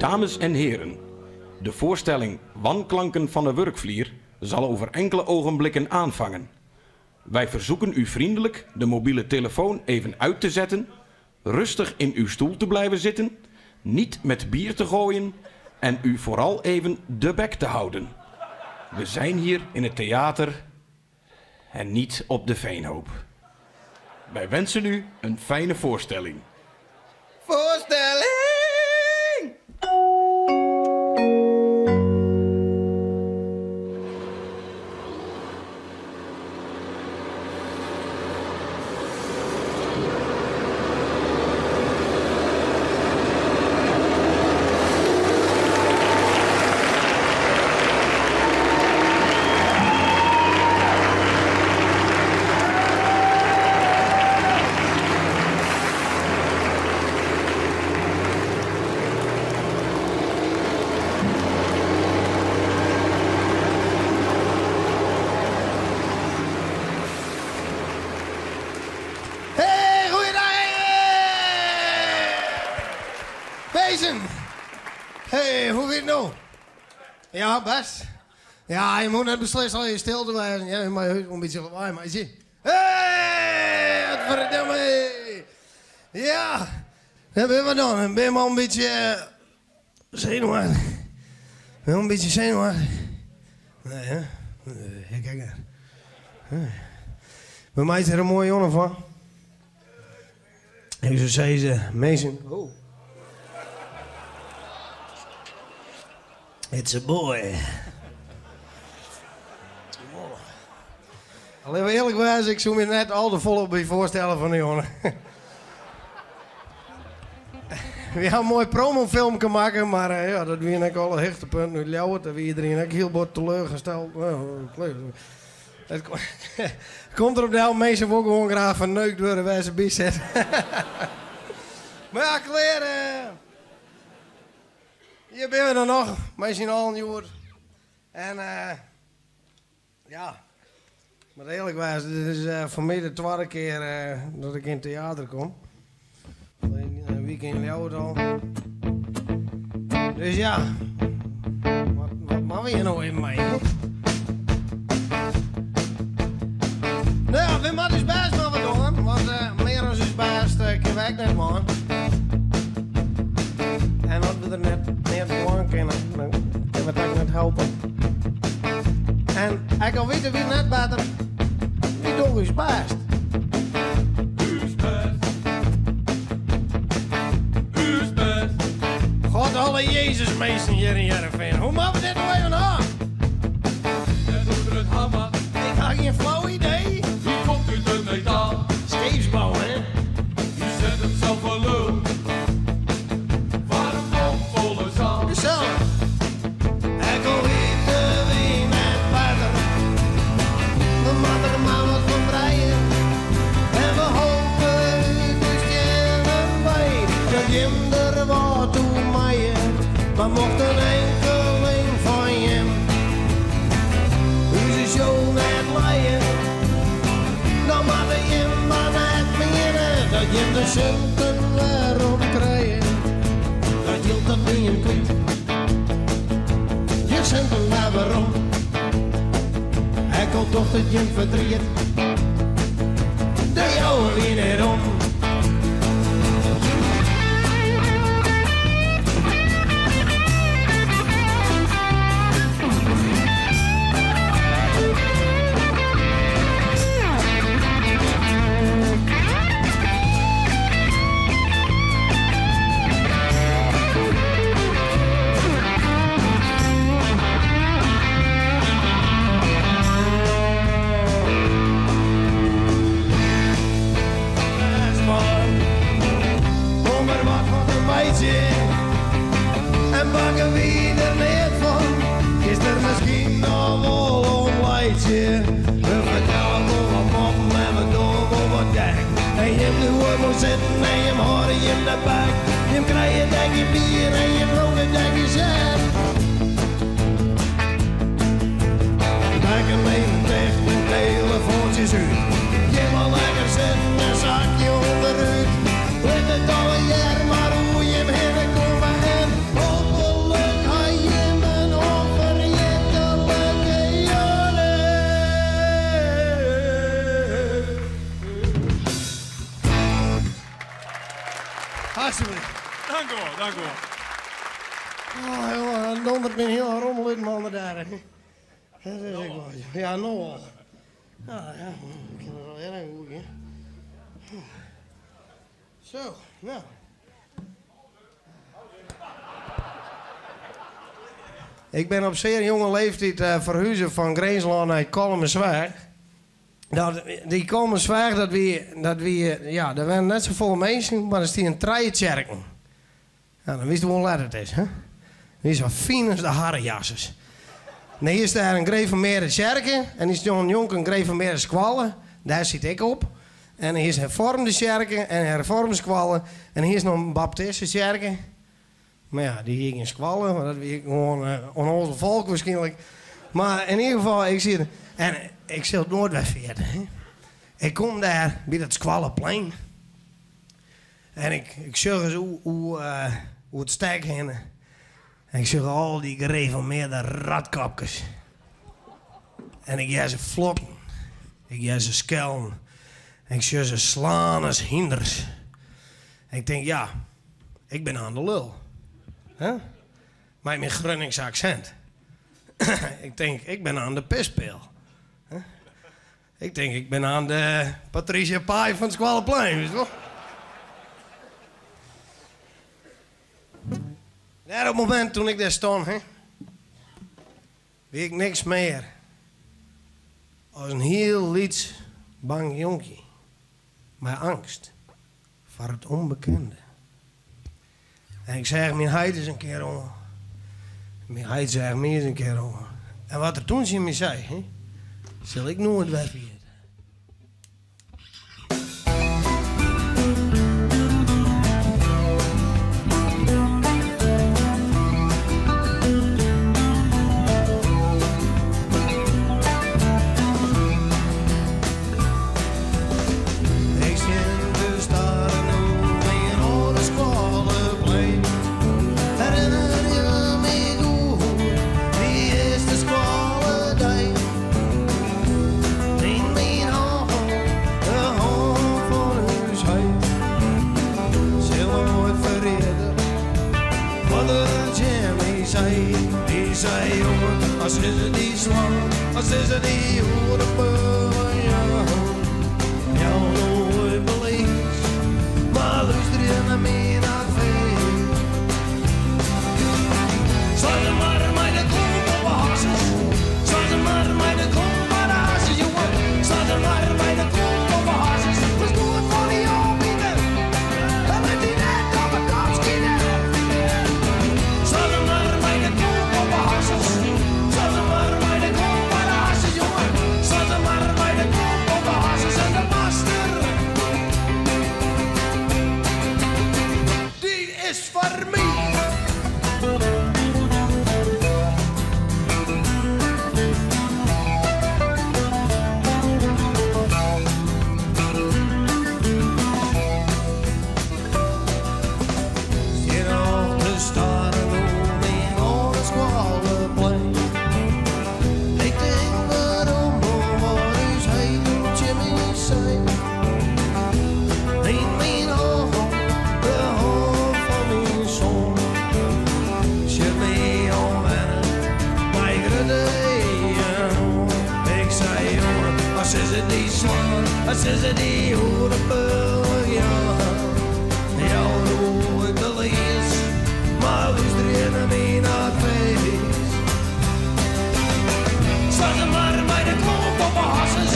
Dames en heren, de voorstelling Wanklanken van de Wurkflier zal over enkele ogenblikken aanvangen. Wij verzoeken u vriendelijk de mobiele telefoon even uit te zetten, rustig in uw stoel te blijven zitten, niet met bier te gooien en u vooral even de bek te houden. We zijn hier in het theater en niet op de Veenhoop. Wij wensen u een fijne voorstelling. Voorstelling! Hey, goeiedag! Wezen! Hey, hoe weer nou? Ja, best. Ja, je moet net beslissen al je stil te wijzen. Ja, maar heus wel een beetje lawaai, maar je ziet. Hey, wat verdomme! Ja, daar ben we dan. Ben je maar een beetje zenuwachtig? Ben je een beetje zenuwachtig? Nee, hè? Nee, kijk maar. Nee. Bij mij is er een mooie jongen van. Ik zou zeggen, mensen. Oh. It's a boy. Alleen eerlijk wijs, ik zou me net al de volle bij voorstellen van de jongen. We hebben een mooi promofilm maken, maar ja, dat wie ik alle hechtepunt nu Ljouwert, daar wie iedereen ook heel bot teleurgesteld. Nou, het komt erop de mensen ook gewoon graag verneukt worden waar ze bij zitten. Maar ja, kleren. Hier ben we dan nog, wij zijn al een jaar. En ja, maar eerlijk wijs, dit is voor mij de tweede keer dat ik in het theater kom. Alleen een week in Ljouwert al. Dus ja, wat mag je nou in mij? Nou ja, we moeten dus best maar wat doen, want meer dan is best kunnen wij net man. En als we er net gewoon kunnen, dan kunnen we het ook net helpen. En ik al weten wie net beter, wie doet is best. U is best. U is best. God, alle Jezus mensen hier in Heerenveen. Hoe moeten we dit nou even aan? Net onder het hammer. Ik had geen flauw idee. Wie komt uit de metaal? Scheepsbouw, hè? U zet hem zelf voor lul. Waarom komt volle zaal? Gezellig. Ik al weten wie net verder. We moeten er maar wat van breien. En we hopen u te stellen bij. Dat Jim er wat toe maaien. Maar mocht een enkeling van Jim u zijn show net leien, dan mag de Jim maar net beginnen. Dat Jim de centen weer op krijgen. Dat hield dat niet in kwijt. Je centen maar waarom? Ik al toch dat Jim verdriet. De jouwe weer niet om. En bakken wie er niet van, is er misschien nog wel een leidje. We vertellen wel wat moppen en we doen wel wat gek. En je de hoor moet zitten en je hoort je de bek. Je krijgt een dekje bier en je dronk een dekje zet. Bekken even dicht en telefoontjes uit. Je mag lekker zitten en zakje onderuit. Let het alle jaar maar hoe je hem heen komt en op. Dank u wel. Oh, jongen, dondert me heel rommel uit mijn handen daar. Hè. Dat is ik wel. Ja, nou al. Ja, ja, ik kan het wel heel erg goed, hè. Zo, nou. Ik ben op zeer jonge leeftijd verhuizen van Grinslân naar Kollumerzwaag. Dat, die Kollumerzwaag, dat wie, ja, er waren net zoveel mensen, maar er stond een trijtjerken. Nou, dan wist je wel hoe laat het is, hè? Die is zo fijn als de harrejassers. En hier is daar een gereformeerde kerken en die is John Jonk een gereformeerde squallen. Daar zit ik op. En hier is hervormde kerken en hervormde squallen. En hier is nog een baptistische kerken. Maar ja, die hier in squallen, maar dat wie gewoon onnozel volk waarschijnlijk. Maar in ieder geval, ik zie het. En ik zal het nooit weer vergeten, hè. Ik kom daar bij dat squallenplein. En ik zag eens hoe het stek heen. En ik zag al die gereformeerde ratkapjes. En ik jij ze flokken. Ik jij ze skellen. En ik zag ze slaan als hinders. En ik denk, ja, ik ben aan de lul. Hè? Maar mijn Groningse accent. Ik denk, ik ben aan de pispeel. Hè? Ik denk, ik ben aan de Patricia Paay van het Squallenplein, weet je wel? Daar op het moment toen ik daar stond, hè, weet ik niks meer. Als een heel liets bang jonkie. Maar angst voor het onbekende. En ik zeg, mijn heid is een keer om. Mijn heid zegt, mij is een keer om. En wat er toen zien me zei, hè, zal ik nooit weer vergeten. Als is het niet slaan, als is het niet oren, ja. Jou nooit beleefd, maar luister je naar mijn advies. Sla ze maar met de klomp op de harses. Sla ze maar met de klomp op de harses, jongen. Sla ze maar met de klomp op de harses. Was goed voor die opbieden. En met die net op de kop schieten. Sla ze maar met de klomp op de harses. Sla ze maar met de klomp op de harses, jongen. Sla ze maar met de klomp op de harses en de master. Die is voor mij. Als is het die horen, ja. Ja, nooit belees, maar luister je naar mijn advies. Sla ze maar met de klomp op de hasses.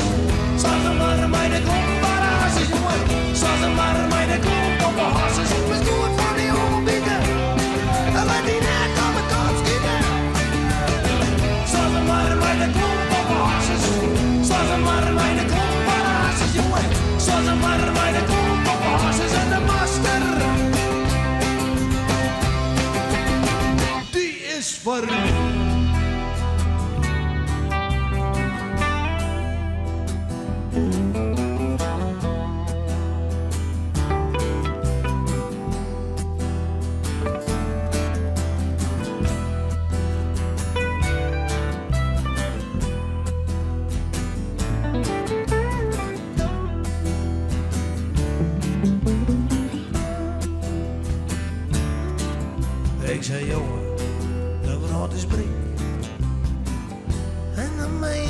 Sla ze maar met de klomp op de hasses, jongen. Sla ze maar met de klomp op de hasses. Was goed voor die ogenblikken. En laat die net op de kop schieten. Sla ze maar met de klomp op de hasses. Sla ze maar met de klomp op de hasses, jongen. Sla ze maar met de klomp op de hasses en de master. Die is voor mij.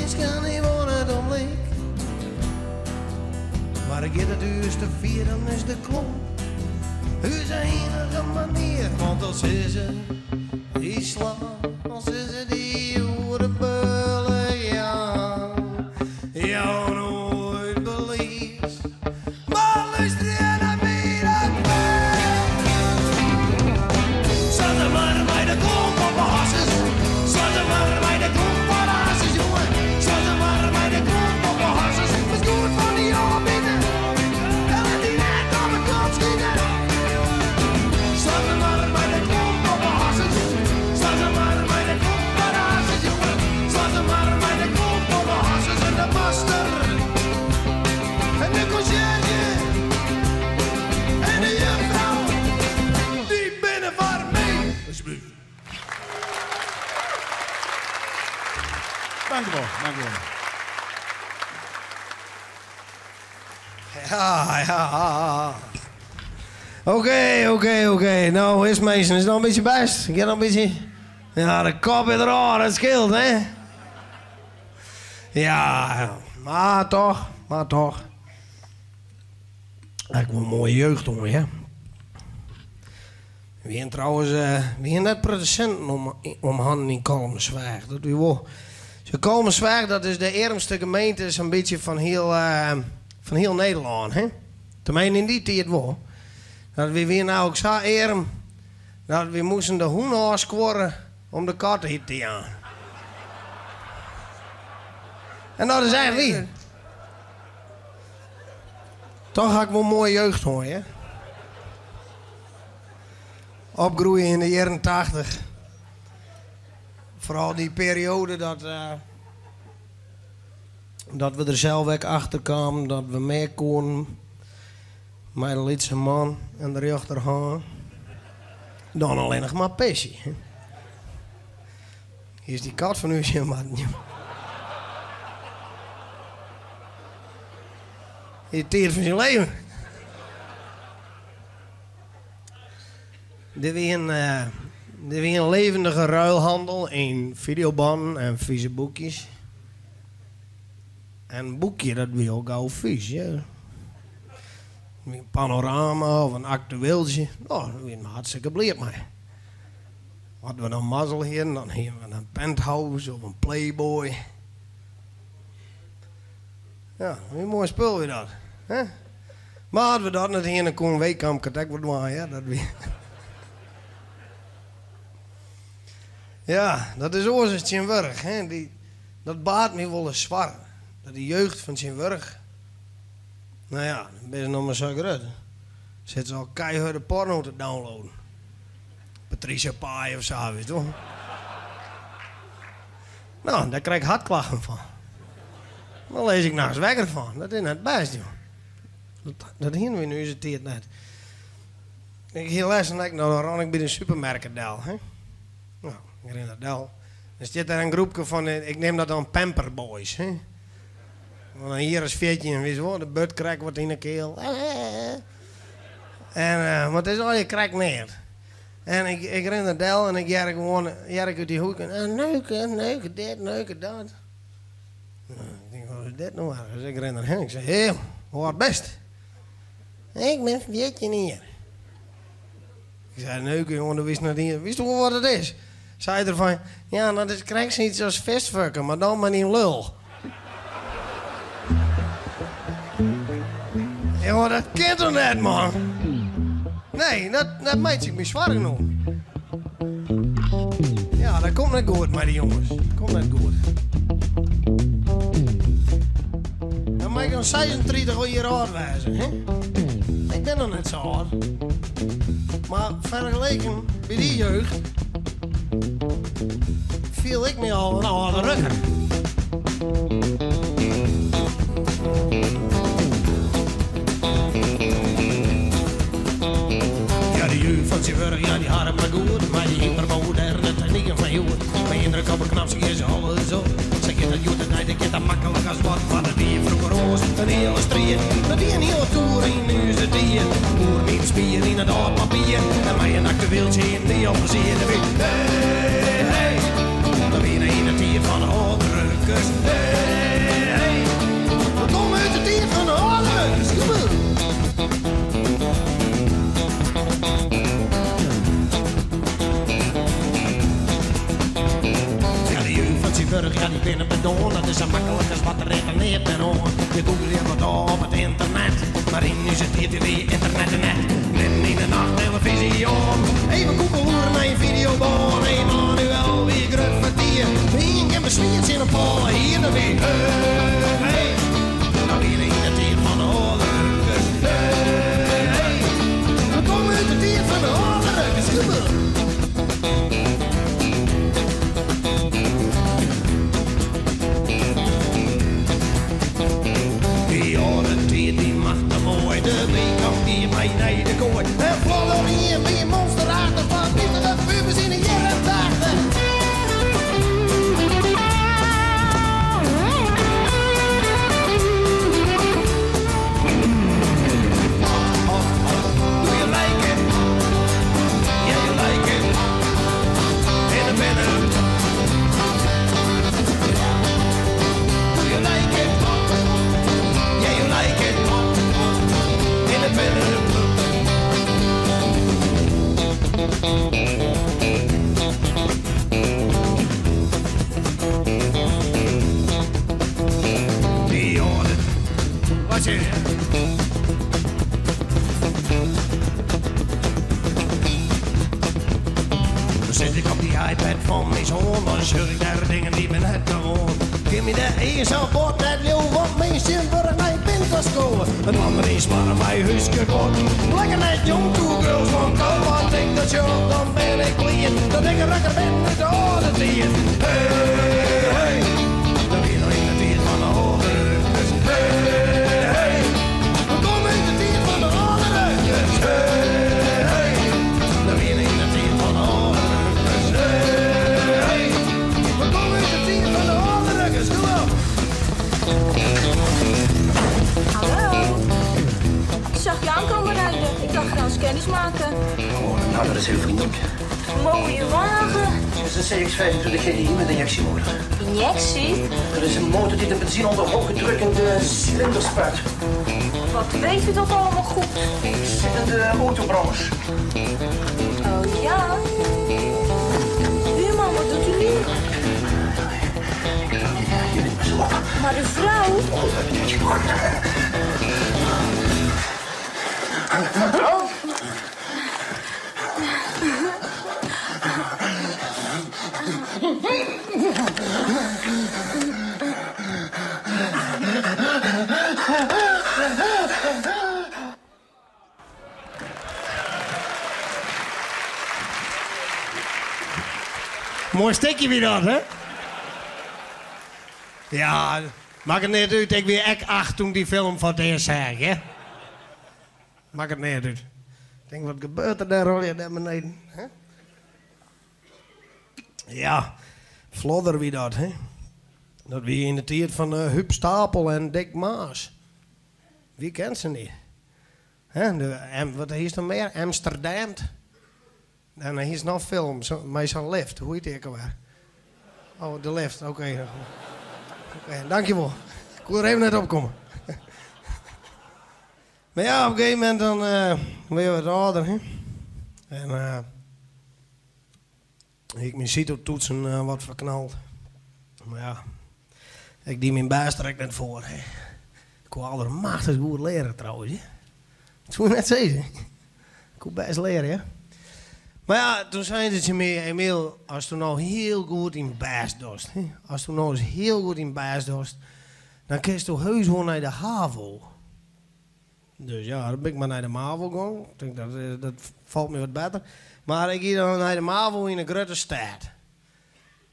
minsken dy wolle it om lyk. Mar giet it ús te fier dan is de klomp ús iennige manier. Want al sizze dy slaan, al sizze dy oer de Bulle-Jan, jou noait belies. Mar lústerje nei my dan Slaan se mar mei de klomp op 'e harsens. Slaan se mar mei de klomp op 'e harsens, jonge. Slaan se mar mei de klomp op 'e harsens. Is goed fan dy ôfbite. En lit dy net op 'e kop skite. Slaan se mar mei de klomp op 'e harsens. Slaan se mar mei de klomp op 'e harsens, jonge. Slaan se mar mei de klomp op 'e harsens. En de master en de conciërge en de juffrouw, dy binne foar my. Alsjeblieft. Dankjewol, dankjewol. Ja, ja. Oké, oké, oké. No, is minsken, is it no in bytsje bêst? Giet noch in bytsje? Ja, de kop is derôf, dat skeelt, hè? Ja, mar toch, mar toch. Ha ik wol in moaie jeugd hân, ja. We hienen trouwens, we hienen net produsinten om, om hannen yn Kollumersweach. Dat wie wol. Zo Kollumersweach, dat is de earmste gemeente sa'n bytsje fan hiel, fan hiel Nederlân, hè? Teminsten yn dy tiid wol. Dat wy wienen eigentlik sa earm dat wy moasten de hûn ôfskuorre om de kat iten te jaan. En dat is echt wier. Toch ha ik wol in moaie jeugd hân, hear. Opgroeie yn de jierren tachtich. Foaral dy perioade dat, dat we der sels ek achter kamen dat we mear koenen mei de lytse man en de rjochterhân dan allinnich mar pisje. Hiest dy kat fan ús sjen moatten. Hie tiid fan syn leven. Der wie in, der wie in levendige ruilhandel yn fideobannen en fize boekjes. En in boekje dat wie al gau fys, ja. In Panorama of in Aktueeltsje, no, dêr wienen we hartstikke bliid mei. As we dan mazzel hienen, dan hienen we in Penthouse of in Playboy. Ja, in moai spul wie dat, hè? Mar as we dat net hienen, koe in Wehkamp it ek wol dwaan, ja, dat wie. Ja, dat is oars as tsjintwurdich, hè. Dy, dat baart my wolris soargen, dat de jeugd fan tsjintwurdich, no ja, dan binne se noch mar sa grut, sitte se al keihurde porno te downloaden. Patricia Paay of sa, witst wol. No, dêr krij ik hertklachten fan. Dan lis ik nachts wekker fan. Dat is net bêst, joh. Dat hienen we yn ús tiid net. Ik hie lêsten ek, no dan rûn ik by de supermerk del, hè. No, ik rin der del. Dan stiet der in groepke fan, ik neam dat dan pamperboys, hè. Fan in jier as 14, witst wol, de burd krekt wat yn 'e kiel. En, want it is allegear krekt neat. En ik, ik rin der del en ik hear gewoan, hear ik út dy hoeke, neuke, neuke dit, neuke dat. Nou, ik tink, wat is dit no wer? Dus ik rin derhinne, ik sei, hé, hoe âld bist? Ik bin 14 jier. Ik sei, neuke, jonge, do witst net iens, witst wol wat it is? Sei er fan, ja, dat is krekt sayts as fistfucken, mar dan mei dyn lul. Jonge, dat kin toch net, man? Nee, dat, dat meitsje ik my soargen om. Ja, dat komt net goed mei de jonges. Komt net goed. Dan mei ik dan 36 jier âld wêze, hè? Ik bin noch net sa âld. Mar fergeleken by dy jeugd fiel ik my al in âlde rukker. Ja, de jeugd fan tsjintwurdich, ja, dy hat it mar goed. Mei de hypermoderne techniken fan hjoed. Mei in druk op in knop skjinne se alles op. Sa giet dat hjoed de dei, dat giet dat maklik as wat. Mar dat wie froeger oars, in hiele striid. Dat wie in hiele toer yn ús tiid. Oer myn spier yn it âld papier. En mei in Aktueeltsje yn dy op plezier. Hey, hey, dat wie yn de tiid fan de âldrukkers. Hey. De binne bedoarn, dat is sa maklik as wat, der is der neat mear oan. Je googleje wat ôf op it ynternet, mar yn ús tiid wie ynternet der net. Midden yn de nacht telefyzje oan, even koekeloeren nei in fideobân. Emanuel wie grut fertier, ien kin beswier tsjin in pôle hier. Dat wie hee, dat wie yn de tiid fan de âlde rukkers. Hee, we komme út de tiid fan de âlde rukkers. Dy âlde tiid wie machtich moai, de Wehkamp gie mei nei de koai. En Flodder ien wie monsterachtich, fan 50 pubers yn de jierren 80. Hot, hot, hot, do you like it? Yeah, you like it. In the binnen. Do you like it? Yeah, you like it. In the binnen. Die âlde. Wat zeg je? Dan sit ik op dy iPad fan myn soan, dan sjoch ik dêr dingen dy't men net gewoan. Kin my de earste bot net leauwe, want minsken tsjintwurdich nei pinta skowe. In ander smarre mei húskeguod. Lekker net jong, two girls one cup. As ik dat sjoch, dan bin ik bliid dat ik in rukker bin út de âlde tiid. Hey, hey, dat wie noch yn de tiid fan de âlde rukkers. Hey, hey, we komme út de tiid fan de âlde rukkers. Hey, hey, dat wie yn de tiid fan de âlde rukkers. Hey, hey, we komme út de tiid fan de âlde rukkers. Kom op! Hallo. Ik zag je aankomen rijden. Ik dacht, ga eens kennis maken. Oh, nou, dat is heel vriendelijk. Mooie wagen. Het is een CX-25 GTI met injectiemotor. Injectie? Dat is een motor die de benzine onder hoge druk in de cilinder spuit. Wat weet u dat allemaal goed? Ik zit in de autobranche. Oh ja? Buurman, wat doet u nu? Je bent me zo op. Maar de vrouw? Oh, we hebben tijd genoeg. Moai stikje wie dat, hè? Ja, makket net út. Ik wie ek acht toen dy film foar it earst seach, hè? Makket net út. Ik tink, wat gebeurt der dêr allegear dêr beneden, hè? Ja, Flodder wie dat, hè? Dat wie yn de tiid fan Huub Stapel en Dick Maas. Wie kent se niet? Hè, de, wat hiest noch mear? Amsterdamned. En dan hiest noch film zo, mei sa'n lift. Hoe hjit dy ek alwer? Oh, de lift, oké. Oké, dankjewol. Ik koe der even net op komme. Mar ja, op in gegeven momint dan wurde je wat âlder, hè. En hie ik myn Cito-toetsen wat ferknald. Mar ja, ik die myn bêst der ek net foar, hè. Ik koe aldermachtich goed leare trouwens, hè. Dat soe ik net sizze. Ik koe bêst leare, ja. Mar ja, doe seinen se tsjin my, Emiel, asto no hiel goed dyn bêst dochst, hè, asto no ris hiel goed dyn bêst dochst, dan kinsto heus wol nei de HAVO. Dus ja, dan bin ik mar nei de MAVO gong. Ik tink, dat falt my wat better. Mar ik gie dan nei de MAVO yn in grutte stêd.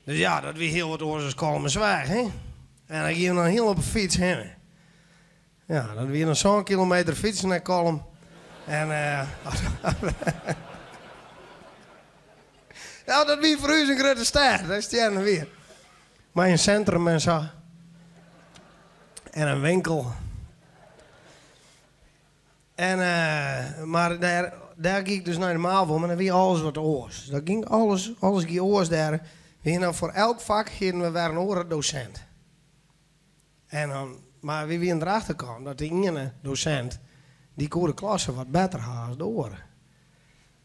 Dus ja, dat wie hiel wat oars as Kollumersweach, hè. En ik gie dan hiel op 'e fyts hinne. Ja, dat wie dan sân kilometer fytsen nei Kollum. En ja, dat wie foar ús in grutte stêd, dat stjerren wie. Mei in sintrum en sa. En in winkel. En, mar dêr, dêr gie ik dus nei de MAVO, mar dan wie alles wat oars. Dat gyng alles, alles gie oars dêr. We hiene dan foar elk fak hiene we wer in oare dosint. En dan, mar wy wiene derachter kaam dat de iene dosint, dy koe de klasse wat better ha as de oare.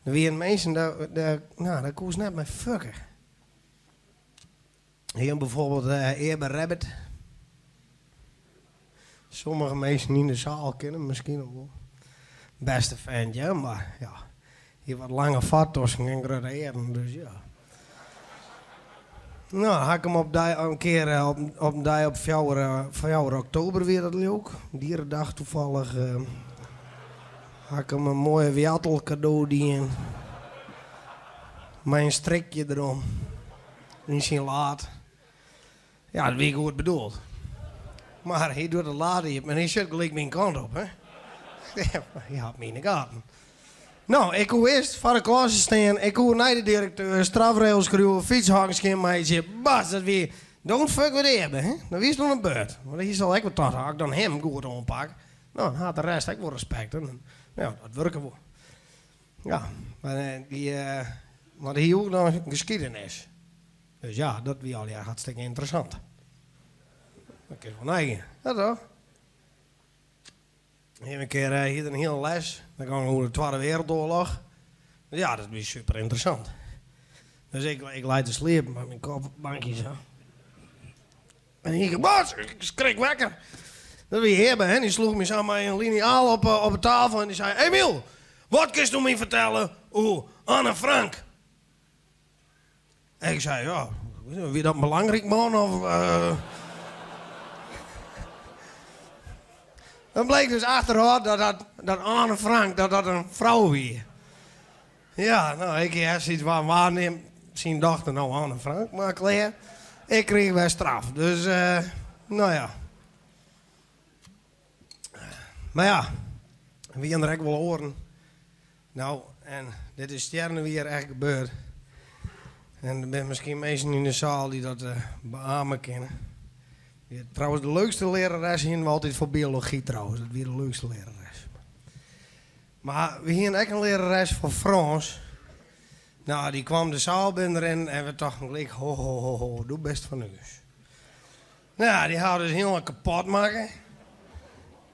Der wiene minsken, dêr, dêr, no, dêr koest net mei fucke. Hier bijvoorbeeld Earbe Rabbit. Sommige minsken yn de saal kenne him miskien noch wol. Bêste fent, ja, mar ja, hie wat lange foartosken en grutte earen, dus ja. No, ha ik him op dei in kear op in dei op fjouwer, fjouwer oktober wie dat leau ik, dierendag toevallig, ha ik him in moaie woartel kado dien. Mei in strikje derom. Yn syn laad. Ja, dat wie goed bedoeld. Mar hy docht de laad iepen en hy sjocht gelyk myn kant op, hè. Hy hat my yn de gaten. No, ik koe earst foar de klasse stean, ik koe nei de direkteur, strafregels skriuwe, fytshakken skjinmeitsje. Bas, dat wie don't fuck with Earbe, hè. Dan wiest oan de beurt. Want hy sil ek wol tocht ha, as ik dan him goed oanpak, no, dan hat de rest ek wol respekt. En ja, dat wurke wol. Ja, mar dy, want hy joech dan geschiedenis. Dus ja, dat wie allegear hartstikke ynteressant. Dat kin wol neigean. Ja toch? In kear hie er in hiele les, dat gong oer de Twadde Wereldoorlog. Ja, dat wie super ynteressant. Dus ik, ik lei te sliepen mei myn kop op it bankje sa. En yn ien kear, bas, ik skrik wekker. Dat wie Earbe, hè, dy sloech my sa mei in liniaal op, op de tafel en dy sei, Emiel, wat kinst do my fertelle oer Anne Frank? En ik sei, ja, wie dat in belangryk man of... Dan bleek dus achterôf dat dat, dat Anne Frank, dat dat in frou wie. Ja, no, ik hie echt sayts fan, wa nimt syn dochter no Anne Frank, mar klear, ik krige wer straf. Dus, no ja. Mar ja, wienen der ek wol oaren. No, en dit is stjernewier echt gebeurd. En der binne miskien minsken yn de saal dy't dat beame kinne. Trouwens, de leukste learares hienen we altyd foar biology trouwens. Dat wie de leukste learares. Mar we hienen ek in learares foar Frâns. No, dy kwam de saal binnen en we tochten gelyk, ho, ho, ho, ho, do bist fan ús. No ja, dy ha dus hielendal kapot makke.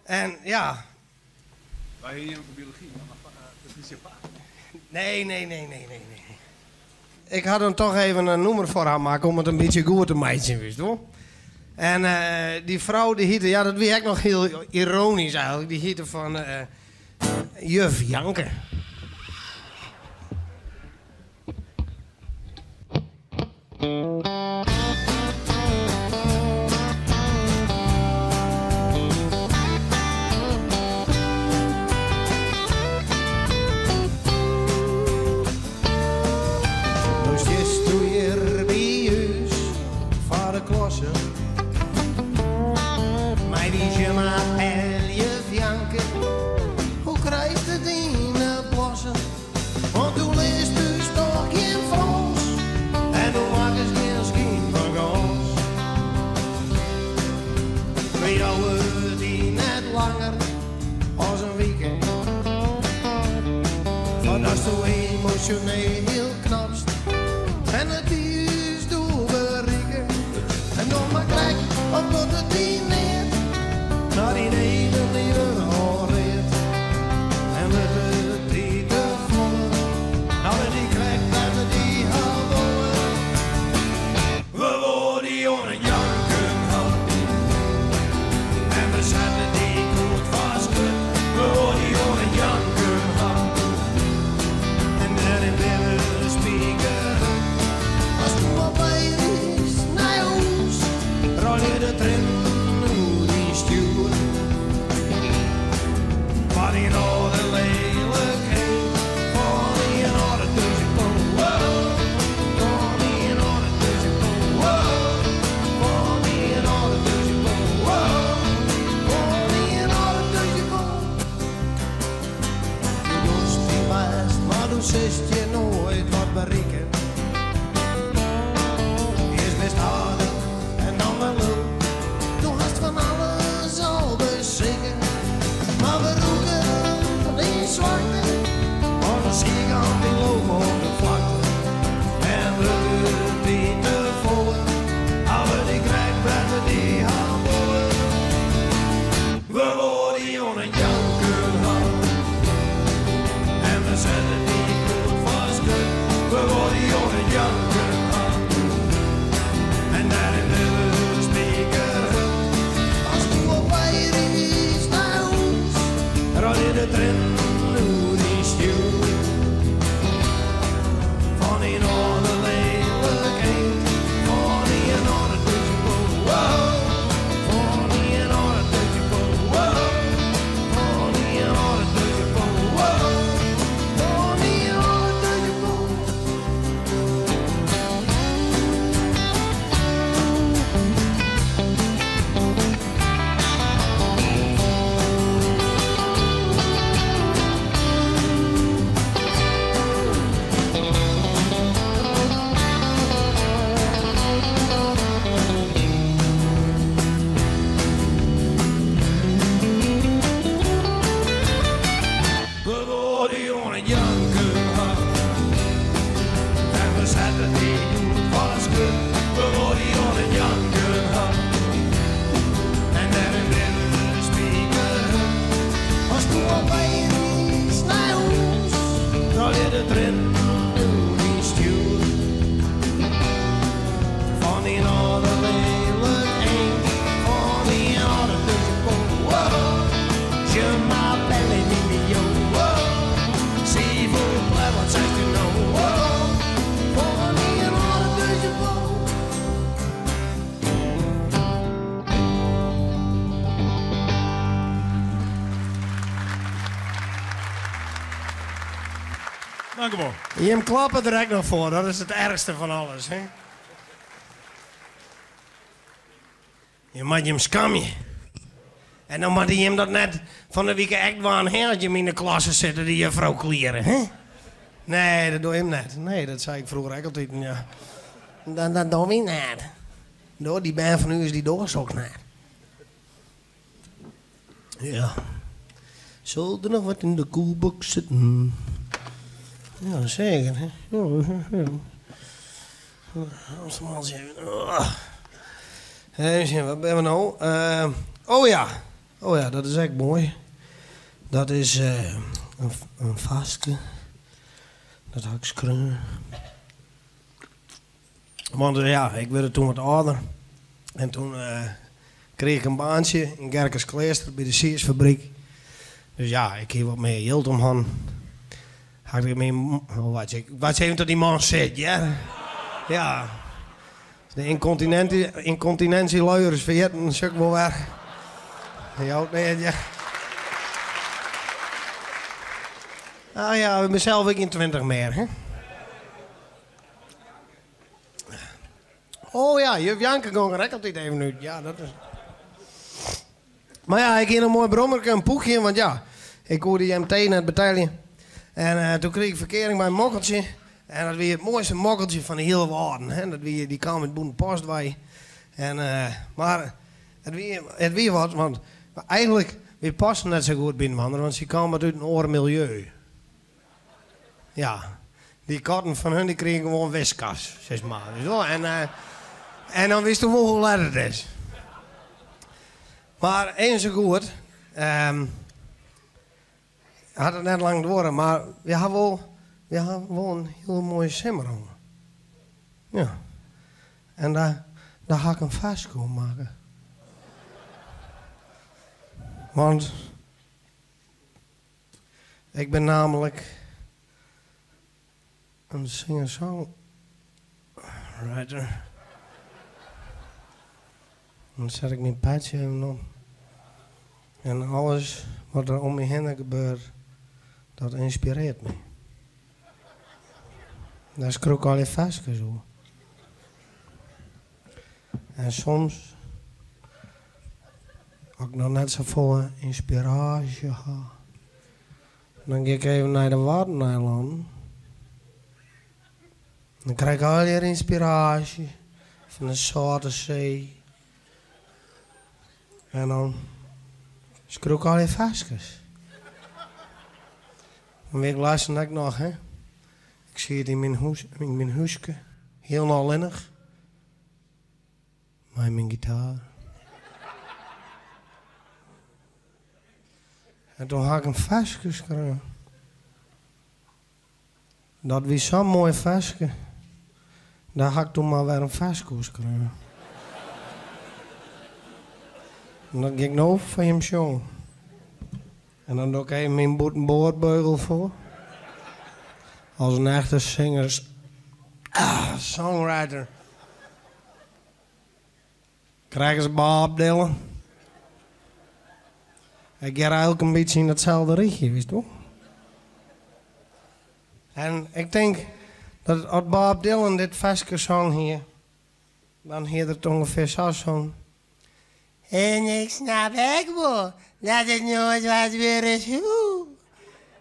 En ja. Wy hiene ien foar biology, mar Patricia Paap? Nee, nee, nee, nee, nee, nee. Ik ha dan toch even in nûmer foar har makke om it in bytsje goed te meitsjen, witst wol. En dy frou dy hiette, ja dat wie ek noch hiel ironysk eigenlik, dy hiette fan juf Janke. No stiesto hjir by ús foar de klasse Mei dy je m'appelle juf Janke Hoe krijst it yn 'e plasse? Want do learst ús toch gjin Frâns en do makkest gjin skyn fan kâns. We jouwe dy net langer as in wike foardatsto emosjoneel knapst en it by ús doel berikke. En noch mar krekt of docht it dy neat nei dyn even liever ôfread en wurdt it tiid te folle. No wit dy krekt wêr't we dy ha wolle. We wolle dy oan it janken ha en we sette dy goed foar skut. We wolle dy oan it janken ha en dêryn binne we spikerhurd. As do op wei rydst nei hûs, rôlje de triennen oer dyn stjoer. Foar dyn âlde lelijkheid, foar dyn âlde tussenpoot. Foar dyn âlde tussenpoot. Foar dyn âlde tussenpoot. Foar dyn âlde tussenpoot. Do dochst dyn bêst, mar do silst hjir noait wat berikke. Earst bist aardich en dan wer lulk. Do Dankjewol. Jim klappe der ek noch foar, dat is it erchste fan alles, hè? Je moatte jim skamje. En dan moatte jim dat net fan de wike ek dwaan, hè, as jim yn de klasse sitte, de juffrou kliere, hè? Nee, dat doe jim net. Nee, dat sei ik froeger ek altiten, ja. Dat, dat dogge wy net. Do, dy bern fan ús, dy dogge soks net. Ja. Zal der noch wat yn de koelbox zitten? Ja, zeker. Hè? Ja, Even sjen, wat binne we no? Oh ja, oh ja, dat is ek moai. Dat is in ferske. Dat ha ik skreaun. Want ja, ik wurde toen wat âlder. En toen krige ik in baantsje yn Gerkeskleaster by de Searsfabryk. Dus ja, ik hie wat mear jild om hannen. Ha ik myn, oh, wacht, ik wachtsje even tot die man sit, ja. Ja. De ynkontinensjeluiers ferjitten, sjoch ik wol wer. Jout neat, ja. Ah ja, ik bin sels ek gjin 20 mear, hè. Oh ja, juf Janke gong der ek altyd even út. Ja, dat is. Mar ja, ik hie in moai brommerke, in poechje, want ja, ik koe de MT net betelje. En toen krige ik ferkearing mei in mokkeltsje. En dat wie it moaiste mokkeltsje fan de hiele wâlden. Hè. Dat wie, dy kaam út Bûtenpost wei. En, mar it wie wat, want eigentlik, wy pasten net sa goed byinoar, want sy kaam wat út in oar miljeu. Ja, dy katten fan hun dy krigen gewoan Whiskas, sis mar. En, en dan witsto wol hoe let it is. Mar even sa goed, hat it net lang duorre, mar wy ha wol, wy ha wol in hiele moaie simmer hân. Ja. En dêr, dêr ha ik in ferske oer makke. Want ik bin namelijk in singer-songwriter. Dan set ik myn petsje even op. En alles wat der om my hinne gebeurt, dat ynspirearret my. Dêr skriuw ik allegear ferskes oer. En soms, as ik noch net safolle ynspiraasje ha, dan gean ik even nei de Waddenseilannen. Dan krij ik allegear ynspiraasje fan de sâlte see. En dan skriuw ik allegear ferskes. Dan wie ik lêsten ek noch, hè. Ik siet yn myn hûs, yn myn húske, hielendal allinnich. Mei myn gitaar. En toen ha ik in ferske skreaun. Dat wie sa'n moai ferske. Dêr ha ik toen mar wer in ferske oer skreaun. En dat gean ik no foar jim sjongen. En dan doch ik even myn bûtenboardbeugel foar. As in echte singer, ah, songwriter. Krekt as Bob Dylan. Ik hear eigentlik in bytsje yn datselde rychje, witst wol. En ik tink dat as Bob Dylan dit ferske songen hie, dan hie er it ûngefear sa songen. En ik snap ek wol dat it noait wat wurde soe.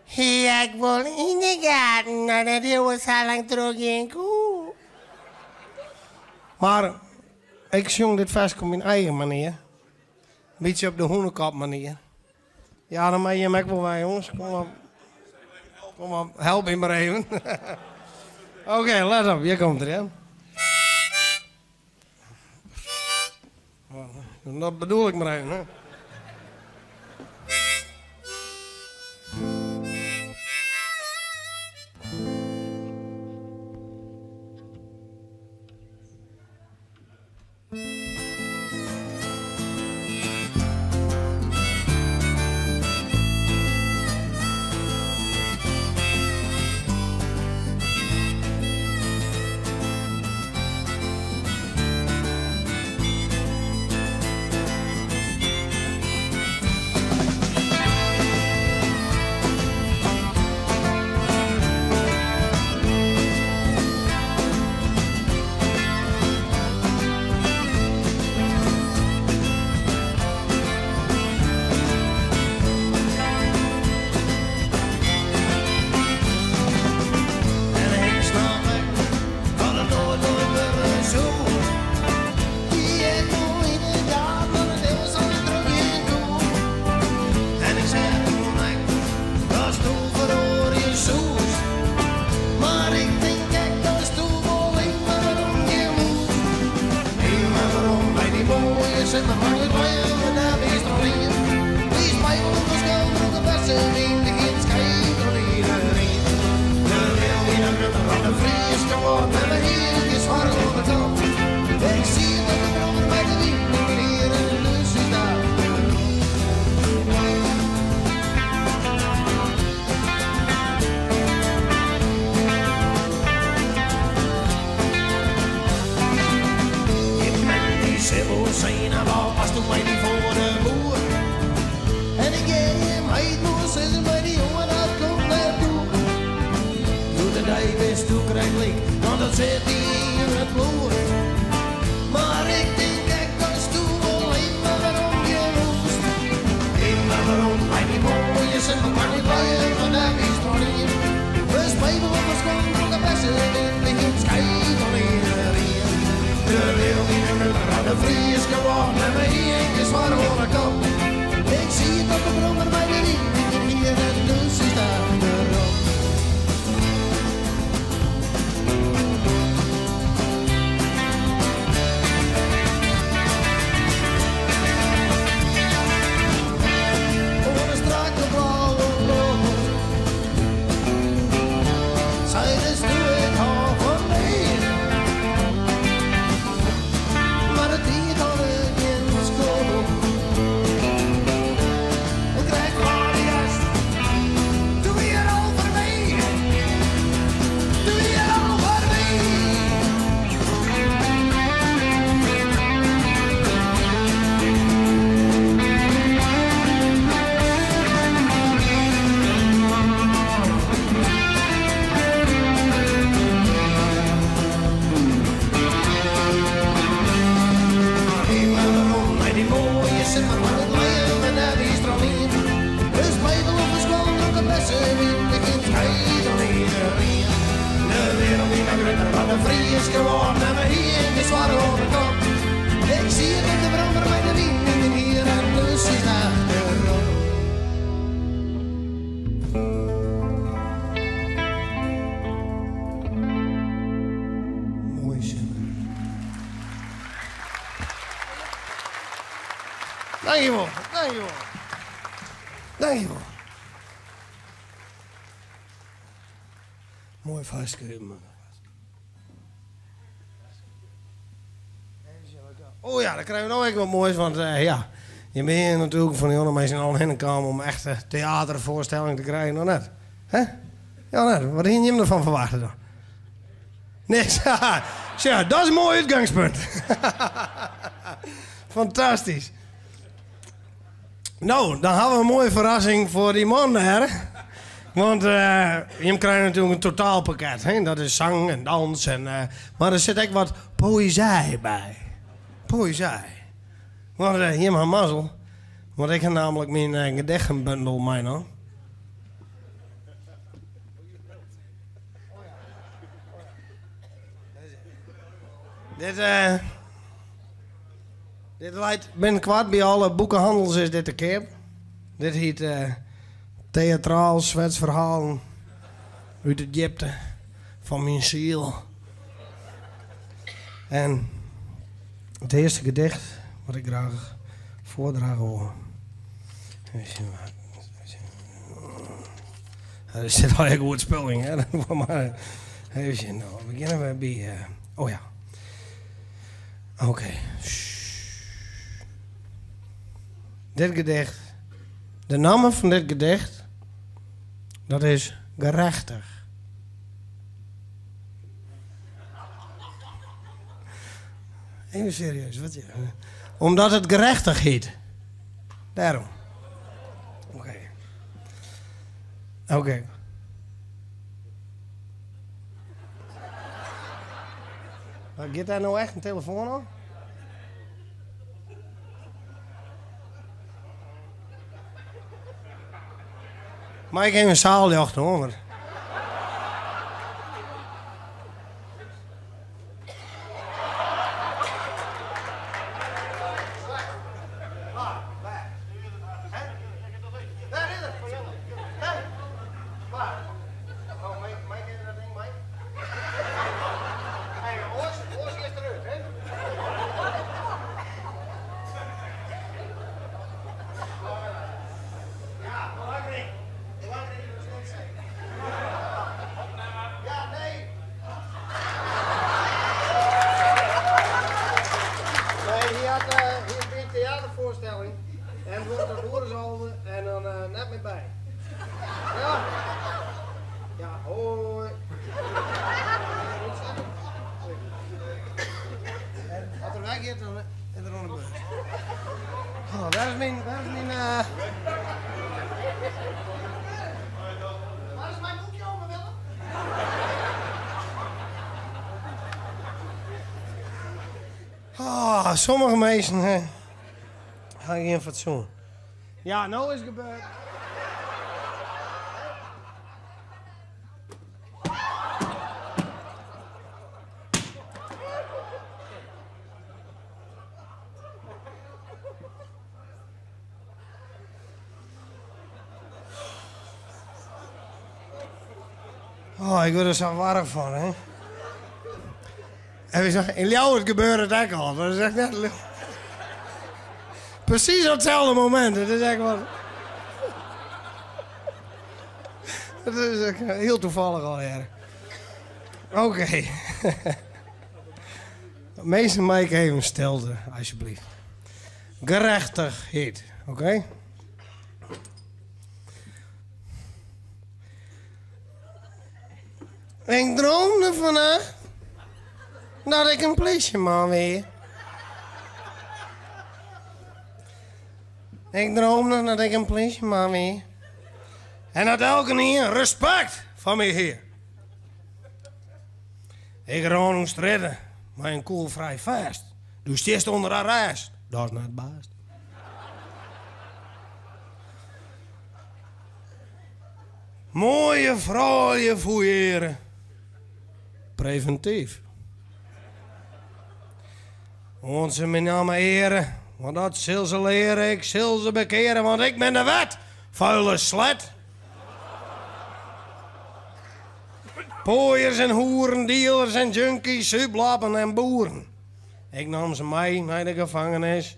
Hie ek wol yn de gaten dat it hiel sa lang trochgean koe. Mar ik sjong dit ferske op myn eigen manier. Bytsje op de hûnekop manier. Ja, dan mei jim ek wol wei, jonges. Kom op. Kom op, help my mar even. Oké, let op, hjir komt er, ja. Dat bedoel ik mar even, hè. simmer lang it leien, mar dêr wist troch ien. Dy spijbel op de skou troch de besse wyn, de gjin skei troch iderien. De wil wie noch grutter as de Fryske wâld en we hienen gjin soarch oan de kop. Ik siet op de brommer mei de wyn yn myn hier en de lus is daar. Ik ben die sil zijn en wou pas toen mij die voor de boer. En ik geef hem heit moest zeggen bij die jongen dat komt naar toe. Doe de dij wist toe krijg lik, want dat zit hier in het bloed. Maar ik denk ik als toe alleen maar waarom je woest. Immer waarom bij die mooie zin, maar kan niet leien van de is toch niet. We spelen op een schoon van de bessen in de schijt van iedereen. De wereld in een rutter aan de Fries geworden en we hier is zwaar oor de kop. Ik zie het op de brommer bij de riem, hier en dus is daar de rop. Oer een strakke blauwe loper. Zij is nu ik hou van nee. Maar het hier al in school. Ik krijg waar juist. Doe je over mij. Doe je over mij. Ik ben waarom bij die mooie simmer van het leven en daar is er al in. Dus blijven op de school, ook een bessen in de kind schijt al iedereen. De wereld die nog grutter van de Fries geworden en we hier in de zware oor de kop. Ik zie het op de brommer bij de wien in hier en dus is daar de rol. Mooi simmer. Dankjewel, dankjewel. Dankjewel. Mooi vastgehouden. Oh ja, dan krijgen we nog even wat moois, want ja, je bent hier natuurlijk van die andere mensen al heen komen om echt theatervoorstelling te krijgen, nog net. Hè? Ja, net. Wat had je hem ervan verwachten dan? Niks. Tja, dat is een mooi uitgangspunt. Fantastisch. Nou, dan hebben we een mooie verrassing voor die man, hè? Want je krijgt natuurlijk een totaalpakket. Hè? Dat is zang en dans. Maar er zit ook wat poëzie bij. Poëzie. Want hier maar mazzel. Want ik heb namelijk mijn gedichtenbundel mee, no? Dit leidt binnenkort bij alle boekenhandels is dit de keer. Dit heet Theatraal Zwetsverhalen uit het diepte van mijn ziel. En het eerste gedicht wat ik graag voordragen wil. Even zien wat. Er zit al heel goed spul in, hè? Maar even zien, nou, we beginnen we bij oh ja. Oké. Dit gedicht. De naam van dit gedicht, dat is Gerechtig. Even serieus, wat je? Omdat het gerechtig heet. Daarom. Oké. Oké. Maar gaat daar nou echt een telefoon op? Maar ik heb een zaaljacht, hoor. Maar... theatervoorstelling. En het wordt dan oerzalde en dan eh, net meer bij. Ja? Ja, hoi. En als er weg is, dan is er nog een bus. Oh, waar is mijn... Waar is mijn... eh, Waar is mijn boekje, ome Willem? Ah, sommige mensen hè, gaan geen fatsoen. Ja, nou is het gebeurd. Oh, ik word er zo warm van, hè. En we zeggen, in Ljouwert gebeurt het ook al. Dat is echt net... Precies op hetzelfde moment. Dat is echt wat... Dat is echt heel toevallig al, ja. Oké. Meester Mike even stilte, alsjeblieft. Gerechtigheid, oké? Ik droomde vannacht dat ik een politieman weer. Ik droomde dat ik een politieman weer. En dat elke een respect van mij heer. Ik ran omstreden, maar een koel vrij vast. Du stist onder arrest. Dat is niet best. Mooie vrouwen fouilleren. Preventief. Onze mijn naam eren, want dat zul ze leren. Ik zul ze bekeren, want ik ben de wet. Vuile slet. Pooiers en hoeren, dealers en junkies, sublappen en boeren. Ik nam ze mee naar de gevangenis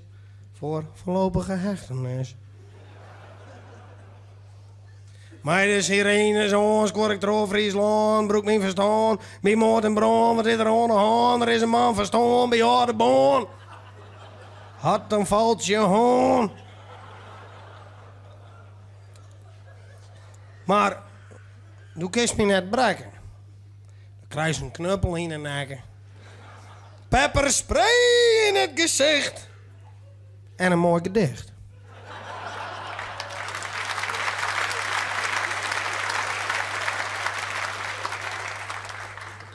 voor voorlopige hechtenis. Maar de sirenes ons, ik ik trouw Friesland, broek mijn verstand, mijn moord en bron, wat is er aan de hand? Er is een man verstaan bij jou de boon. Had een valtje hoon. Maar, du kist me net breken. Dan krijg je een knuppel in de nakken. Pepperspray in het gezicht. En een mooi gedicht.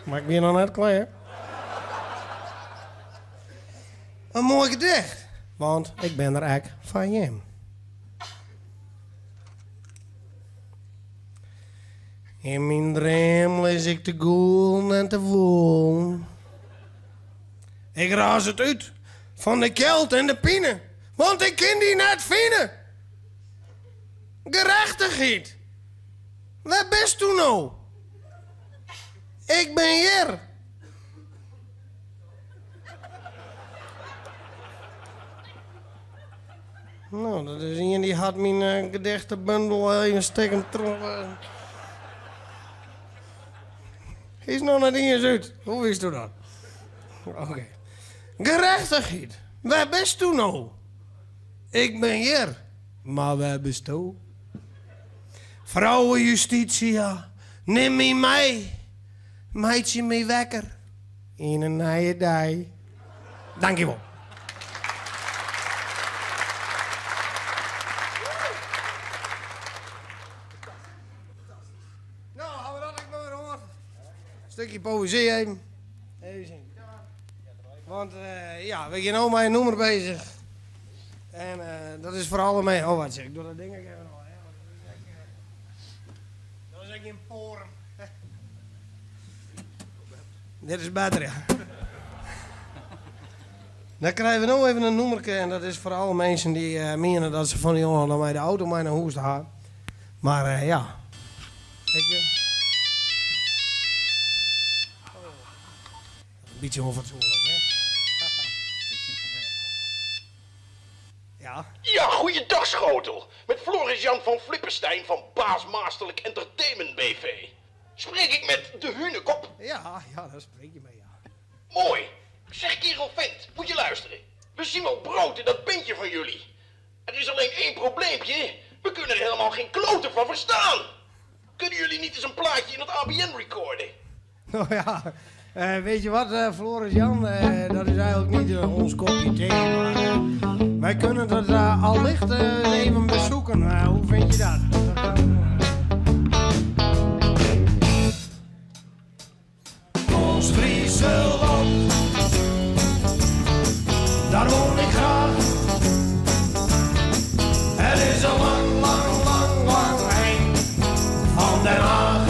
Maar ik ben nog net klaar. Een mooi gedicht. Want ik ben er eigenlijk van Jim. In mijn droom lees ik te goelen en te woelen. Ik raas het uit van de kelt en de pine, want ik kan die net vinden. Gerechtigheid. Waar bist u nou? Ik ben hier. Nou, dat is een die had mijn gedichtenbundel even steken trokken. Is nog niet eens uit. Hoe wist u dat? Oké. Gerechtigheid. Waar bist u nou? Ik ben hier. Maar waar bist u? Vrouwenjustitia, neem me mee. Meidje me wekker. In een nieuwe dag. Dankjewel. Nou, gaan we dat ik maar weer hoor. Stukje poëzie even. Even zien. Want ja, we zijn nou met een noemer bezig. En dat is vooral mee. Oh, wat zeg ik? Doe dat ding even nog. Hè? Want dat is echt geen poren. Dit is beter, ja. Dan krijgen we nou even een noemerke. En dat is voor alle mensen die menen dat ze van die jongen naar mij de auto mee naar huis gaan. Maar ja. Ik, Een beetje onfatsoenlijk, hè? Ja. Ja, goeiedag Schotel. Met Floris Jan van Flippenstein van Baas Masterlijk Entertainment BV. Spreek ik met de Hunekop? Ja, ja, daar spreek je mee, ja. Mooi. Zeg kerel vent, moet je luisteren. We zien wel brood in dat pintje van jullie. Er is alleen één probleempje. We kunnen er helemaal geen kloten van verstaan. Kunnen jullie niet eens een plaatje in het ABN recorden? Nou ja, eh, weet je wat, eh, Floris Jan, eh, dat is eigenlijk niet ons kopje thee, maar wij kunnen dat allicht even bezoeken. Hoe vind je dat? Ons Friese land, daar woon ik graag. Het is een lang, lang, lang, lang eind van Den Haag.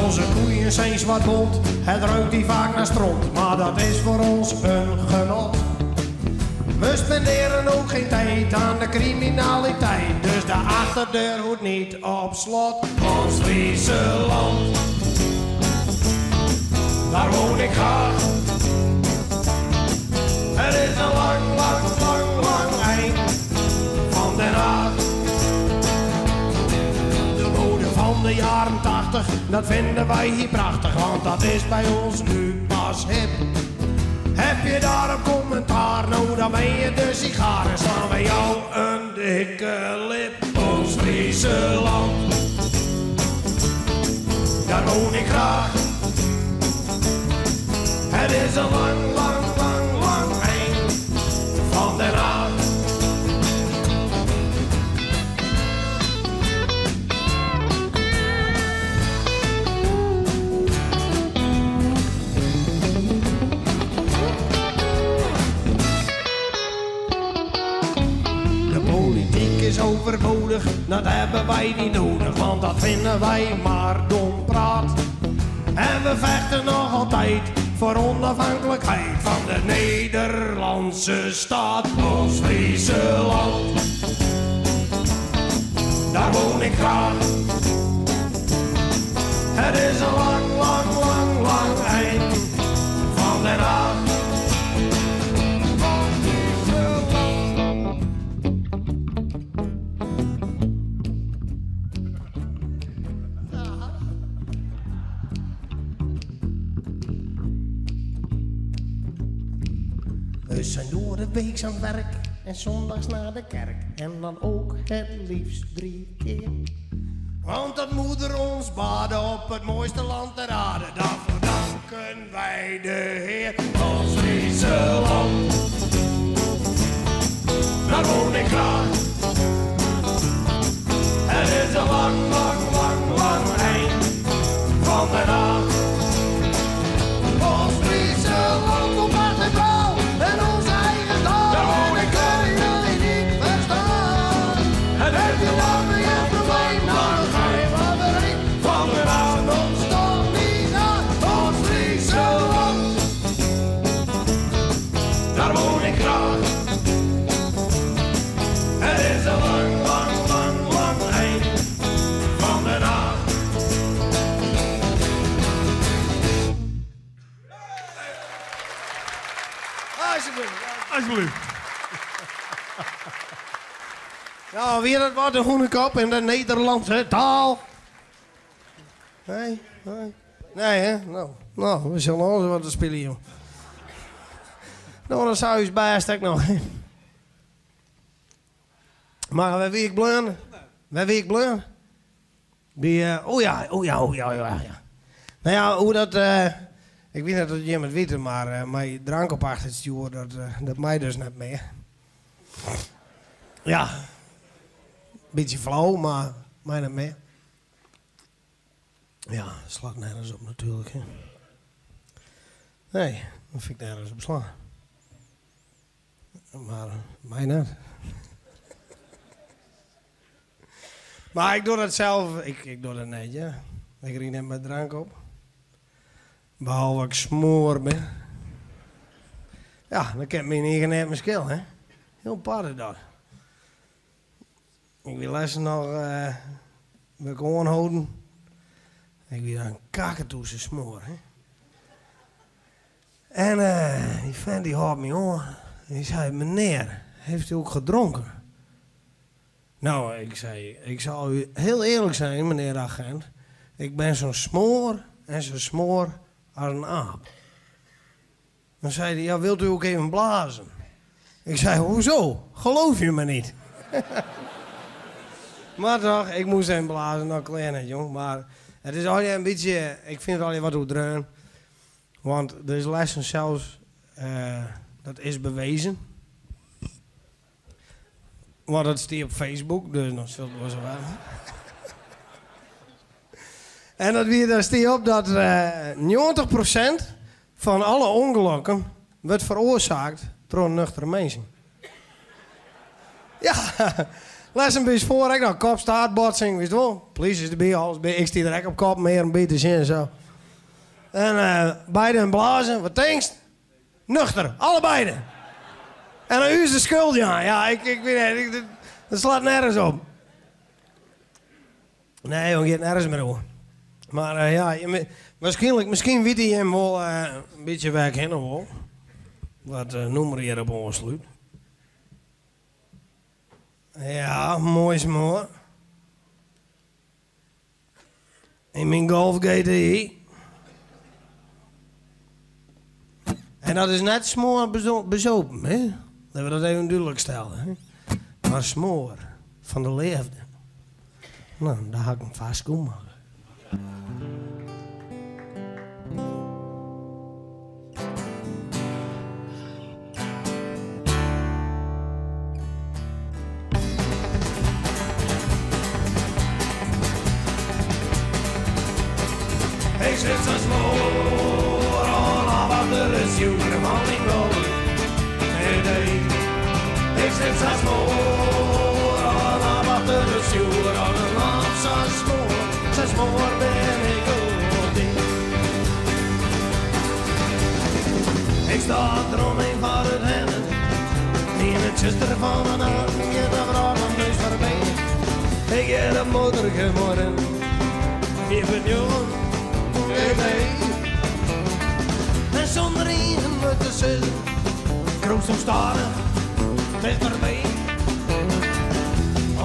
Onze koeien zijn zwartbont, het ruikt hier vaak naar stront, maar dat is voor ons een genot. We spenderen ook geen tijd aan de criminaliteit, dus de achterdeur hoeft niet op slot. Ons Friese land, daar woon ik graag. Het is een lang, lang, lang, lang eind van Den Haag. De mode van de jaren 80, dat vinden wij hier prachtig, want dat is bij ons nu pas hip. Heb je daar een commentaar, nou dan ben je de sigaar en slaan wij jou een dikke lip. Ons Friese land, daar woon ik graag. Het is een lang, lang, lang, lang eind van Den Haag. De politiek is overbodig, dat hebben wij niet nodig, want dat vinden wij maar dom praat. En we vechten nog altijd voor onafhankelijkheid van de Nederlandse staat. Ons Friese land, daar woon ik graag. Het is een lang, lang, lang, lang eind van Den Haag. We zijn door de week aan het werk en zondags naar de kerk. En dan ook het liefst 3 keer. Want dat moeder ons baden op het mooiste land ter aarde. Daarvoor danken wij de Heer. Ons Friese land, daar woon ik graag. Het is een lang, lang, lang, lang eind van Den Haag. Ons Friese land op hart en trouw en onze eigen taal. Daar woon ik En kunnen jullie niet verstaan. Het Heb is je een dan weer een probleem? Nou, dan ga je maar weer heen. Van Den Haag. Ze ons toch niet aan. Ons Friese land, daar woon ik graag. Het is een lang, lang, lang, lang eind van Den Haag. Alsjeblieft. Alsjeblieft. Nou, weer het wordt een hoenekop in de Nederlandse taal. Nee, nee. Nee, hè? Nou, nou, we zullen ons wat te spelen, joh. Nou, dat zou je best ook nog. Maar waar wie ik bleun? Waar wie ik bleun? Die, oh ja, oh ja, oh ja, oh ja, ja. Nou ja, hoe dat... ik weet niet of je het weet, maar mijn drank op achter het stuur, dat mij dus net meer. Ja. Beetje flauw, maar mij net meer. Ja, slaat nergens op natuurlijk. Hè. Nee, dat vind ik nergens op slaan. Maar mij net. Maar ik doe dat zelf, ik doe dat niet, ja. Ik riet net mijn drank op. Behalve ik smoor ben. Ja, dan kent mijn eigen net mijn schil, hè. Heel parten dat. Ik wil lessen nog me aanhouden. Ik wil een kakatoe smoor, hè. En die vent die houdt me aan. Die zei, meneer, heeft u ook gedronken? Nou, ik zei, ik zal u heel eerlijk zijn, meneer agent. Ik ben zo'n smoor en zo'n smoor als een aap. Dan zei hij, ja, wilt u ook even blazen? Ik zei, hoezo? Geloof je me niet? Maar toch, ik moest even blazen, nou klein, jong. Maar het is al een beetje, ik vind het al wat oerdreun. Want er is lessen zelfs, dat is bewezen. Want dat staat op Facebook, dus dan zult het wel zo wel. En dat wie, daar staat op dat 90% van alle ongelukken wordt veroorzaakt door nuchtere mensen. Ja, les een beetje voor, ik nou, kop-staartbotsing, weet je wel. Politie is erbij, alles bij. Ik sta er ook op kop, meer een beetje zin en zo. En beide een blazen, wat denkst? Nuchter, allebei. En dan u is de schuld, ja. Ja, ik weet niet, dat slaat nergens op. Nee, joh, gaat nergens meer over. Maar ja, waarschijnlijk, misschien weet hij hem wel een beetje waar ik heen wil. Wat noemen we hier op aansluit. Ja, mooi smoor. In mijn Golf GTI. En dat is net smoor bezopen, hè? Laten we dat even duidelijk stellen, hè? Maar smoor van de liefde. Nou, daar ga ik hem vast komen. Ik zit zo smoor aan achter de stuur van mijn Golf GTI. Ik zit zo smoor aan achter de stuur aan de lamp, zo smoor, zo smoor ben ik ook niet. Ik sta eromheen voor het hemd, in het zuster van een arm, je de vrouw van neus voorbij. Ik heb een motor geworden, ik ben jong. En zonder een wat te zeggen, kroop zo starig dichterbij.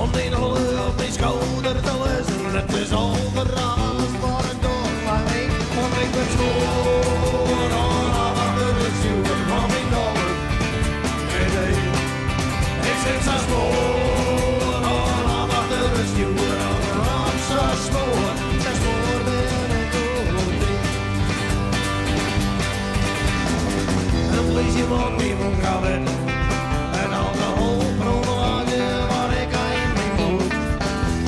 Om die holle op mijn schouder te lezen, het is al verrast voor een door maar mee. Want ik ben smoor aan achter de stuur van mijn Golf GTI. Ik zit zo smoor aan achter de stuur, zo smoor, zo smoor ben ik ook niet. Een politie moet niet van gaan wetten. En alcoholproblemen waar ik aan mee moet.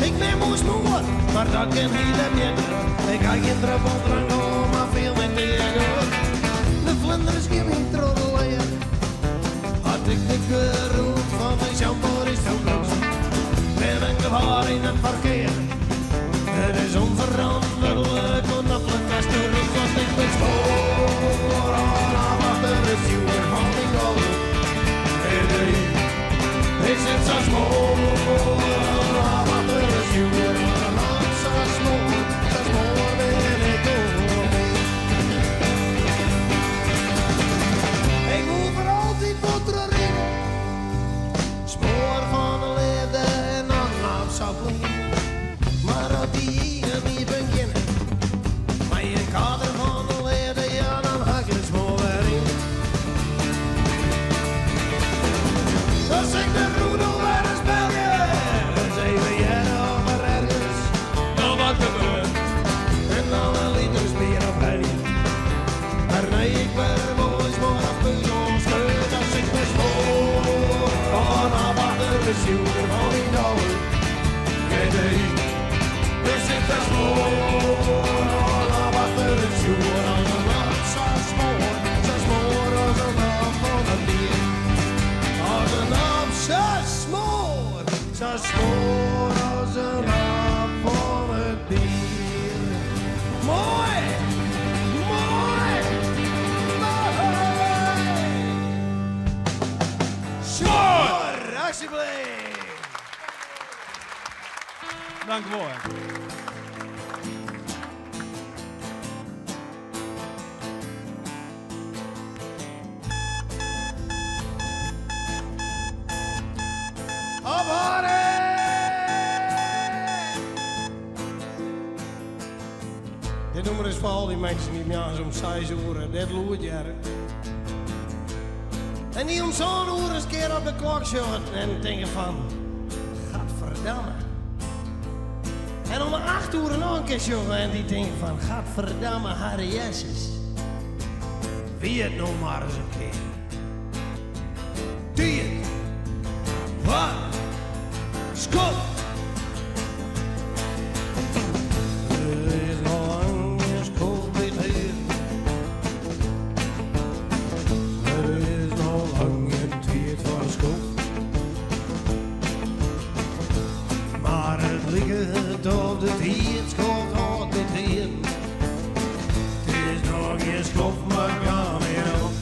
Ik ben moe smoor, maar dat kan niet beter. Ik ga geen druppel drank om, maar veel met tegen. De vlinders geven me trolleren. Had ik de geroep van mijn shampoo is zo groot. Ben een gevaar in het verkeer. Het is onveranderlijk, want dat plek is terug, want ik ben spoor aan achter de stuur van mijn Golf GTI. Ik zit zo smoor aan achter de stuur, zo smoor, zo smoor ben ik ook niet. Ik moet voor altijd motorrijden, smoor van de liefde en dan laat zo vliegen. Maar als die hier niet beginnen, maar een kader van de liefde, ja dan hak ik het smoor weer in. Als ik de roedel weer eens bel, eens even jaren of er ergens nog wat gebeurt. En dan een liter bier of henny. Maar nee, ik ben mooi smoor af puzzel scheut. Als ik me smoor, van af achter de stuur van die Golf GTI. Dus ik ben smoor, aan achter de stuur aan de nacht. Zo smoor, zo smoor als een naam van het bier. Als een naam zo smoor, zo smoor als een naam van het bier. Mooi, mooi, mooi. Smoor, alsjeblieft. Dank u wel. Ophouden! Dit nummer is voor al die mensen die me aan zo'n 6 uur dit loert jaren. En dy om sân oere ris kear op de klok sjogge en tinke fan, Gadverdamme. En om acht oere noch in kear sjogge en dy tinke fan, Gadverdamme, Harre Jesses. Wie it no mar ris in kear. Tiid. Foar. Skoft. Der is noch lang gjin skoft by it Der is noch lang gjin tiid foar skoft. Mar it liket of de tiid skoft hâldt by it It is noch gjin skoft, mar kaam mear op.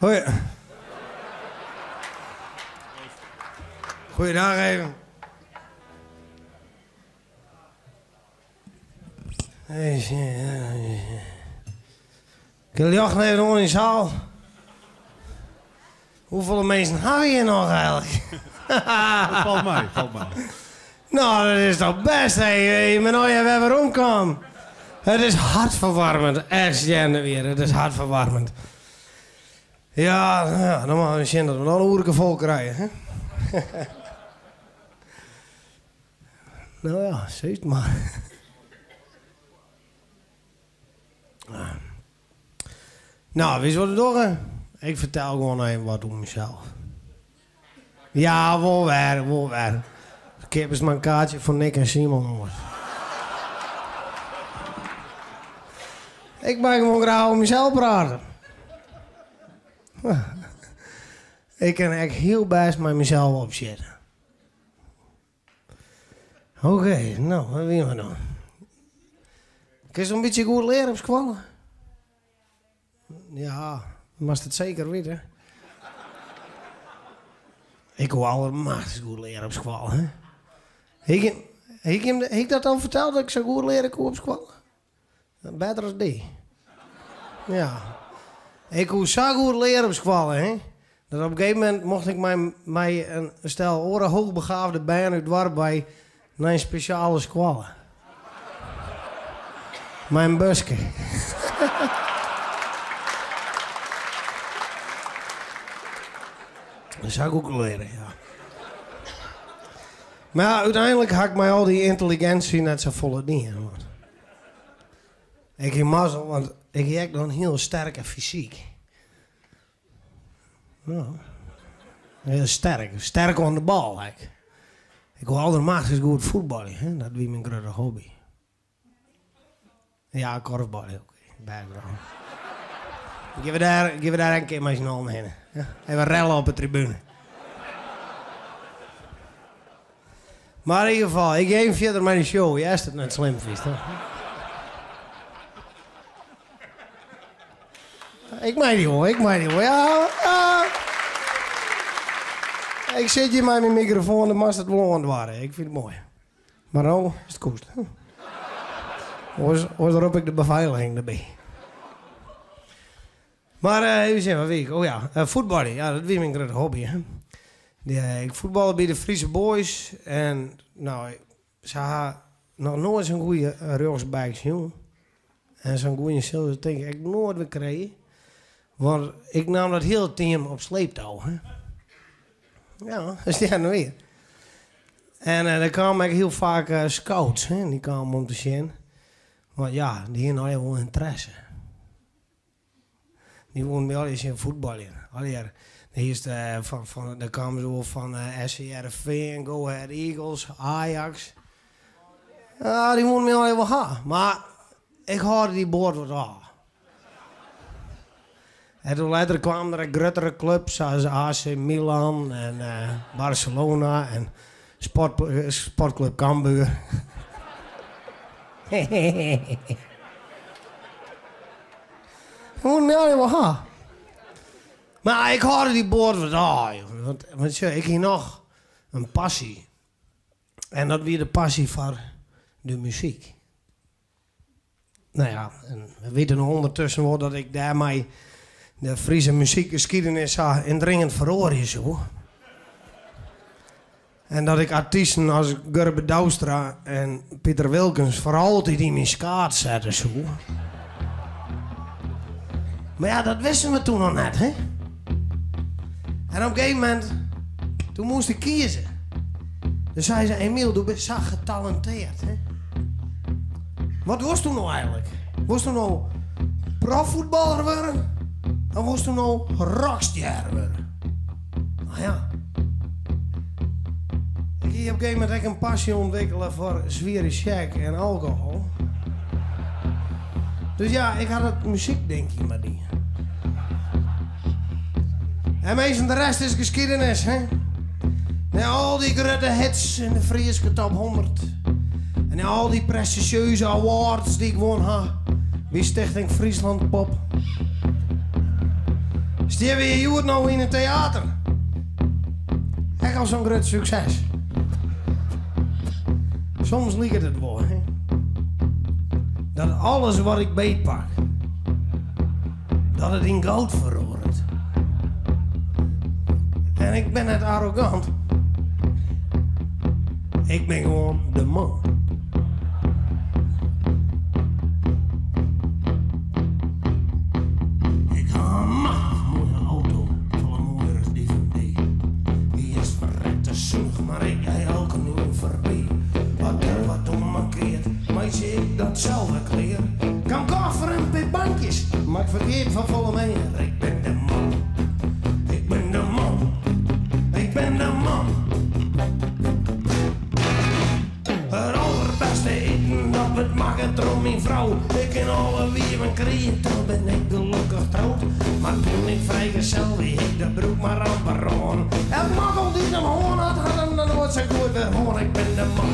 Hoi. Goeiedag even. Kin ljocht even oan yn de saal. Hoefolle minsken ha we hjir noch eigenlik? Falt mei, falt mei. No, dat is toch bêst, hé. Ik bin allegear wer weromkaam. It is hartferwaarmend, echt sjen wier. It is hartferwaarmend. Ja, no ja, dan moatte we sjen dat we noch in oerke fol krije, hè. No ja, sis it mar. No, witst wat we dogge? Ik fertel gewoan even wat oer mysels. Ja, wol wer, wol wer. Keapest mar in kaartsje foar Nick en Simon oars. Ik mei gewoan graach oer mysels prate. Ik kin ek hiel bêst mei mysels opsjitte. Oké, no, wêr wiene we no? Kinst in bytsje goed leare op skoalle? Ja, moatst it seker witte. Ik koe aldermachtich goed leare op skoalle, hè. Hie ik, hie ik dat al ferteld, dat ik sa goed leare koe op skoalle? Better as dy. Ja. Ik koe sa goed leare op skoalle, hè. Dat op in gegeven momint mocht ik mei, mei in stel oare hoogbegaafde bern út it doarp wei nei in spesjale skoalle. Mei in buske. Sa goed leare, ja. Mar ja, úteinlik ha ik mei al dy yntelliginsje net safolle dien. Want ik hie mazzel, want ik hie ek noch in hiel sterke fysyk. Ja. Hiel sterk, sterk oan de bal ek. Ik koe aldermachtich goed fuotbalje, hè? Dat wie myn grutte hobby. Ja, korfbalje ook. Background. Gean we dêr, gean we dêr in kear mei syn allen hinne. Ja? Even rellen op de tribune. Mar yn ieder gefal, ik gean even fierder mei de show. Ast it net slim fynst. Ik mei dy wol, ik mei dy wol. Ja, ja. Ik sit hjir mei myn mikrofoan, dan moatst it wol oandoare. Ik fyn it moai. Mar no is it koest. Oars, oars rop ik de befeiliging derby. Mar eh, even sjen, wat wie ik? Oh ja, uh, fuotbalje. Ja, dat wie myn grutte hobby. Hè. De, ik fuotballe by de Friese Boys. En no, se ha noch noait sa'n goede rjochtsback sjoen. En sa'n goede sille se tink ik ek noait wer krije. Want ik naam dat hiele team op sleeptou. Hè. Ja, dat is net wier. En uh, der kamen ek hiel faak uh, scouts, hè, dy kamen om te sjen. Want ja, dy hiene allegear wol ynteresse. Dy woene my allegear sjen fuotbaljen. Allegear. Earst, uh, fan, fan, der kamen se wol fan uh, SC Hearrenfean, Go Ahead Eagles, Ajax. Ja, dy woene my allegear wol ha. Mar ik hâlde dy boat wat ôf. En toen letter kwamen der ek gruttere clubs as AC Milan en uh, Barcelona en Sport, Sportclub Cambuur. Woene my allegear wol ha. Mar ik hâlde dy boat wat ôf. Want, want sjoch, ik hie noch in passy. En dat wie de passy foar de muzyk. No ja, en we witte no ûndertusken wol dat ik dêrmei de Friese muzykgeskiednis sa yndringend feroarje soe. En dat ik artysten as Gurbe Douwstra en Piter Wilkens foar altyd yn myn skaad sette soe. Mar ja, dat wisten we toen noch net, hè? En op in gegeven momint, toen moast ik kieze. Dus sei se, Emiel, do bist sa getalenteerd, hè? Wat wolsto no eigenlik? Wolsto no proffuotballer wurde? Of wolsto no rockstjer wurde? No ja. Ik hie op in gegeven momint ek in passy ûntwikkele foar swiere sjek en alkohol. Dus ja, ik ha dat muzykdinkje mar dien. En minsken, de rest is geschiedenis, hè? Nei al dy grutte hits yn de Fryske top 100. En nei al dy prestizjeuze awards dy't ik wûn ha by Stichting Friesland Pop. Stean we hjir hjoed no yn it teater. Ek al sa'n grut sukses. Soms liket it wol, hè, dat alles wat ik beetpak, dat it yn goud feroaret. En ik bin net arrogant. Ik bin gewoan de man. Ik ha in machtich moaie auto, folle moaier as dy fan dy. Hy is ferrekte sunich, mar ik ga elkenien foarby. As der wat oan mankeart, meitsje ik dat sels wer klear. Ik ha foar in pear bankjes, mar ik ferkeap foar folle mear. Ik bin de man, ik bin de man, ik bin de man. It alderbêste iten, dat wurdt makke troch myn frou. Ik kin alle wieven krije, dan bin ik gelokkich troud. Mar doe't ik frijgesel wie, hie ik de broek mar amper oan. Elk makkel dy't him hân hat, hat him dan noait sa goed wer hân. Ik bin de man,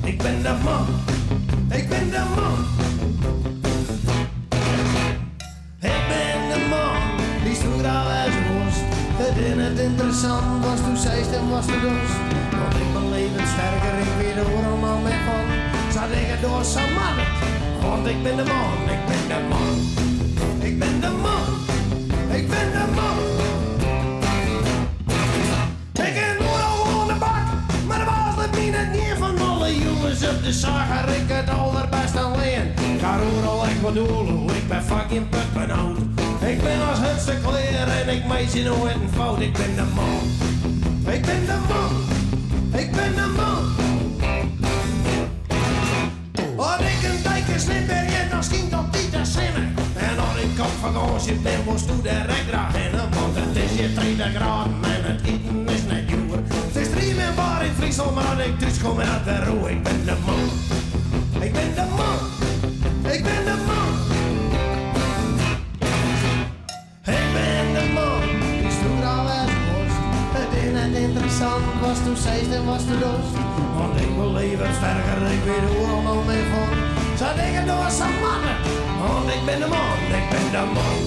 ik bin de man, ik bin de man. Ik bin de man dy'tsto graach wêze wolst. It is net ynteressant watsto seist en watsto dochst. Want ik beleef it sterker, ik wit oeral noch mear fan. Sa't ik it doch, sa moat it. Want ik bin de man, ik bin de man. Ik bin de man, ik bin de man. Ik kin oeral oan de bak, mar de baas lit my net gean. Fan alle jonges op de saak ha ik it alderbêste lean. Ik ha oeral ek wat doel, ik bin fucking put benaud. Ik bin as hurdste klear en ik meitsje noait in fout. Ik bin de man, ik bin de man, ik bin de man. As ik in dike slibearje, dan skynt altyd de sinne. En as ik op fakânsje bin, wolsto dêr ek graach hinne. Want it is hjir 30 graden en it iten is net djoer. It is striemin waar yn Fryslân, mar as ik thús kom, is it wer roer. Ik bin de man, ik bin de man, ik bin de man. Ik bin de man dy'tsto graach wêze wolst. It is net ynteressant watsto seist en watsto dochst. Want ik beleef it sterker, ik wit oeral noch mear fan. Sa't ik it doch, sa moat it. Want ik bin de man, ik bin de man.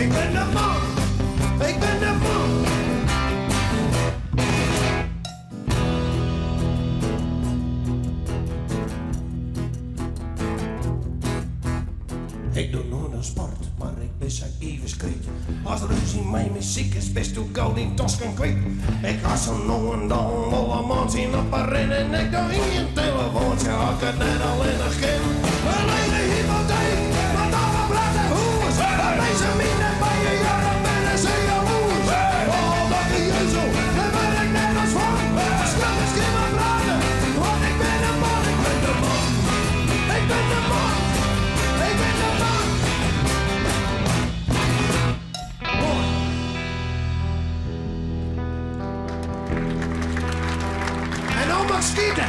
Ik bin de man, ik bin de man. Ik doch noait oan sport, mar ik bin sa gevers kwyt. As der rúzje mei muzyk is, bisto gau dyn tosken kwyt. Ik ha sa no en dan wol in mantsje op 'e rin en ik doch ien telefoantsje as ik it net allinnich kin. In lege hypoteek, mar dochs in prachtich hûs. As minsken my net by je hearre, binne se jaloers. Al dat gejeuzel, dêr wurd ik net los fan. Skulders kin mar prate, want ik bin de man, ik bin de man. Ik bin de man, ik bin de man. Moai. En no mag skite.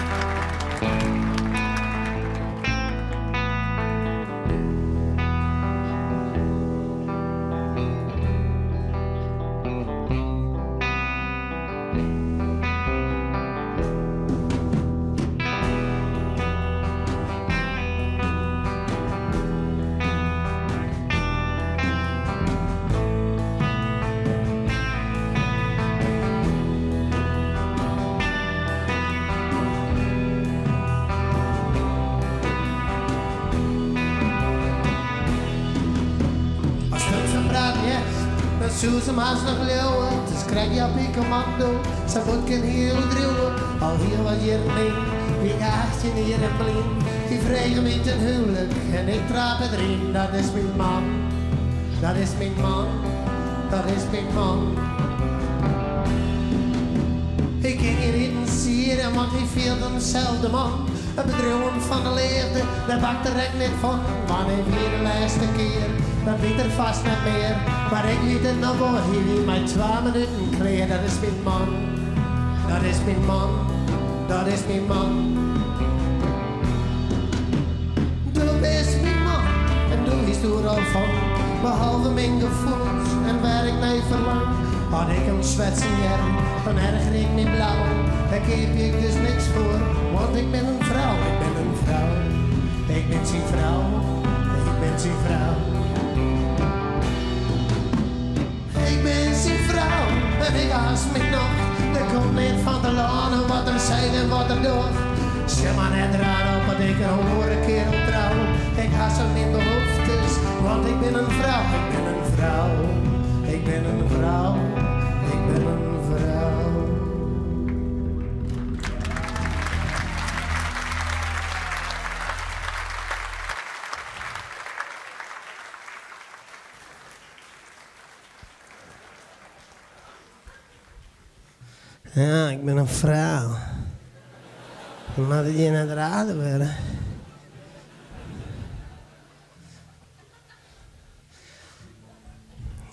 As do praten hearst, dan soest him hast noch leauwe. It is krekt Jappie Kommando, sa'n boat kin hiel driuwe. Al hiel wat jierren lyn, wie ik 18 jier en blyn. Hy frege my ten houlik en ik trape deryn. Dat is myn man, dat is myn man, dat is myn man. Ik kin gjin iten siede, want hy fielt himsels de man. It bedriuwen fan de leafde, dêr bakt er ek net fan. Wannear wie de lêste kear, dat wit er fêst net mear. Mar ik wit it noch wol, hy wie mei 2 minuten klear. Dat is myn man, dat is myn man, dat is myn man. Do bist myn man en do witst oeral fan. Behalve myn gefoelens en wêr't ik nei ferlang. As ik him swetsen hear, dan erger ik my blau. Dêr keapje ik dus niks foar, want ik bin in frou, ik bin in frou. Ik bin syn frou, ik bin syn frou. En ik haast myn nocht, der komt neat fan te lânen wat er seit en wat er docht. Sjoch mar net raar op at ik in oare kearel trou. Ik ha sa myn behoeftes, want ik bin in frou. Ik bin in frou, ik bin in frou, ik bin in frou. Ja, ik bin in frou. Moat it hjir net raarder wurde?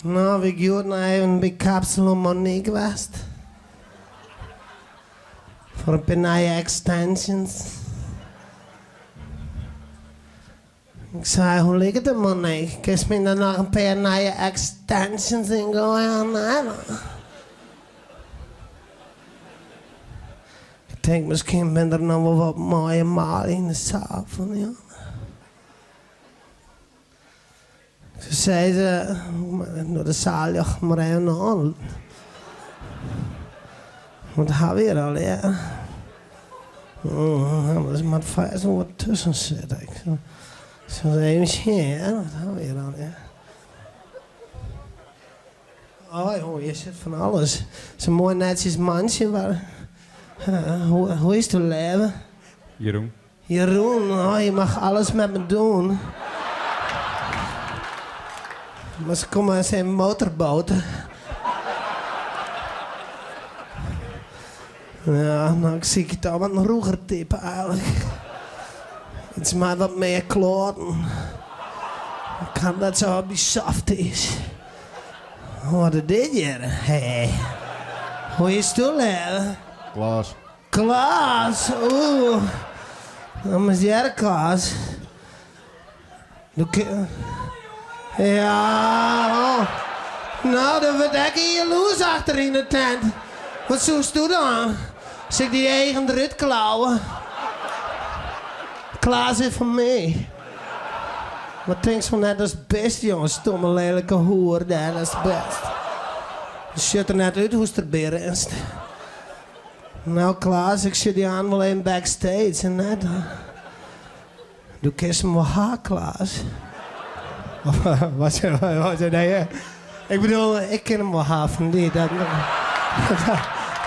No, wie ik hjoed noch even by Kapsalon Monique west. Foar in pear nije extensions. Ik sei, hoe liket it Monique? Kinst my der noch in pear nije extensions yn goaie? Ik tink, miskien binne der noch wol wat moaie manlju yn de saal fan dy. Se sei ze, no de saalljocht mar even oan. Wat ha we hjir allegear? Der moat fêst wol wat tusken sitte. Ik sil ris even sjen hear, wat ha we hjir allegear? Oh jong, hjir sit fan alles. Sa'n moai netsjes mantsje. Hoe is it leave? Jeroen. Jeroen, oh, je mag alles met me doen. Maar ze komen in zijn motorboot. Ja, nou, ik zie het al wat een roeger type eigenlijk. Het is maar wat meer kloten. Ik kan dat zo op die softies. Wat is dit hier? Hey. Hoe is het leven? Klaas. Klaas, oeh. Dan is jij Klaas. Ja, oh. Nou, dan wurdt ek in jaloers achter yn de tent. Wat soest do dan? Sil ik dy eagen derút klauwe? Klaas is fan my. Wat tinkst fan net datst bist, jonge stomme lelike hoer dêr, datst bist. Sjocht der net út hoe'tst derby rinst. Nou Klaas, ik sjoch dy aanst wol even backstage en net. Do kinst him wol ha, Klaas. Wat wat nee, ik bedoel, ik kin him wol ha fan dy. Dat,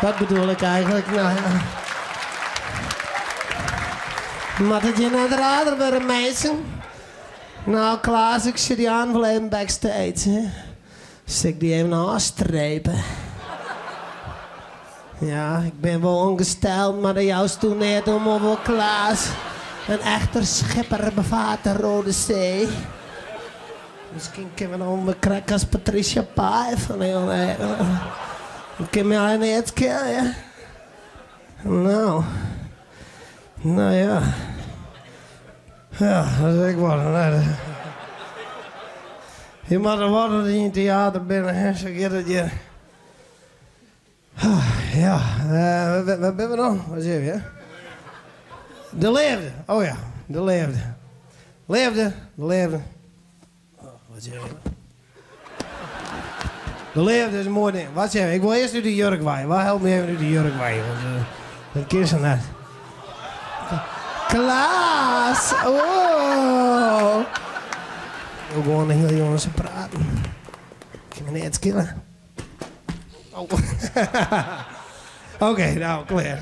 dat bedoel ik eigenlijk. Nou ja. Moat it hjir net raarder wurde, minsken? Nou Klaas, ik sjoch dy aanst wol even backstage. Hè. Sil ik dy even ôfstrepe? Ja, ik bin wol ongesteld, mar dêr joust do neat om of wol Klaas. In echter schipper bevaart de Rode Zee. Miskien kinne we dan wol krekt as Patricia Paay fan Dat kin my allegear neat skele. Nou, nou ja. Ja, dat is ek wat. Je moatte wat as je yn teater binne, hè? Sa giet it hjir. Ja, wêr binne we dan? Wat is hè? De leafde, oh ja, de leafde. Leafde, de leafde. Wat zeg je? De leafde is in moai ding. Wat zeg je? Ik wol earst út de jurk wei. Wa helpt my even út de jurk wei? Want dat kin sa net. Klaas! Oh! Ik wol gewoan de hiele jûn sa praten. Kin my neat skele. Oh. Oké, nou, klear.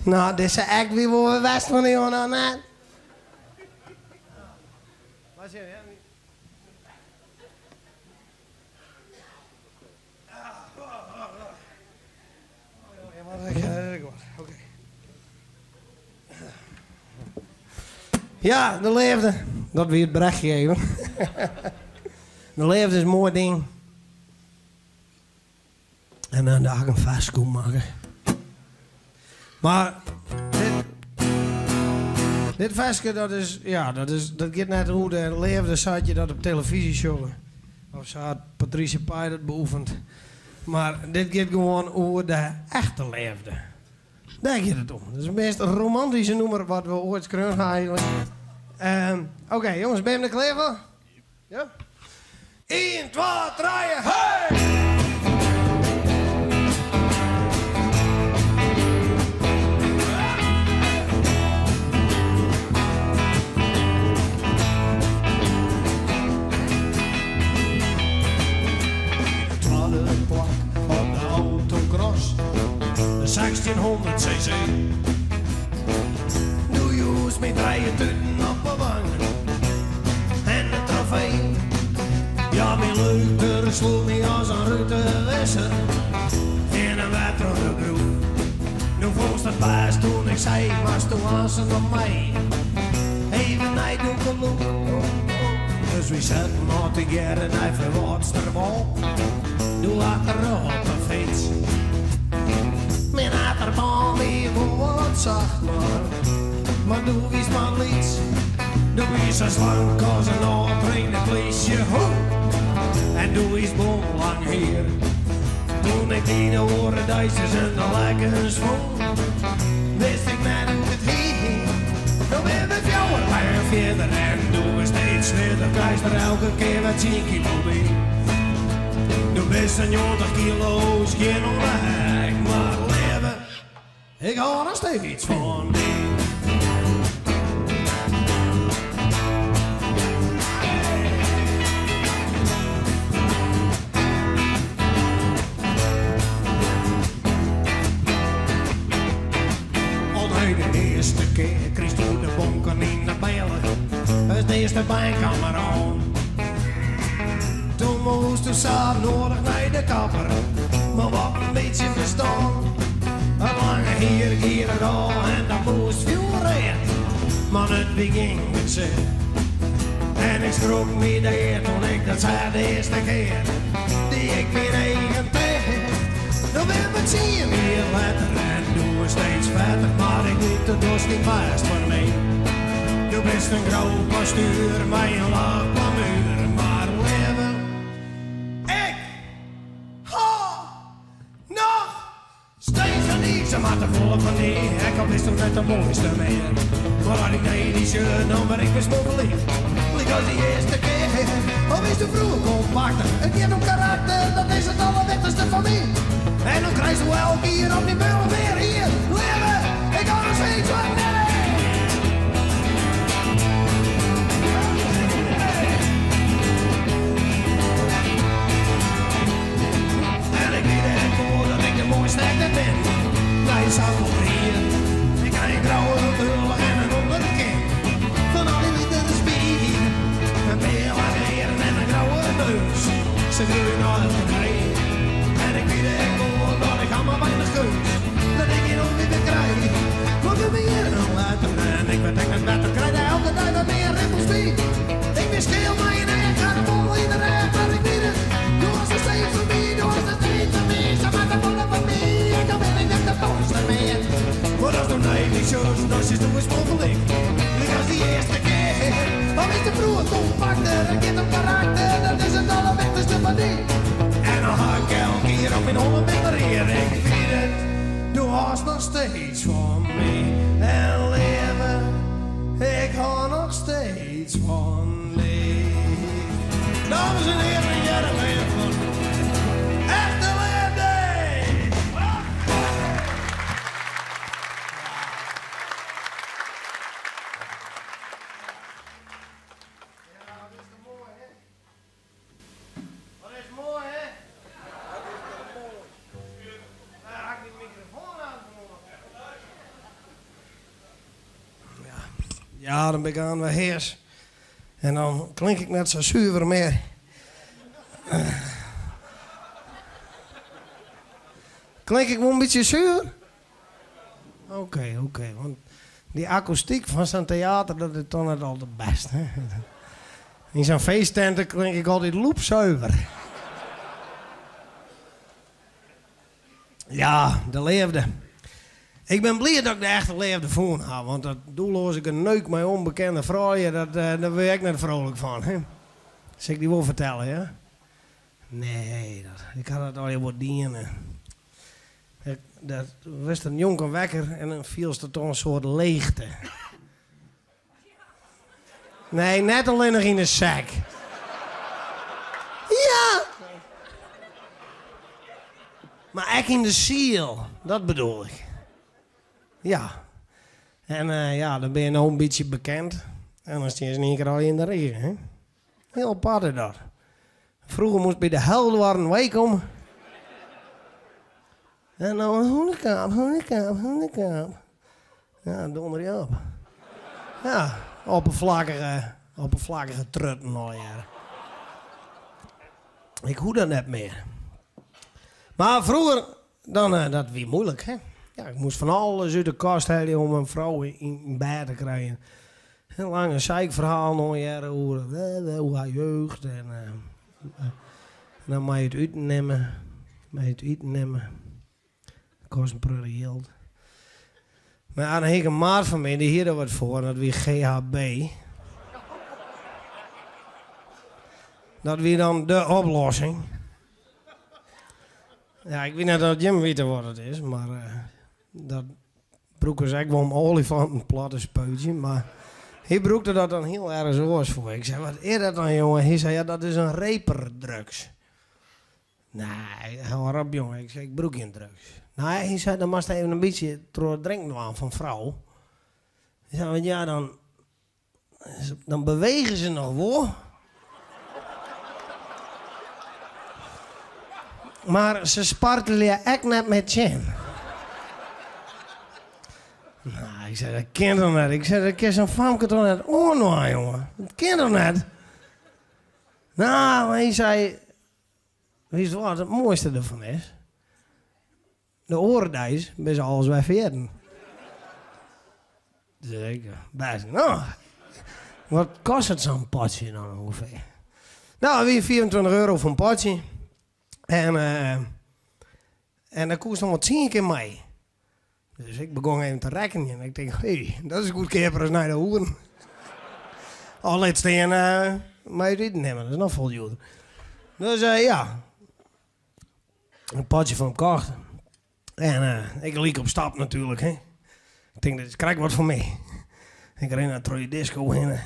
Nou, dizze act wie wol wer west fan de jûn, of net? Ja, de leafde. Dat wie it brochje even. De leafde is in moai ding. En dan ha ik in ferske makke. Mar dit, dit ferske, dat is, ja, dat is, dat giet net oer de leafde sa't je dat op televyzje sjogge. Of sa't Patricia Paay dat beoefenet. Mar dit giet gewoan oer de echte leafde. Dêr giet it om. Dat is it meast romantyske nûmer wat we oait skreaun ha eigentlik. Oké, jonges, binne jim der klear foar? Ja? Ien, twa, trije, hey! leukter sloech my as in rutewisser en in wetter troch de broek. Do fûnst it bêst toen ik sei, moatsto aansen om my even nei dûkelûk. Dus wy setten ôf tegearre nei Ferwâldsterwâl, doe achterop op 'e fyts. Myn achterbân wie wol wat sacht, mar mar doe wiest mar lyts. Doe wiest sa slank as in ôftrainde plysjehûn en doe hiest blom lang hier. Toen ik dy de oare deis tusken de lekkens fûn, wist ik net hoe't it hie. No binne we fjouwer bern fierder en doe wurdst steeds swierder, krijst der elke kear wer tsien kilo by. Do bist sa'n 90 kilo, skjin oan de hek, mar leave, ik hâld noch steeds fan dy. Al nei de earste kear kriest doe de bonken yn de billen, it earste bern kaam der oan. Toen moast sa noadich nei de kapper, mar wat in bytsje ferstân. It lange hier gie der ôf en dat moast fjoerread, mar it beging it sit. En ik skrok my dea toen ik dat seach de earste kear, die ik myn eigen ticht. No binne we tsien jier letter en doe wurdst steeds fetter, mar ik wit do dochst dyn bêst foar my. Do bist in grou postuer mei in laach plamuer, mar leave, ik hâld noch steeds fan dy. Se moatte folle fan dy, ek al bist do net de moaiste mear. Mar as ik nei dy sjoch, dan wurd ik wer smoorferlyfd, lykas dy earste kear. Al wiest do froeger kompakter, it giet om karakter, dat is it allerwichtichste foar my. En dan krijst do elk jier op dyn billen mear hier, leave, ik hâld noch steeds fan dy. En ik wit ek wol dat ik de moaiste ek net bin, nei safolle jier. Ik ha in grouwe bealch en in ûnderkin fan al dy liters bier. In pear lange hierren en in grouwe neus, se groeie noch elke dei. En ik wit ek wol dat ik ha mar weinich keus, dat ik gjin oar mear krij. Want ik bin jierren letter en ik wurd ek net better, krij der elke dei wat mear rimpels by. Ik bin skeal mei in each, ha de bol yn de rêch, mar ik wit it, do hâldst noch steeds fan my, do hâldst noch steeds fan my, se moatte folle fan my, ek al bin ik net de moaiste mear. Mar as do nei my sjochst, dan sjochst do wer smoorferlyfd, lykas dy earste kear. Al wiest do froeger kompakter, it giet om karakter, dat is it allerwichtichste foar dy. En al ha ik elk jier op myn holle minder hier, ik wit it, do hâldst noch steeds fan my. En leave, ik hâld noch steeds fan dy. Dames en hearen, Hearrenfean fan echte leafde! Ja, dat is toch moai, hè? Wat is moai, hè? Dat is toch moai. Wêr ha ik myn mikrofoan oan? Ja, dan bin ik aanst wer heas. En dan klink ik net sa suver mear. Klink ik wol in bytsje suver? Oké, oké. Want dy akoestyk fan sa'n teater, dat is toch net al te bêst, hè? Yn sa'n feesttinte klink ik altyd loepsuver. Ja, de leafde. Ik bin bliid dat ik de echte leafde fûn ha, want dat doelloaze geneuk mei ûnbekende froulju, dat, dêr wurd je ek net frolik fan, hè? Sil ik dy wol fertelle, ja? Nee, dat, ik ha dat allegear wol dien. Dat wurdst der njonken wekker en dan fielst toch in soart leechte. Nee, net allinnich yn de sek. Ja! Mar ek yn de siel, dat bedoel ik. Ja. En ja, dan bin je no in bytsje bekend. En dan stean se yn ien kear allegear yn de rige, hè? Hiel apart is dat. Froeger moast by de Heldoarn weikomme. En no in hûnekaap, hûnekaap, hûnekaap. Ja, donder je op. Ja, oppervlakkige, oppervlakkige trutten allegear. Ik hoech dat net mear. Mar froeger, dan, eh, dat wie moeilik, hè. Ja, ik moast fan alles út de kast helje om in frou yn bêd te krijen. In lange zeikferhalen oanhearre oer, eh, oer har jeugd en, eh, en dan mei it iten nimme, mei it iten nimme. Dat kost in protte jild. Mar ja, dan hie ik in maat fan my, dy hie der wat foar en dat wie GHB. Dat wie dan de oplossing. Ja, ik wit net oft jim witte wat it is, mar dat brûke se ek wol om oaljefanten plat te spuitsjen, mar hy brûkte dat dan hiel ergens oars foar. Ik sei, wat is dat dan jonge? Hy sei, ja dat is in reperdrugs. Nee, hâld op jonge, ik sei, ik brûk gjin drugs. Nee, hy sei, dan moatst even in bytsje troch it drinken dwaan fan frou. Hy sei, want ja, dan, dan bewege se noch wol. Mar se spartelje ek net mear tsjin. No, ik sei, dat kin toch net? Ik sei, dat kin sa'n famke toch net oandwaan, jonge? Dat kin toch net? No, mar hy sei, witst wat it moaiste derfan is? De oare deis binne se alles wer ferjitten. Dus ik, bêst genôch. Wat kostet sa'n potsje dan ûngefear? No, it wie 25 euro foar in potsje. En, en dan koest noch wol tsien kear mei. Dus ik begong even te rekkenjen. Ik tink, hé, dat is goedkeaper as nei de hoeren. Of lit stean mei it iten nimmen, dat is noch folle djoerder. Dus ja, in potsje fan him kocht. En ik gelyk op stap natuerlik, hè. Ik tink, dit is krekt wat foar my. Ik rin nei troch dy disko hinne.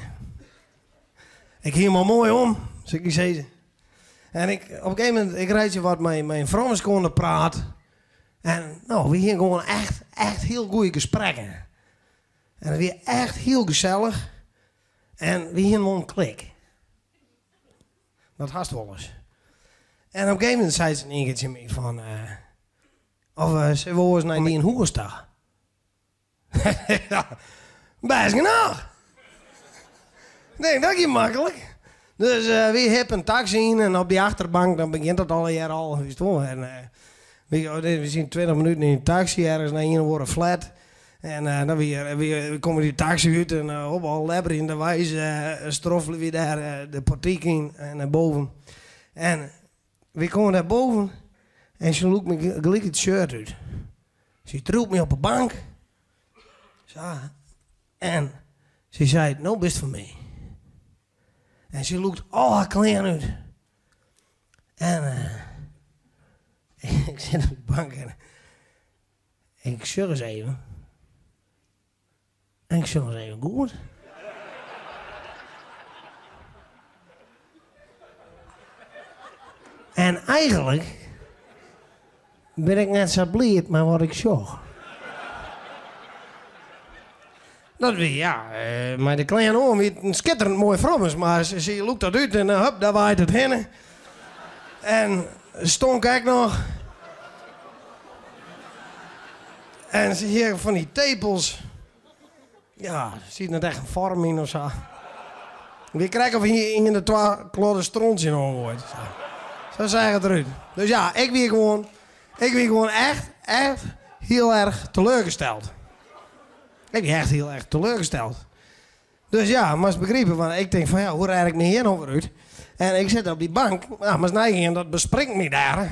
Ik hie him al moai om, sil ik je sizze. En ik, op in gegeven momint, ik reitsje wat mei in frommeske oan de praat. En no, we hiene gewoan echt, echt hiel goede gesprekken. En it wie echt hiel gesellich. En we hiene wol in klik. Dat hast wolris. En op in gegeven momint sei se yn ien kear tsjin my fan, of sille we oars nei dyn hûs ta? Bêst genôch. Nee, dat gie maklik. Dus wy hippe in taksy yn en op dy achterbank dan begjint dat allegear al, witst wol. En wy, we sieten 20 minuten yn in taksy ergens nei ien of oare flat. En dan wie, wy komme dy taksy út en op al lebberjenderweis stroffele wy dêr de portyk yn en nei boven. En wy komme dêr boven en se lûkt my gelyk it shirt út. Se triuwt my op 'e bank. Sa. En se seit, no bist fan my. En se lûkt al har klean út. En ik sit op de bank en ik sjoch ris even. En ik sjoch ris even goed. En eigenlik bin ik net sa bliid mei wat ik sjoch. Dat wie, ja, mei de klean oan wie it in skitterend moai frommes, mar se lûkt dat út en hup, dêr waait it hinne. En stonk ek noch. En se hie fan dy tepels. Ja, der siet net echt in foarm yn of sa. It wie krekt of hie ien der twa klodden stront tsjinoan goaid. Sa, sa seach it derút. Dus ja, ik wie gewoan, ik wie gewoan echt, echt hiel erch teleurgesteld. Ik wie echt hiel erch teleurgesteld. Dus ja, moatst begripe, want ik tink fan ja, hoe rêd ik my hjir no wer út? En ik sit op dy bank, no, moatst neigean, dat bespringt my dêr.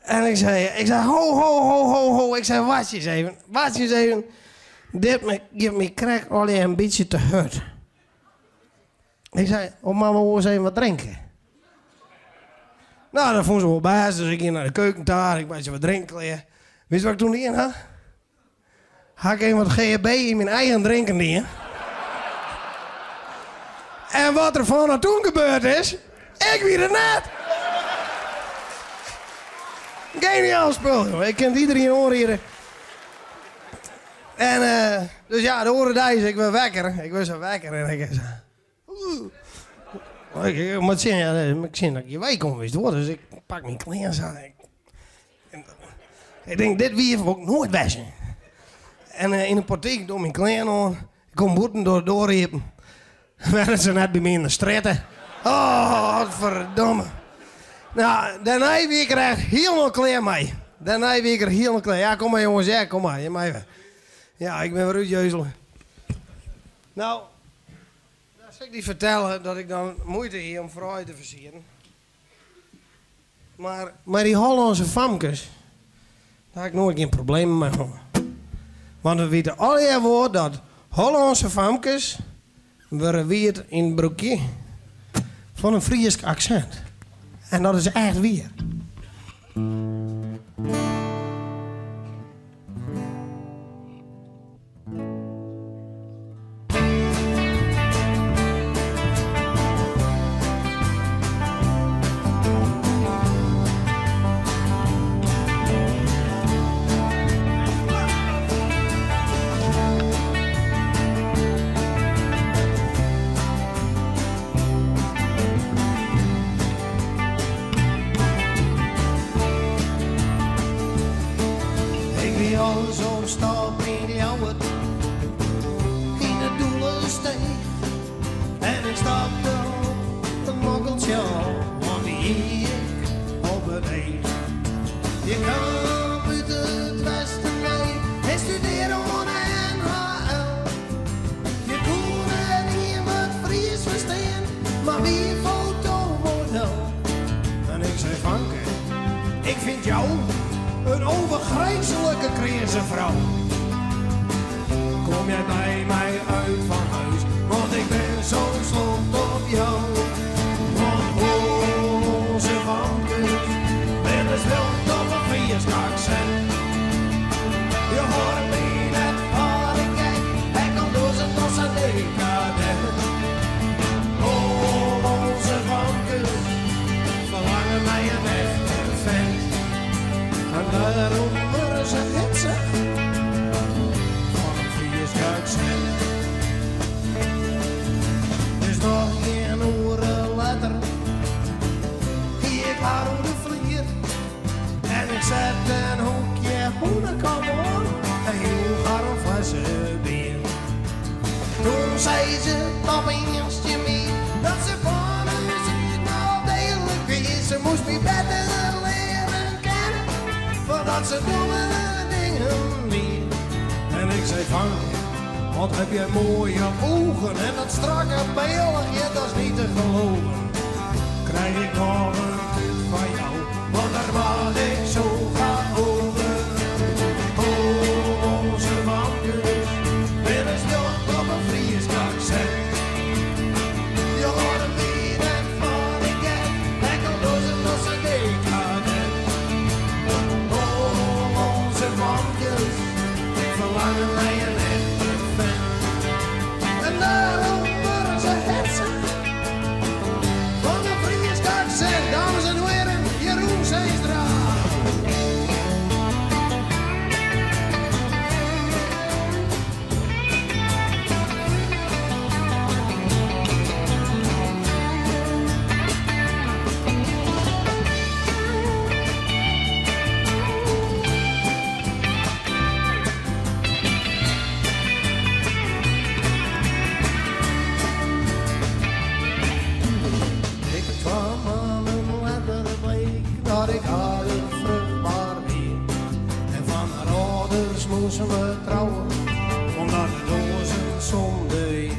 En ik sei, ik sei, ho, ho, ho, ho, ho, ik sei, wachtsje eens even, wachtsje eens even. Dit giet my krekt allegear in bytsje te hurd. Ik sei, of moatte we oars even wat drinke? No, dat fûn se wol bêst, dus ik gie nei de keuken ta en ik meitsje wat drinken klear. Witst wat ik toen dien ha? Ha ik even wat GHB yn myn eigen drinken dien. En wat der fan toen gebeurd is, ik wit it net. Geniaal spul, joh. Ik kin it iderien oanriede. En dus ja, de oare deis, ik wurd wekker. Ik wurd sa wekker en ik sa. Ik moat sjen, ja, ik sjen dat ik hjir wei kom, witst wol. Dus ik pak myn klean sa. Ik tink, dit wiif wol ik noait wêze. En yn de portyk doch myn klean oan. Ik kom bûten, doar de doar iepen. Wennet se net by my yn de strjitte. Oh, godferdomme. Nou, dêrnei wie ik der echt hielendal klear mei. Dêrnei wie ik der hielendal klear. Ja, kom mar jonges, ja, kom mar. Je meie. Ja, ik bin wer útjeuzele. Nou, dan sil ik dy fertelle dat ik dan muoite hie om froulju te fersieren. Mar mei dy Hollânske famkes, dêr ha ik noait gjin problemen mei hân. Want we witte allegear wol dat Hollânske famkes wurde wiet yn it broekje fan in Frysk aksint. En dat is echt wier. Ik wie alris op stap yn Ljouwert, yn de Doelesteech. En ik stapte op in mokkeltsje ôf, want dy hie ik op it each. Je kaam út it westen wei en studearre oan de NHL. Je koe net ien wurd Frysk ferstean, mar wie fotomodel. En ik sei, Fanke, ik vind jou een overgrijselijke kreaze frou. Kom jij bij mij uit van huis, want ik ben zo slot op jou. Want onze famkes binne wild op een Frysk aksint. Je hoort my net foar de gek, ek al dogge se noch sa dekadint. Hollânske famkes ferlange nei in echte fint. En dêrom wurde se hitsich fan in Frysk aksint. Dus noch gjin oere letter hie ik har oer de flier. En ik sette in hoekje Hûnekop oan en joech har in flesse bier. Toen sei se opiens tsjin my dat se fan hûs út noch degelijk wie. Se moast my better learen kennen foardat se domme dingen die. En ik sei, Fanke, wat heb jij mooie ogen en dat strakke beeltje, dat is niet te geloven. Krijg ik nog een tút fan jou, want daar wacht ik zo graag over. Hollânske famkes binne sljocht op in Frysk aksint. Je hâlde my net foar de gek, ek al dogge se noch sa dekadint. Hollânske famkes ferlange nei in echte fint. En dêrom wurde se hitsich fan in Frysk aksint. Dames en heren, Jeroen Zeestra. Ik twa mannen letter bleek dat ik aardich fruchtber wie. En fan har âlders moasten we trouwe, omdat it oars in sonde wie.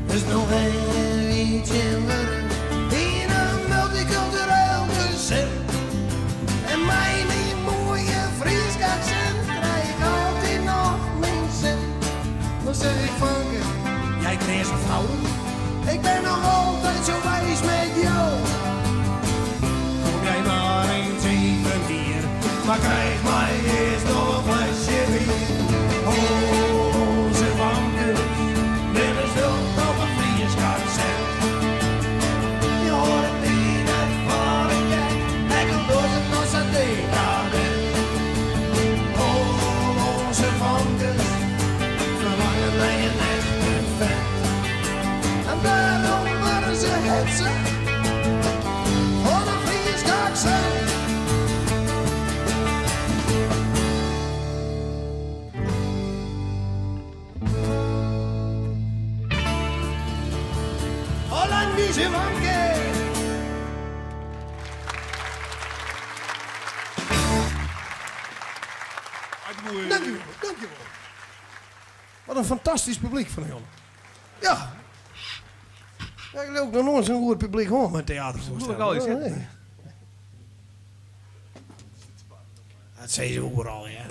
Dus no wenje wy tsjintwurdich yn in multykultureel gesin. En mei myn moaie Frysk aksint krij ik altyd noch myn sin. Dan sis ik, Fanke, jij kreaze frou, ik bin noch altyd zo wiis met jou. Kom jij mar eens even hier, mar krijg my earst noch in flesje bier. Hollânske famkes binne sljocht op in Frysk aksint. Je hâlde my net foar de gek, ek al dogge se noch sa dekadint. Hollânske famkes ferlange nei in echte fint. En dêrom wurde se hitsich fan in Frysk aksint. Hollandische famkes! Dankjewol, dankjewol. Wat in fantastysk publyk fan jong. Ja. Ja, ik leau ik noch noait sa'n goed publyk hân mei teaterfoarstelling. Nee. Dat sizze se oeral, ja.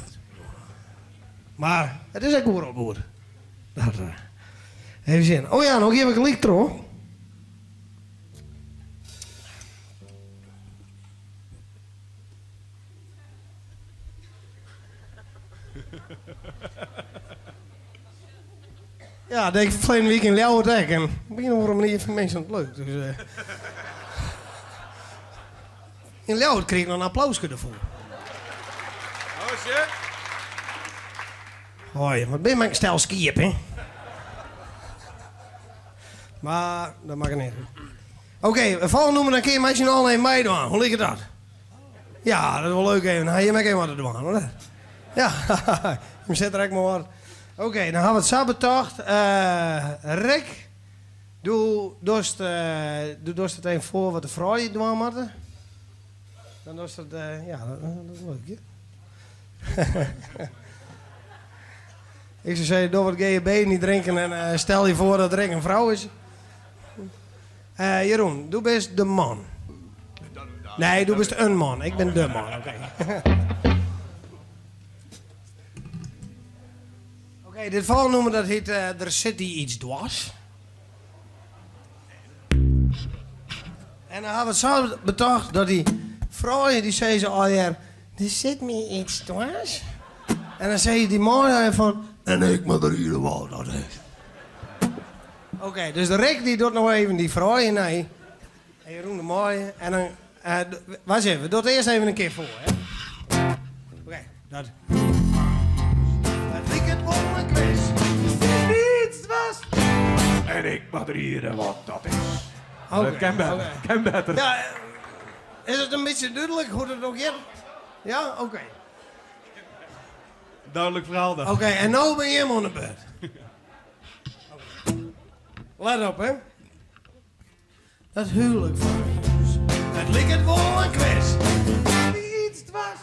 Mar it is ek oeral goed. Dat, even sjen. Oh ja, no gean we gelyk troch. Ja, dat die ik ferleden wike yn Ljouwert ek. En op ien of oare manier fine minsken it leuk. Dus, yn Ljouwert krige ik noch in applauske derfoar. Oh shit. Hoi, wat bin ik in stel skiep, hè? Mar dat makket net út. Oké, we folgjende nûmer dan kinne je mei syn allen even meidwaan. Hoe liket dat? Ja, dat is wol leuk even. Dan ha jim ek even wat te dwaan, hoor. Ja, jim sit der ek mar wat. Oké, dan ha we it sa betocht. Rick, do dochst, do dochst it even foar wat de froulju dwaan moatte. Dan dochst it, ja, dat is leuk, hè? Ik soe sizze, doch wat GHB niet drinken en stel je foar dat Rick in frou is. Jeroen, do bist de man. Nee, do bist in man. Ik bin de man, oké. Oké, dit folgjende nûmer dat hjit Der sit dy iets dwars. En dan ha we it sa betocht dat dy froulju dy sizze allegear, Der sit my iets dwars. En dan sizze dy manlju fan, En ik moat riede wat dat is. Oké, dus Rick dy docht no even dy froulju nei. En Jeroen de manlju. En dan, wacht even, we dogge it earst even in kear foar, hè. Oké, dat. It liket wol in kwis. Der sit iets dwars. En ik moat riede wat dat is. Oké. Dat kin better. Kin better. Ja, is it in bytsje dúdlik hoe't it no giet? Ja? Oké. Dúdlik ferhaal dan. Oké, en no bin jim oan de beurt. Let op, hè. Dat huwlik fan ús, it liket wol in kwis. Iets dwars.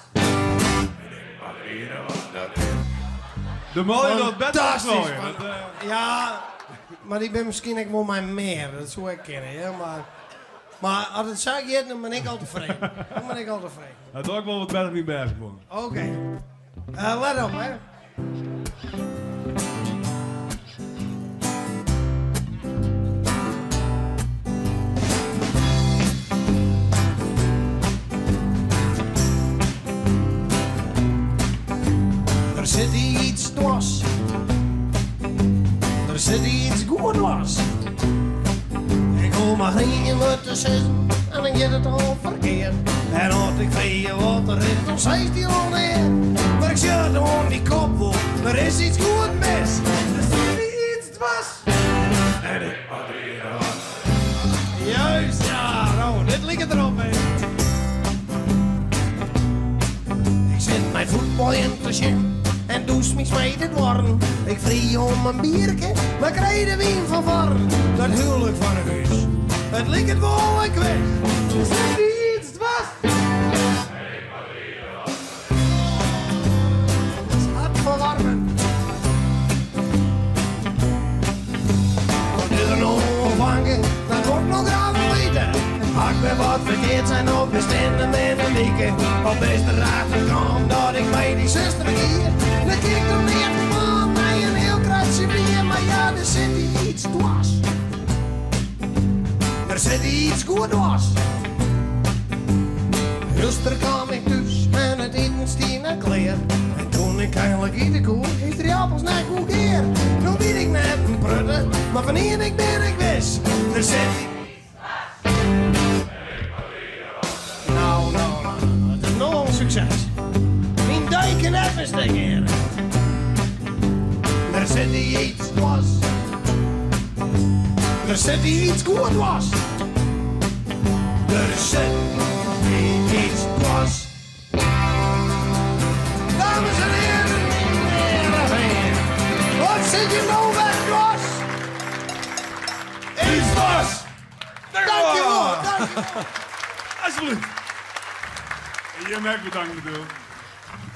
De manlju docht better as de Fantastysk. froulju. Dat, Ja, mar dy binne miskien ek wol mei mear, dat soe ek kinne, hè. Mar, mar as it sa giet, dan bin ik al tefreden. Dan bin ik al tefreden. Dat doch ik wol wat better myn bêst gewoan. Oké. Let op, hè. Der sit iets dwars. Der sit iets goed dwars. Ik hoech mar ien wurd te sizzen en dan giet it al ferkeard. En as ik freegje wat der is, dan seist dy al neat. Mar ik sjoch it oan dyn kop wol, der is iets goed mis. Der sit iets dwars. En ik moat riede wat. Juist, ja, nou, dit liket derop, hè. Ik sit nei fuotbaljen te sjen en dûs my smee te doarren. Ik freegje om in bierke, mar krij de wyn fan foarren. Dat huwlik fan ús, it liket wol in kwis. Der sit iets dwars. Dat is hartferwaarmend. Wat is der no oanfangen, dat wol ik no graach wol witte. Ha ik wer wat ferkeard sein of bestean der in wike? Of bist derachter kaam dat ik mei dyn suster gie? Dêr kin ik toch neat fan nei in hiel kratsje bier. Mar ja, der sit iets dwars. Der sit iets goed dwars. Juster kaam ik thús en it iten stie net klear. En doe't ik einlik ite koe, hie de apels net goed gear. No wit ik net in prutte, mar fan ien ding bin ik wis. Der sit No, no, no, no, it is no al in sukses. Myn dei kin net mear stik gean. Der sit iets dwars. Der sit iets goed dwars. Der sit iets dwars. Dames en hearen, Heerenveen. Wat sit jim no wer dwars? Iets dwars! Dankjewol, dankjewol. Alsjeblieft. En jim ek bedankt natuerlik.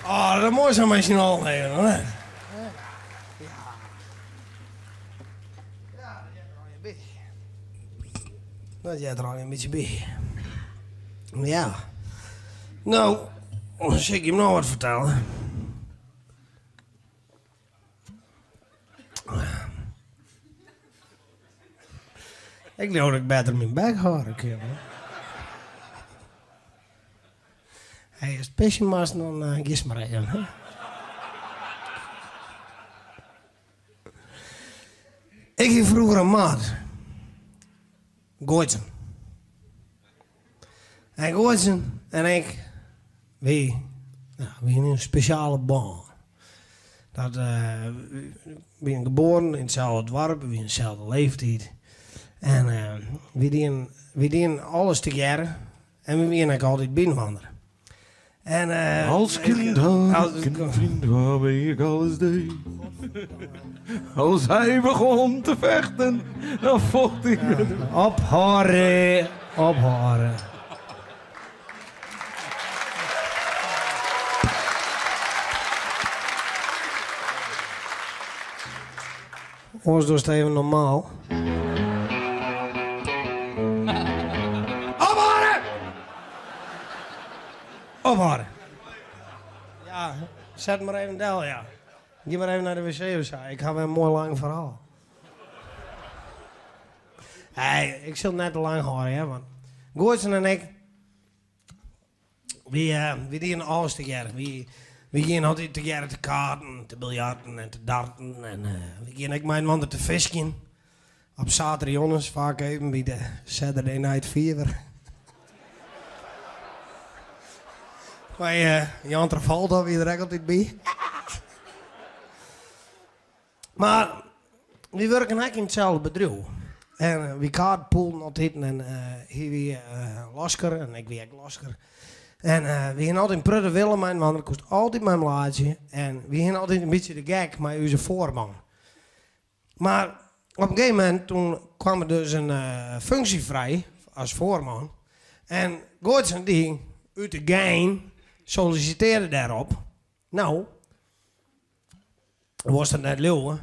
Oh, dat moai sa mei syn allen even, hoor. Ja. Ja, dat heart der al in bytsje. Dat heart der al in bytsje by. Ja. No, sil ik jim noch wat fertelle? Ik leau dat ik better myn bek hâlde kin. Hey, ast pisje moatst, dan giest mar even. Hè? Ik hie froeger in maat. Goaitsen. En Goaitsen en ik, wy, nou, wy hiene in spesjale bân. Dat, we wiene geboren yn itselde doarp, we wiene deselde leeftiid. En wy dienen, wy dienen alles tegearre en we wiene ek altyd byinoar. En, Als kind had ik een vriend waarmee ik alles deed. Als hij begon te vechten, dan vocht ik met hem. Ophâlde, ophâlde. Oars dochst even normaal. Ophâlde! Ophâlde. Ja, set mar even del, ja. Gean mar even nei de wc of sa. Ik ha wer in moai lang ferhaal. Hey, ik sil it net te lang hâlde, hear, want Goaitsen en ik, wy, wy dienen alles tegearre. Wy, wy giene altyd tegearre te kaarten, te biljarten en te darten. En wy giene ek mei-inoar te fiskjen. Op saterdeijûns faak even by de Saturday Night Fever. Mei Jan Travolta wie der ek altyd by. Mar wy wurken ek yn itselde bedriuw. En wy kaartpoolden altyd en hy wie lasker en ik wie ek lasker. En wy hiene altyd in protte wille mei-inoar, koest altyd mei him laitsje. En wy hiene altyd in bytsje de gek mei ús foarman. Mar op in gegeven momint toen kwam der dus in funksje frij as foarman. En Goaitsen dy út de gein sollisitearre dêrop. No, wolst it net leauwe,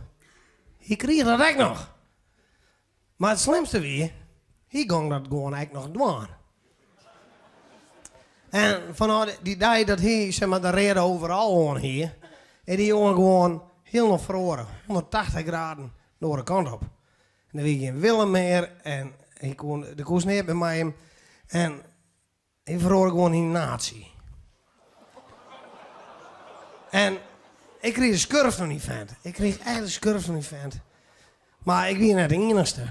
hy krige dat ek noch. Mar it slimste wie, hy gong dat gewoan ek noch dwaan. En fanôf dy dei dat hy zeg mar de reade overal oan hie, is dy jonge gewoan hielendal feroare, 180 graden de oare kant op. En der wie gjin wille mear en hy koe, der koest neat mear mei him. En hy feroare gewoan yn in nazi. En ik krige de skurft fan dy fent. Ik krige echt de skurft fan dy fent. Mar ik wie net de iennichste.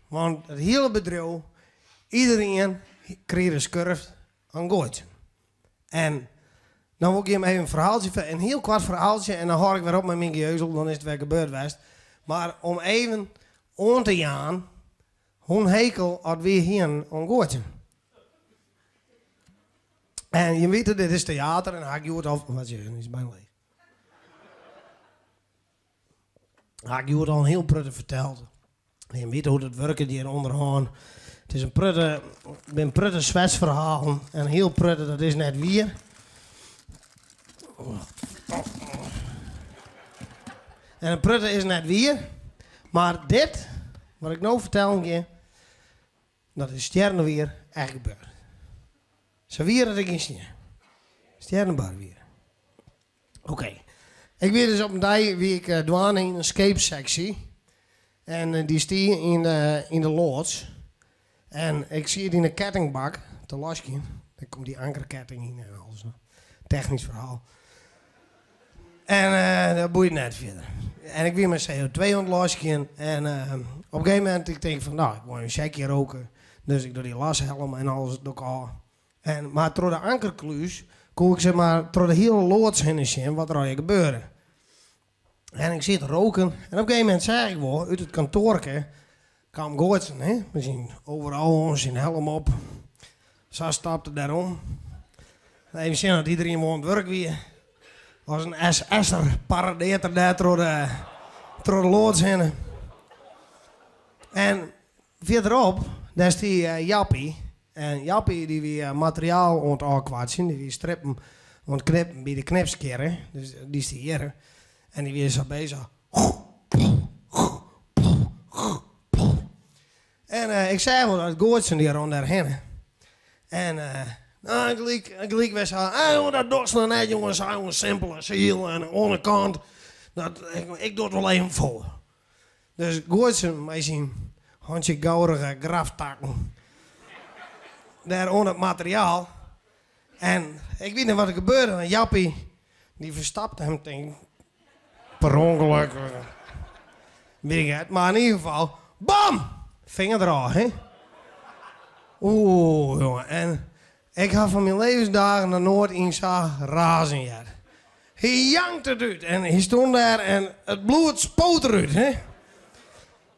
Want it hiele bedriuw, iederien krige de skurft oan Goaitsen. En dan wol ik jim even in ferhaaltsje, in hiel koart ferhaaltsje en dan hâld ik wer op mei myn gejeuzel, dan is it wer gebeurd west. Mar om even oan te jaan hoe'n hekel at wy hienen oan Goaitsen. En jim witte, dit is teater en ha ik hjoed al, wat is byna leech. Ha ik hjoed al in hiel protte ferteld. Jim witte hoe't it wurket hjir ûnderhân. It is in protte, bin in protte swetsferhalen en in hiel protte dat is net wier. En in protte is net wier. Mar dit, wat ik no fertellen gean, dat is stjernewier echt gebeurd. Sa wier as ik yn snie. Stjernebar wier. Oké. Ik wie dus op in dei wie ik dwaande yn in skeepseksje. En dy stie yn yn de loads. En ik siet yn de kettingbak te laskjen. Dêr komt dy ankerketting yn en alles. Technysk ferhaal. En dat boeit net fierder. En ik wie mei CO2 oan it laskjen. En op in gegeven momint ik tink fan no, ik wol even in sjekje roke. Dus ik doch dy lashelm en alles doch ik ôf. En, mar troch de ankerklús koe ik zeg mar troch de hiele loads hinne sjen wat der allegear gebeurde. En ik siet te roken en op in gegeven momint seach ik wol, út it kantoarke kaam Goaitsen, hè, mei syn overal oan, syn helm op. Sa stapte er dêr om. Even sjen oft iederien wol oan it wurk wie. As in SS'er paradeert er dêr troch de, troch de loads hinne. En fierderop, dêr stie Jappie. En Jappie dy wie materiaal oan it ôfkwatsjen, dy wie strippen Oan it knippen by de knipskjirre, dus dy stie hjir. En dy wie sa bezich. En ik seach wol dat Goortsen dy rûn dêr hinne. En no, gelyk, gelyk wer sa, ah jonge, dat dochst noch net jonge, sa jonge, simpele siel en oan de kant, dat, ik doch it wol even foar. Dus Goortsen mei syn hantsje gourige graftakken dêr oan it materiaal. En ik wit net wat der gebeurde, want Jappie dy ferstapte him tink ik per ûngelok, wit ik net, mar yn ieder gefal, bam! Finger derôf, hè. Oeh, jonge, en ik ha fan myn levensdagen noch noait ien sa razen heard. Hy jankt it út en hy stond dêr en it bloed spoot derút, hè.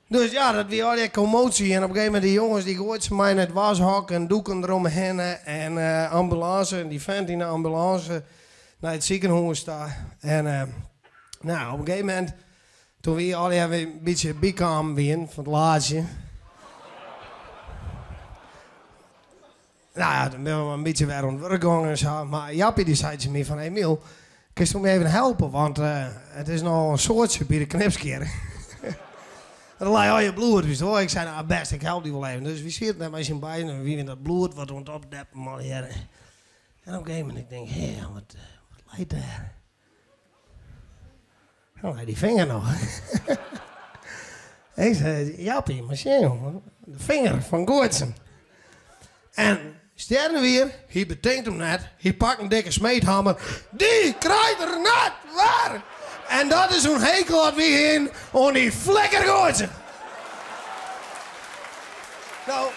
Dus ja, dat wie allegear kommotie en op in gegeven momint dy jonges dy goaiden se mei nei it washok en doeken deromhinne en ambulânse en dy fent yn de ambulânse nei it sikehûs ta. En nou, op in gegeven momint toen wy allegear wer in bytsje bykaam wienen fan it laatsje, Nou ja, dan binne we mar in bytsje wer oan it wurk gongen en sa. Mar Jappie dy sei tsjin my fan, Emiel, kinst my even helpe, want it is nochal in soadsje by de knipskjirre. Der lei allegear bloed, witst wol. Ik sei, nou bêst, ik help dy wol even. Dus wy sieten dêr mei syn beiden en wy wienen dat bloed wat oan it opdeppen allegearre. En op in gegeven momint ik denk, hé, wat leit dêr? Dan lei dy finger noch. Ik sei, Jappie, mar sjen jonge, de finger fan Goortsen. En stjerren wier, hy betinkt him net, hy pakt in dikke smeedhammer, dy krijt er net wer! En dat is hoe'n hekel dat wy hienen oan dy flikker Goortsen. Nou.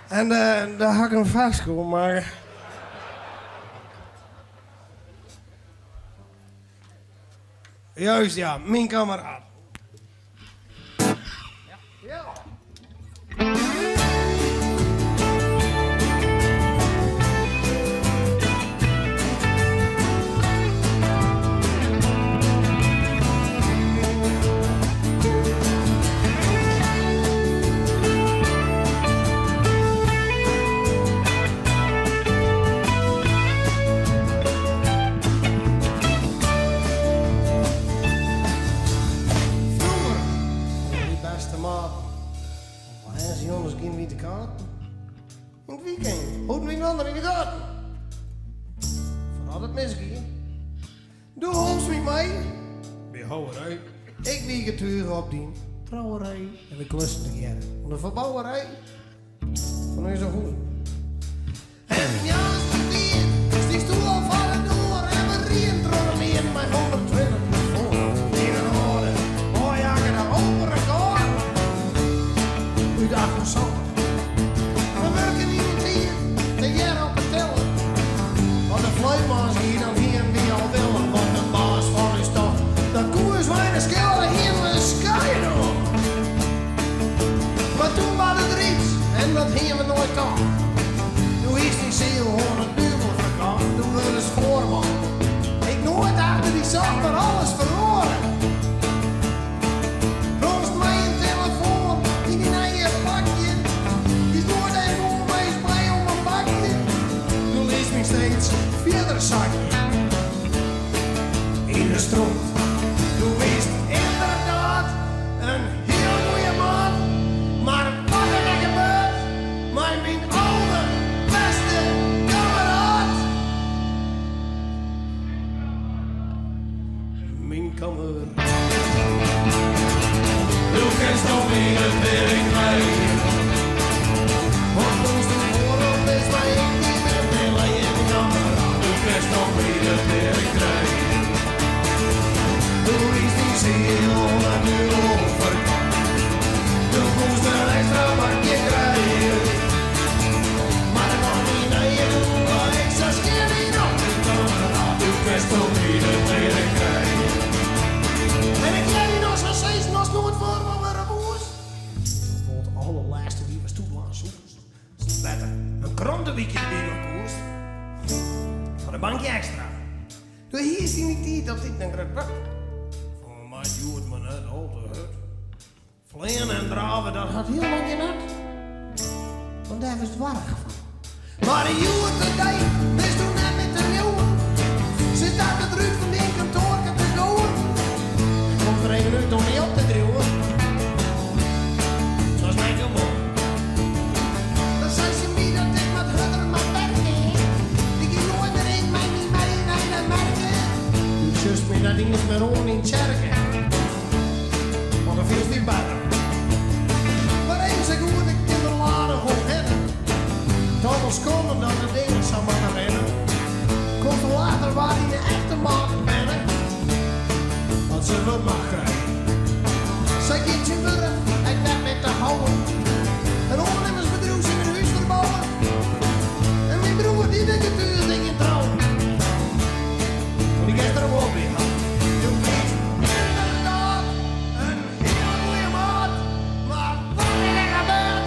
En dêr ha ik in ferske oer makke. Juist ja, myn kammeraat. Froeger, myn bêste maten, op woansdeijûns gienen wy te kaarten. Yn it wykein holden wy inoar yn de gaten. Foardat it misgie. Doe holst my mei by houwerij. Ik wie getuge op dyn trouwerij en we klusten tegearre oan de ferbouwerij fan ús hûs. En moarnstiid stiesto al foar de doar en we rieden troch de mieden mei 120 foar. Yn in âlde, ôfjakkede Opel Rekord út 78. We wurken yn dy tiid tegearre op 'e tiller. As de fluit mâns gie, dan hienen wy al wille. Want de baas fan ús tocht, dat koe ús weinich skele, hienen we in skijen oan. Mar toen barde der iets en dat hienen we noait tocht. Doe hiest dyn siel oan 'e duvel ferkocht, doe wurdest foarman. Ik noait achter dy socht, mar alles feroare. Komst mei in telefoan yn dyn nije pakje. Giest noait even oan mei ús mei om in bakje. Do lietst my steeds fierder sakje yn de stront. Do wiest ynderdaad in hiel goeie maat, mar wat der ek gebeurt mei myn alderbêste kammeraat. Myn kammeraat. Do kinst no myn werk krije. Want moast do foarop is, mar ik dy net mear lije, myn kammeraat. Do kinst no myn werk krije. Do hiest dyn siel oan 'e duvel ferkocht. Do koest in ekstra bakje krije. Mar mei myn nije doe ik sa skjin yn nocht, myn kammeraat. Do kinst no myn werk krije. En ik hear dy noch sa sizzen ast noait foarman wurde woest. Want it allerlêste wie watst doe dwaan soest. Ast better in krantewykje derby dwaan koest. Foar in bankje ekstra. Doe hiest yn dy tiid altyd in grut wurd. Foar my hjoed mar net al te hurd. Fleane en drave, dat hat hielendal gjin nut. Want dêr wurdst warch fan. Mar hjoed-de-dei bisto net mear te leauwen. Sitst achter it rút fan dyn kantoarke te dowen. En komst der even út om my op te driuwen. Dat is net gewoan. Dan sei se my dat ik wat hurder moat werke. Ik gie noait mear even mei my mei nei de merke. Do sjochst my net iens mear oan yn tsjerke. Want dan fielst dy better. Mar even sa goed, ik kin der wol aardich omhinne. Toch wol skande dat de dingen sa moatte rinne. Komst wol achter wa't dyn echte maten binne. As se wat macht krije. Sy giet tsjintwurdich ek net mear te houwen. In oannimmersbedriuw sil myn hús ferbouwe. En myn broer dy wurket thús ek gjin trouwen. Want dy kinst der wol by ha. Do bist ynderdaad in hiele goeie maat. Mar wat is der gebeurd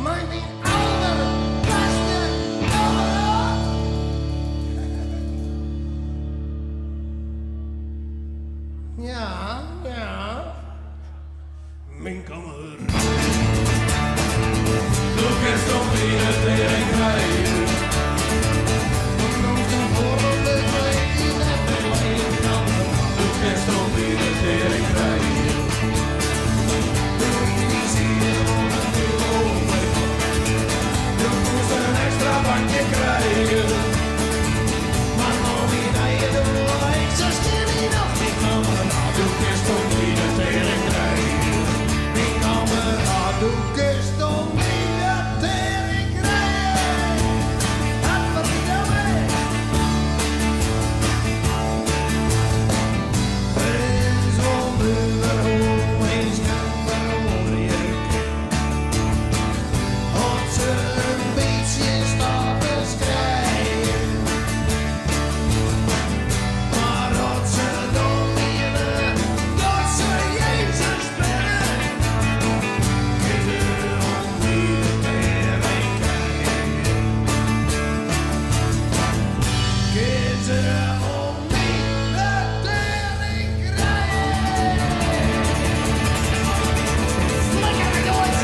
mei myn alderbêste kammeraat? Ja, ja. Myn kammeraat. Do kinst om my de tering krije. Do kinst om my de tering krije. Do koest in ekstra bankje krije. Mar no myn nije doel, ik sa skjin yn of myn kammeraat. Do kinst om my de tering krije. Myn kammeraat, do kinst om my de tering krije. Hatverdamme. Is wol nuver hoe minsken feroarje kinne. As se in bytsje status krije. Mar as se dan miene dat se Jezus binne, kinne se om my de tering krije. Kinne se om my de tering krije. Flikker ik ooit!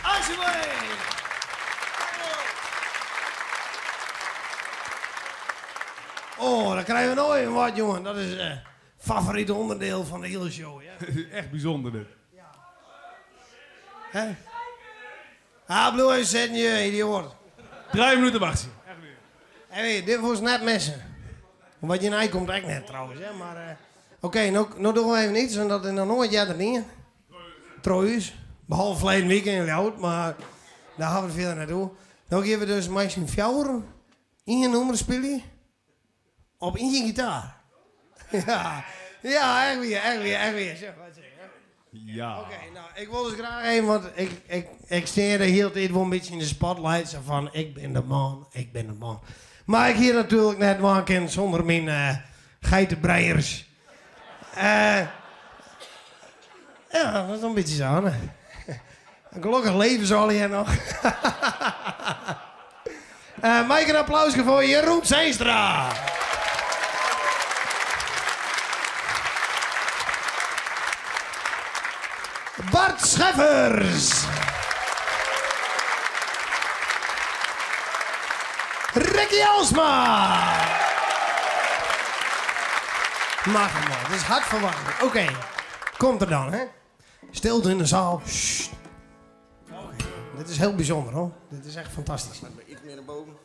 Alsjeblieft! Oh, dan krije we no even wat, jongen. Dat is het favoriete onderdeel fan de hiele show. Ja. Echt bijzonder dit. Hè? Ah, bliuw even sitten, je idioot. 3 minuten wachten. Hey, dit was net missen. Wat je nou komt echt net trouwens, hè? Maar oké, nou doen we even iets, want dat is nog nooit eerder dien. Trouwens, behalve verleden weekend in Ljouwert, maar daar gaan we het verder naartoe. Nou geven we dus mei syn fjouweren ien nûmer spylje op ien gitaar. Ja, ja, echt weer, echt weer, echt weer. Zo, wat zeg je, hè? Ja. Oké, nou, ik wil dus graag even, want ik sta de hele tijd wel een beetje in de spotlight. Zo van, ik ben de man, ik ben de man. Maar ik hier natuurlijk net waken zonder mijn geitenbreiers. Ja, dat is een beetje zo, hè? Gelukkig leven ze al hier nog. Mag ik een applaus voor Jeroen Zeinstra. Bart Scheffers. Ricky Alsma. Mag hem maar, het is hartverwarmend. Oké, komt er dan, hè? Stilte in de zaal. Sst. Oké, dit is heel bijzonder, hoor. Dit is echt fantastisch. Iets meer naar boven.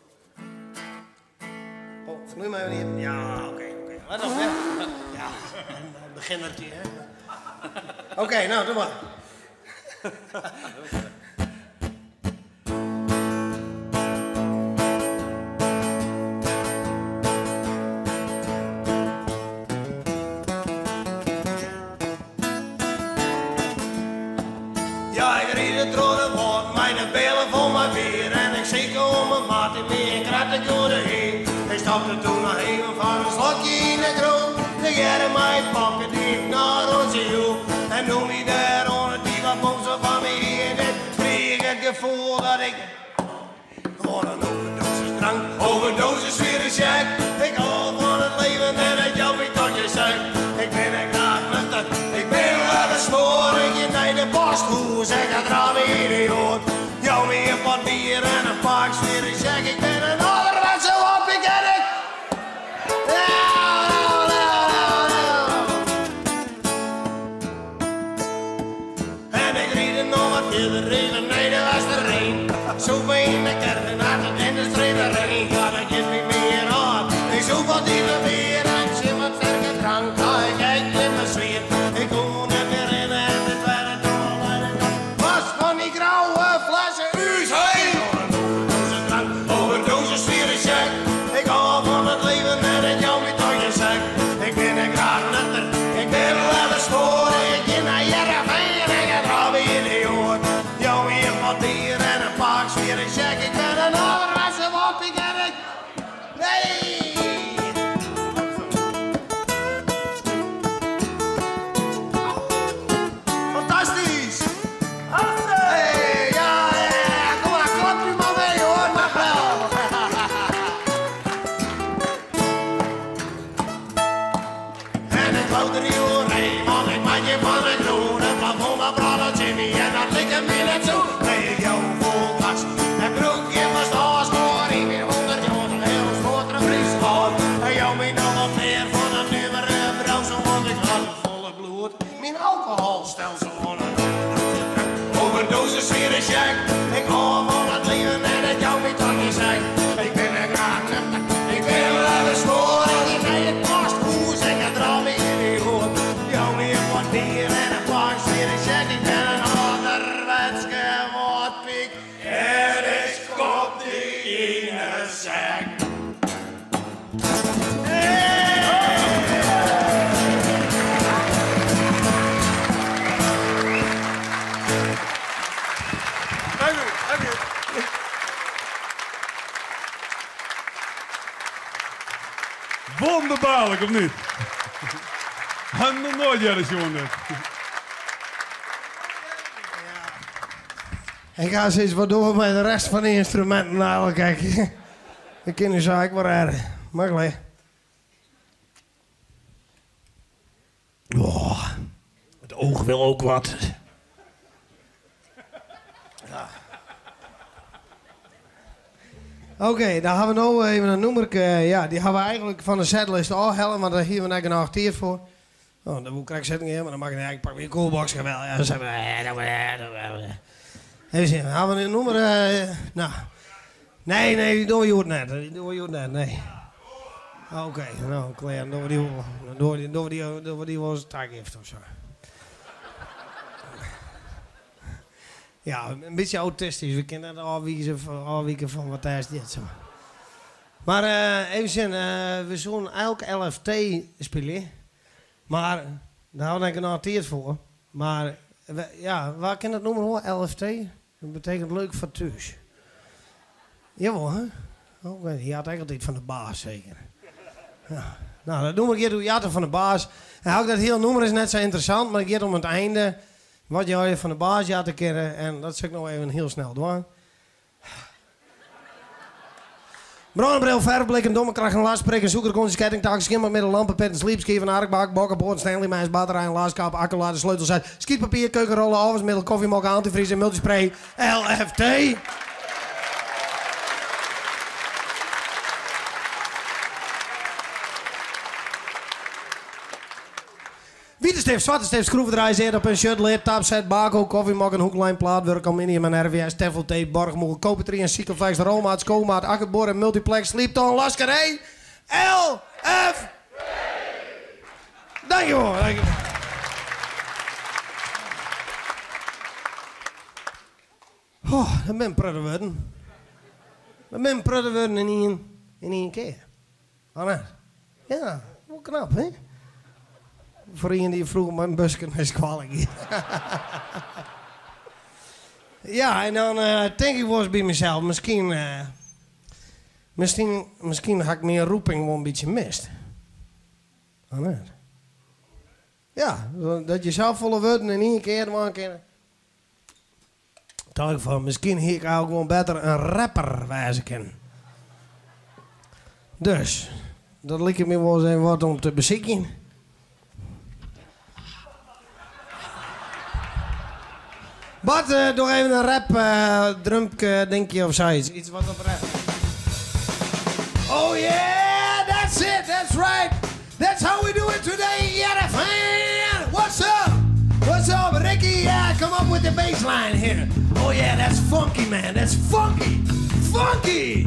Oh, vloei maar even hier. Ja, oké, oké. Let op, hè. Ja, een beginnertje, hè. Oké, nou, doe maar. Ja, ik ried het door de woord, mijn belen vol mijn bier. En ik zie om mijn maat in mijn krat de goede hier. Ik stapte toen nog even van een slokje in de kroeg. De jaren mij pakken diep naar onze hoek. En noem me daar onder die wat bomsen van me hier. En ik kreeg het gevoel dat ik gewoon een overdosis drank, overdosis weer een check. Ik hou van het leven en het jobbie tot je zegt. Ik ben er graag nuchter, ik ben wel een smoor. Ik je naar de bos fierder even nei de Westereen. Sûpe yn de kervenatten en de streverij, ja dat giet my mear ôf. Ik sûp altyd wat bier en tsjin wat sterke drank, ha ik ek gjin beswier. Ik koe net mear rinne en de twadde dei was fan dy grauwe flesse ús hei. Overdose drank, overdose swiere sjek. Ik hâld fan it leven en it jou my toch gjin sek. Ik bin net graach nuchter, ik bin leaver smoar. Ik gean nei Hearrenfean en ik draai my yn de oar. Jou my in pot bier en in pak swiere sjek. Ik bin in âlderwetse wappiek en ik. Nee! Fantastysk! Hey, ja, ja, kom mar, klap u mar mee hoor, mag wel. En ik loop er niet oerheen, want ik maak je van het groene plafond, dat praat Jimmy en dat lijkt me net zo. Nee, ik jou vol gas en broekje van staas, maar ik ben 100 jaar een heel soort een Fries hoor. En jou me nog wat meer van het nummer brouwsel, want ik had het volle bloed. Mijn alcoholstelsel on een overdose sfeer sjek. Ik hou van het leven en het jou niet aan je zek. Ik ben een graag nuchter, ik ben lekker smoor. Ik nee, het past hoe zeg het draai me in die hoor. Jou me een wat bier en een pak sfeer sjek. Ik ben een ouderwetske wappiek. En ik skop die in de zek. Dank u, dank u. Wonderbaarlik, of niet? Had nog nooit earder sjoen dit. Ik ga eens wat door met de rest van de instrumenten eigenlijk. Kijk, ik ken de zaak wel erg. Makkelijk. Oh, het oog wil ook wat. Ja. Oké, dan hebben we nu even een nummer. Ja, die hebben we eigenlijk van de setlist afhalen, want daar hier we net genoeg tijd voor. Oh, dan moet ik zitten hier, maar dan mag ik niet. Ik pak weer een koelbox. Wel. Ja, dan zijn we. Even zien, hebben we een nummer? Nou, nee, nee, die doen we hier net. Die doen we hier net, nee. Oké, nou, klaar. Dan doen we die, dan doen we die, doen we die, doen we die wel eens taakgift of zo. Ja, een beetje autistisch. We kunnen dat afwijken van wat daar is dit. Zeg maar. Maar even zien, we zullen elk LFT spelen. Maar daar hadden ik een tijd voor. Maar we, ja, waar kan dat noemen hoor? LFT? Dat betekent leuk voor thuis. Jawel, hè? Oké, die had eigenlijk altijd van de baas zeker. Ja. Nou, dat noem ik hier doe je van de baas. En ook dat heel nummer is net zo interessant, maar ik ga om het einde. Wat jij van de baas ja te kennen en dat zeg ik nog even heel snel doen. Brandbril, verfblik, domme kracht, een lastprik, een zoeker, ketting, taak, schimmelmiddel, lampenpet, een sleepschiever, een arkbak, bokken, Stanley, meis, batterij, een laaskap, accolade, sleutels uit, schietpapier, keukenrollen, afwasmiddel, koffiemok, antivries en multispray, LFT. Witte stift, zwarte stift, schroevendraaier, zeer op een shirt, lid, tapset, bako, koffiemok, een hoeklijn, plaatwerk, aluminium en RVS, teflon tape, borgmoel, kopertrie en cycloflex, rolmaat, schoonmaat, akkerboor en multiplex, sleepton, laskerij, L, F. Dankjewel, dankjewel. Oh, dat ben prudden worden. Dat ben prudden worden in één keer. Oh, nee. Ja, wel knap, hè? Voor iemand die vroeger met een busje naar school ging. Ja, en dan denk ik wel eens bij mezelf, misschien had ik mijn roeping wel een beetje mist. Oh, nee. Ja, dat je zelf volle woorden in één keer doen kan. Dacht ik van, misschien hier ik ook wel beter een rapper wijzen kunnen. Dus, dat lijkt me wel eens even wat om te bezieken. Bart, doe even een rap drumpje, denk je, of zoiets. Iets wat op rap. Oh yeah, that's it, that's right. That's how we do it today, Hearrenfean. What's up? What's up, Ricky? Yeah, come up with the bass line here. Oh yeah, that's funky, man. That's funky. Funky!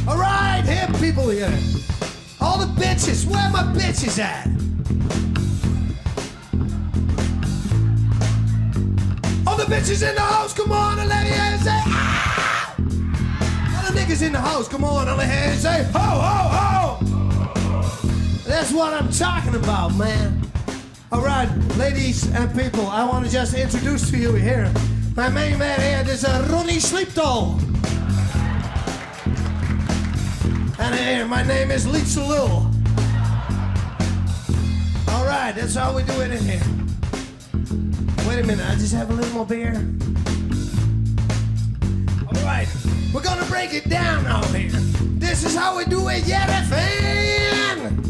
All right, hip people here. All the bitches, where my bitches at? All the bitches in the house, come on and let me hear you say, ah! All the niggas in the house, come on and let me hear you say, ho, ho, ho! That's what I'm talking about, man. All right, ladies and people, I want to just introduce to you here my main man here. This is Ronnie Sleeptol. And here, my name is Lietse Lul. All right, that's how we do it in here. Wait a minute, I just have a little more beer. All right, we're gonna break it down out here. This is how we do it, Jereveen!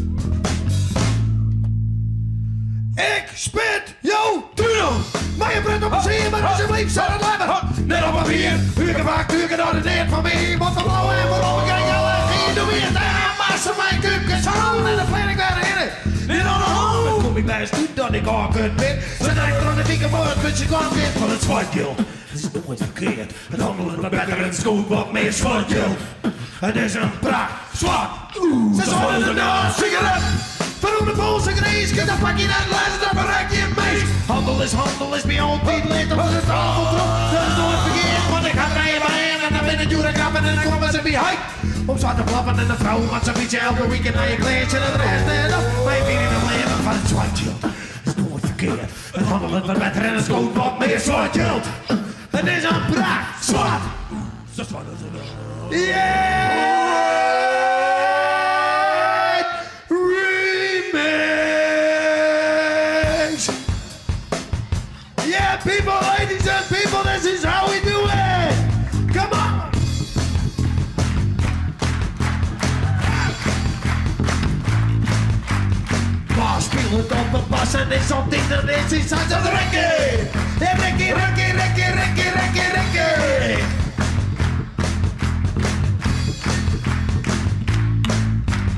Ik spit jou tuno! Maar je brengt op een zee, maar alsjeblieft, zet het lekker! Net op papier, huur vaak, huur dat het neer van mij. Want van blauw en waarom ik jou en geen doe meer. Daar maar mijn keuken zo en dan plan ik weer in. Niet aan de hand, kom ik bij eens toe dat ik al kut ben. Ze rijdt er aan de dikke voor het putje kwam weer van het zwartgeld. Het is nooit verkeerd. Het handelen met beter en schoon wat meer zwartgeld. Het is een pracht, zwart. Ze zwart de sigaret. Van de Poolse grees, dan pak je dat les, dan bereik je het meest. Handel is handel, is bij altijd lid op de tafel trok. Dat is nooit verkeerd, want ik ga rijden bij hen en dan binnen Jura kappen en dan komen ze bij huid. Om zwart te klappen en de vrouw, want ze fietsen elke weekend naar je kleertje en de rest en op. Maar je in het leven van het zwart geld. Dat is nooit verkeerd. Het handelen wat beter en het schoon wat meer zwart geld. Het is een pracht, zwart. Zo zwart als een Yeah! Remix! Yeah, people, ladies and people, this is how we do it! Come on! Bas speelt op de bas en is altijd dat is iets aan het rekken! Rekkie, rekkie, rekkie, rekkie, rekkie, rekkie!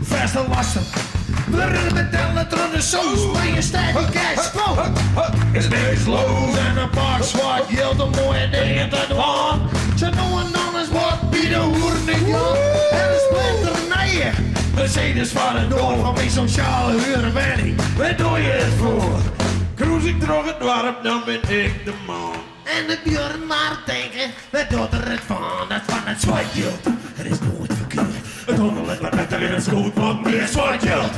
Verse wassen. We betalen terug de saus, maar je stijgt cash flow. Is niks los. En een paar zwart geld om mooie dingen te doen. Ze noemen dan eens wat bij de hoeren niet Jan. En een splinternijen. Mercedes van het door van mijn sociale huur Benny. Waar doe je het voor? Cruise ik terug het dorp, dan ben ik de man. En de buren maar denken, we doet er het van, dat van het zwart geld. Het is nooit verkeerd. Het handelen wat beter in het schoot, wat meer zwart geld.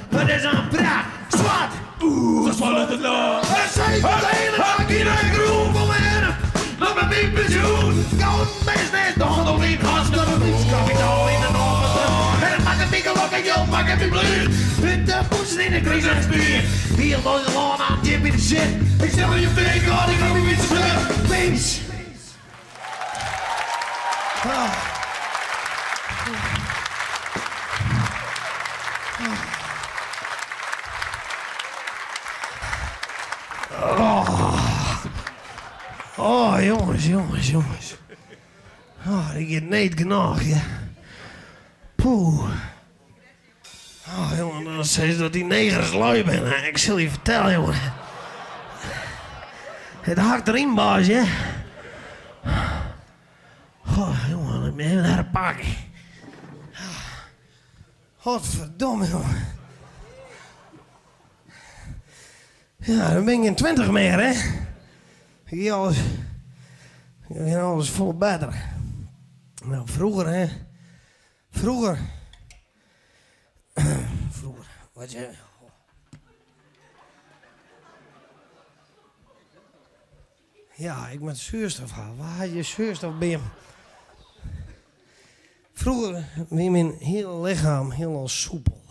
Het is een pracht, zwart. Oeh, zo zwart het land. En zeker de hele dag hier een groen van mijn Dat met mijn pensioen. Gouden business, de handel in gas, dat het liefst kapitaal in de normen. En het maakt een dikke lok en joh, maak het blij. Met de poetsen in de crisis buurt. Hier nooit de laan aan, Jimmy de shit. Ik stel je vinger, ik wil niet meer Peace. Ah. Oh, jongens, jongens, jongens. Oh, ik heb niet genoeg, ja. Poeh. Oh, jongen, dan zei ze dat die negers lui ben. hè. Ik zal je vertellen, jongen. Het hakt erin, baas, hè. Oh, jongen, ik ben even herpakken. Godverdomme, jongen. Ja, dan ben ik geen 20 meer, hè. Ik heb alles, ik heb alles vol beter. Nou, vroeger, hè. Vroeger. Vroeger, wat je... Ja, ik moet zuurstof halen. Waar had je zuurstof bij hem? Vroeger was mijn hele lichaam heel soepel.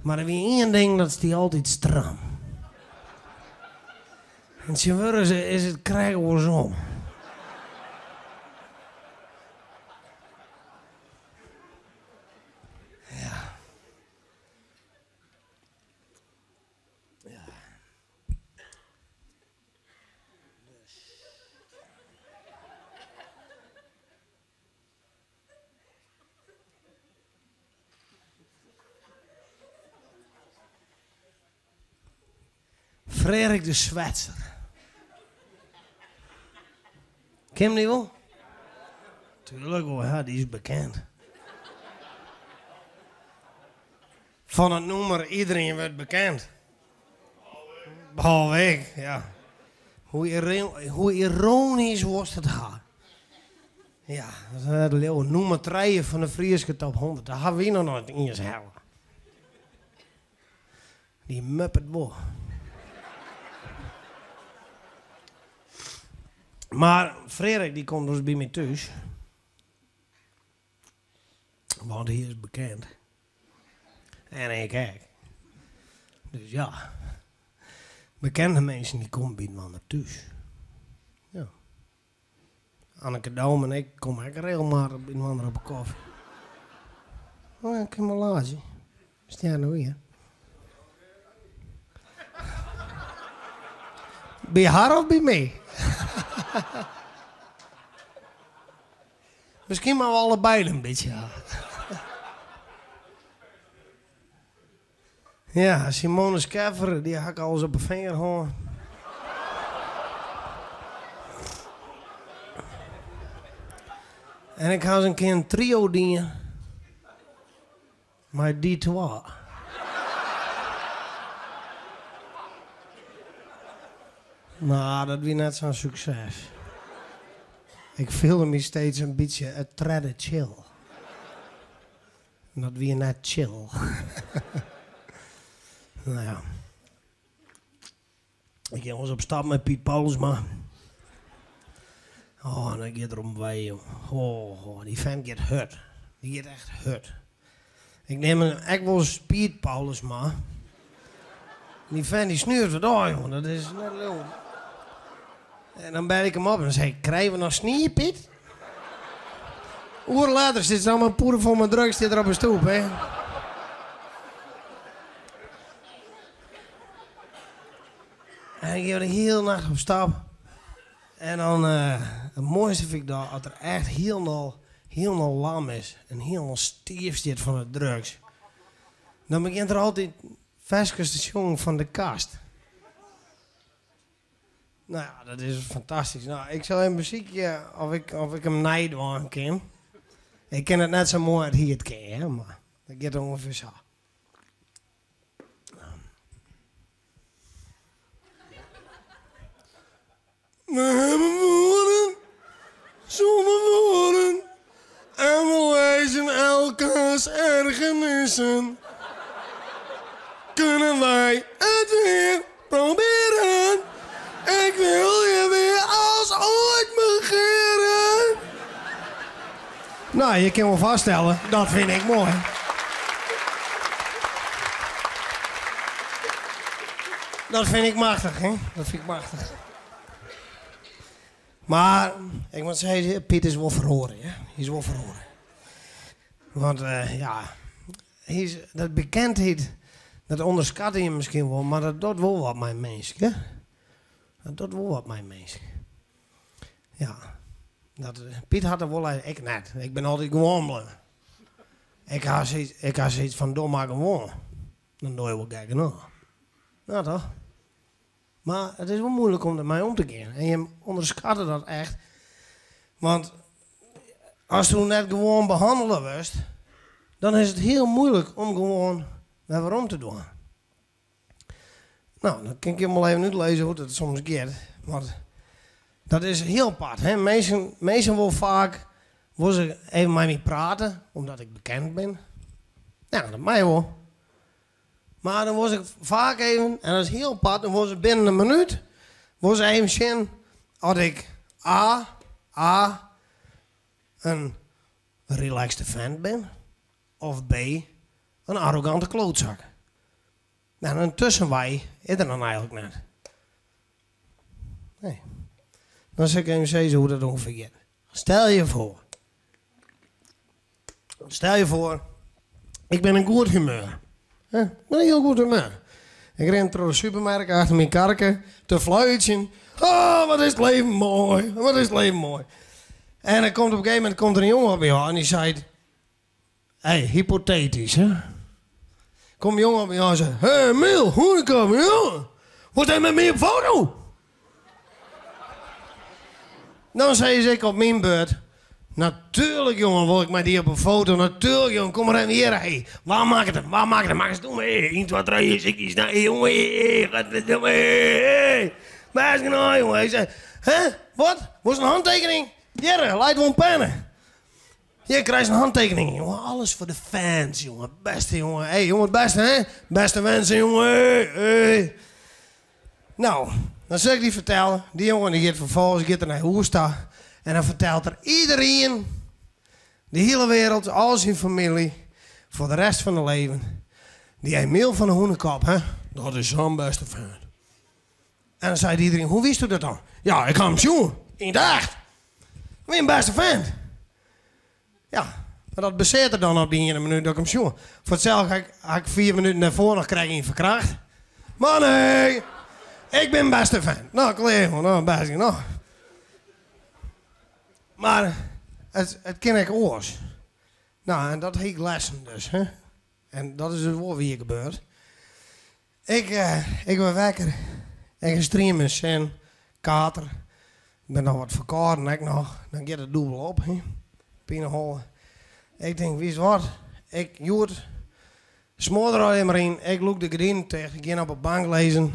Maar er was één ding dat is die altijd stram. En tegenwoordig is het krijgen andersom. Ja. Ja. Dus. Frederik de Zwetser. Ken him dy wol? Tuurlijk wol, ja, dy is bekend. Fan it nûmer Iedereen wurdt bekend. Behalve ik, ja. Hoe ironysk wolst it ha? Ja, dat leau nûmer trije fan de Fryske top 100, dat hawwe wy noch net iens helle. Dy muppet wol. Mar Freark dy komt dus by my thús. Want hy is bekend. En ik ek. Dus ja. Bekende minsken dy komme by inoar thús. Ja. Anneke Douma en ik komme ek regelmatich by inoar op 'e kofje. Oh ja, ik kin wol laitsje. Stean no hjir. By har of by my? Miskien moatte we allebeide in bytsje ha. Ja, Simone Scheffer, dy ha ik alris op 'e finger hân. En ik ha ris in kear in trio dien mei dy twa. Mar dat wie net sa'n sukses. Ik fielde my steeds in bytsje it tredde tsjil. Dat wie net chill. No ja. Ik gean wolris op stap mei Piet Paulusma. Oh, en dan giet er om wei, jong. Oh, oh, dy vent giet hurd. Dy giet echt hurd. Ik neam him ek wol Speed Paulusma. Dy vent dy snuort wat ôf, jong. Dat is net leau. En dan bel ik him op en dan sei ik, krije we noch snie, Piet? Oere letter sit se al mei in pûde fol mei drugs stiet er op 'e stoep, hè. En ik gean de hiele nacht op stap. En dan, it moaiste fyn ik dan, as er echt hielendal, hielendal lam is en hielendal stiif stiet fan de drugs, dan begjint er altyd ferskes te sjongen fan De Kast. No ja, dat is fantastysk. No, ik sil even besykje of ik, of ik him neidwaan kin. Ik kin it net sa moai as hy it kin, hè, mar dat giet ûngefear sa. We hawwe woarden sûnder woarden en we lêze elkaars ergernissen. Kunnen wij het weer proberen? Ik wil je weer als ooit begeren. Nou, je kin wol fêststelle, dat fyn ik moai. Dat fyn ik machtich, hè? Dat fyn ik machtich. Mar ik moat sizze, Piet is wol feroare, hè? Hy is wol feroare. Want ja, hy is, dat bekendheid, dat ûnderskatte je miskien wol, mar dat docht wol wat mei in minsk, hè? Dat docht wol wat mei in minsk. Ja, dat, Piet hat der wol, ik net. Ik bin altyd gewoan bleaun. Ik ha sayts, ik ha sayts fan doch mar gewoan. Dan dogge je wol gek genôch. Ja toch? Mar it is wol muoilik om dermei om te gean. En je ûnderskatte dat echt. Want asto net gewoan behannele wurdst, dan is it hiel muoilik om gewoan wer werom te dwaan. No, dan kin ik jim wol even útlizze hoe't it soms giet. Want dat is hiel apart. Hè? Minsken, minsken wol faak wol se even mei my prate, omdat ik bekend bin. Ja, dat mei wol. Mar dan wol se faak even, en dat is hiel apart, dan wol se binnen in minút wol se even sjen oft ik A, A, in relaxte vent bin, of B, in arrogante klootzak. En in tuskenwei is der dan eigenlik net. Nee. Dan sil ik even sizze hoe't dat ûngefear giet. Stel je foar. Stel je foar, ik bin yn goed humeur. Ik bin yn hiel goed humeur. Ik rin troch de supermerk achter myn karke te fluitsjen. Oh, wat is it leven moai, wat is it leven moai. En dan komt op in gegeven momint komt der in jonge op my ôf en dy seit, Hey, hypotetysk, hè. Komt in jonge op my ôf en seit, Hey Emiel, Hûnekop, jonge, wolst even mei my op foto? Dan sis ik op myn beurt, Natuerlik jonge, wol ik mei dy op in foto, natuerlik jonge, kom mar even hjir, hé, wa makket him, wa makket him, makkest doe mar, hé, ien, twa, trije, sikjes, nei, jonge, hé, godverdomme, hé, bêst genôch jonge. Ik sei, hè, wat, wolst in hantekening? Hjir, leit wol in penne. Hjir krijst in hantekening, jonge, alles foar de fans, jonge, bêste jonge, hé, jonge, it bêste, hè, bêste wensen, jonge, hé, hé. No, dan sil ik dy fertelle, dy jonge dy giet ferfolgens giet er nei hûs ta en dan fertelt er iederien, de hiele wereld, al syn famylje, foar de rest fan de leven, dy Emiel fan de Hûnekop, hè, dat is sa'n bêste feint. En dan seit iederien, hoe witsto dat dan? Ja, ik ha him sjoen, yn it echt. Wie in bêste feint. Ja, mar dat beseart er dan op dy iene minuut dat ik him sjoen. Foar itselde ha ik fiif minuten dêrfoar noch krekt ien ferkracht. Mar nee, ik bin bêste feint. No, klear jonge, no, bêst genôch. Mar it it kin ek oars. No, en dat hie ik lêsten dus, hè. En dat is dus wol wier gebeurd. Ik, ik wurd wekker. Ik in striemin sin, kater. Ik bin noch wat ferkâlden ek noch. Dan giet it dûbel op, hè. Pineholle. Ik tink, witst wat, ik hjoed smoar der allegear mar yn. Ik lûk de gerdinen ticht, ik gean op 'e bank lizzen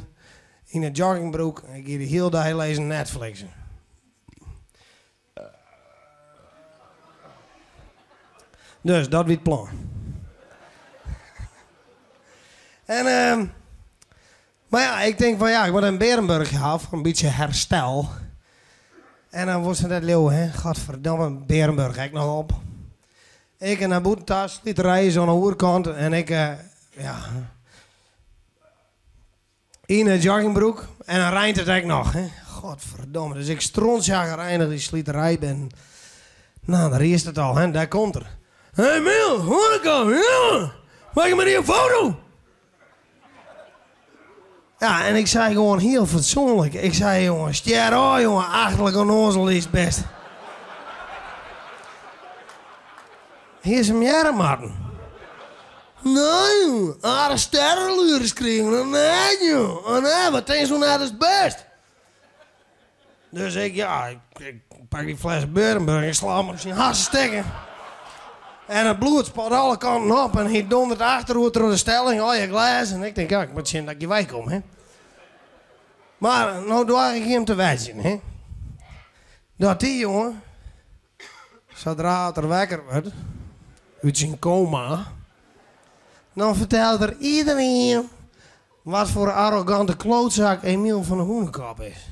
yn 'e joggingbroek en ik gean de hiele dei lizzen Netflixen. Dus dat wie it plan. En mar ja, ik tink fan ja, ik moat in Bearenburchje ha foar in bytsje herstel. En dan wolst net leauwe, hè, godverdomme, Bearenburch ek noch op. Ik nei bûten ta, sliterij is oan de oerkant en ik, ja. Yn 'e joggingbroek en dan reint it ek noch, hè. Godverdomme, dus ik strontsjagrijnich dy sliterij binnen. No, dêr is it al, hè, dêr komt er. Hey Miel, Hûnekop, jonge, makke mei dy in foto? Ja, en ik sei gewoan hiel fatsoenlik, ik sei, jonge, stjer ôf, jonge, achterlik onnoazel dy'tst bist. Hiest him hearre moatten. Nee, jonge, aardich sterrenluris krigen. Nee, jonge. Oh nee, wat tinkst no net datst bist? Dus ik, ja, ik, ik pak dy fles Bearenburch en sla him op syn hasse stikken. En it bloed spat alle kanten op en hy dondert achteroer troch de stelling, allegear glês. En ik tink, ja, ik moat sjen dat ik hjir wei kom, hè. Mar no doar ik jim te wedzjen, hè. Dat dy jonge Sadree't er wekker wurdt út syn koma, dan fertelt er iederien wat foar arrogante klootzak Emiel fan de Hûnekop is.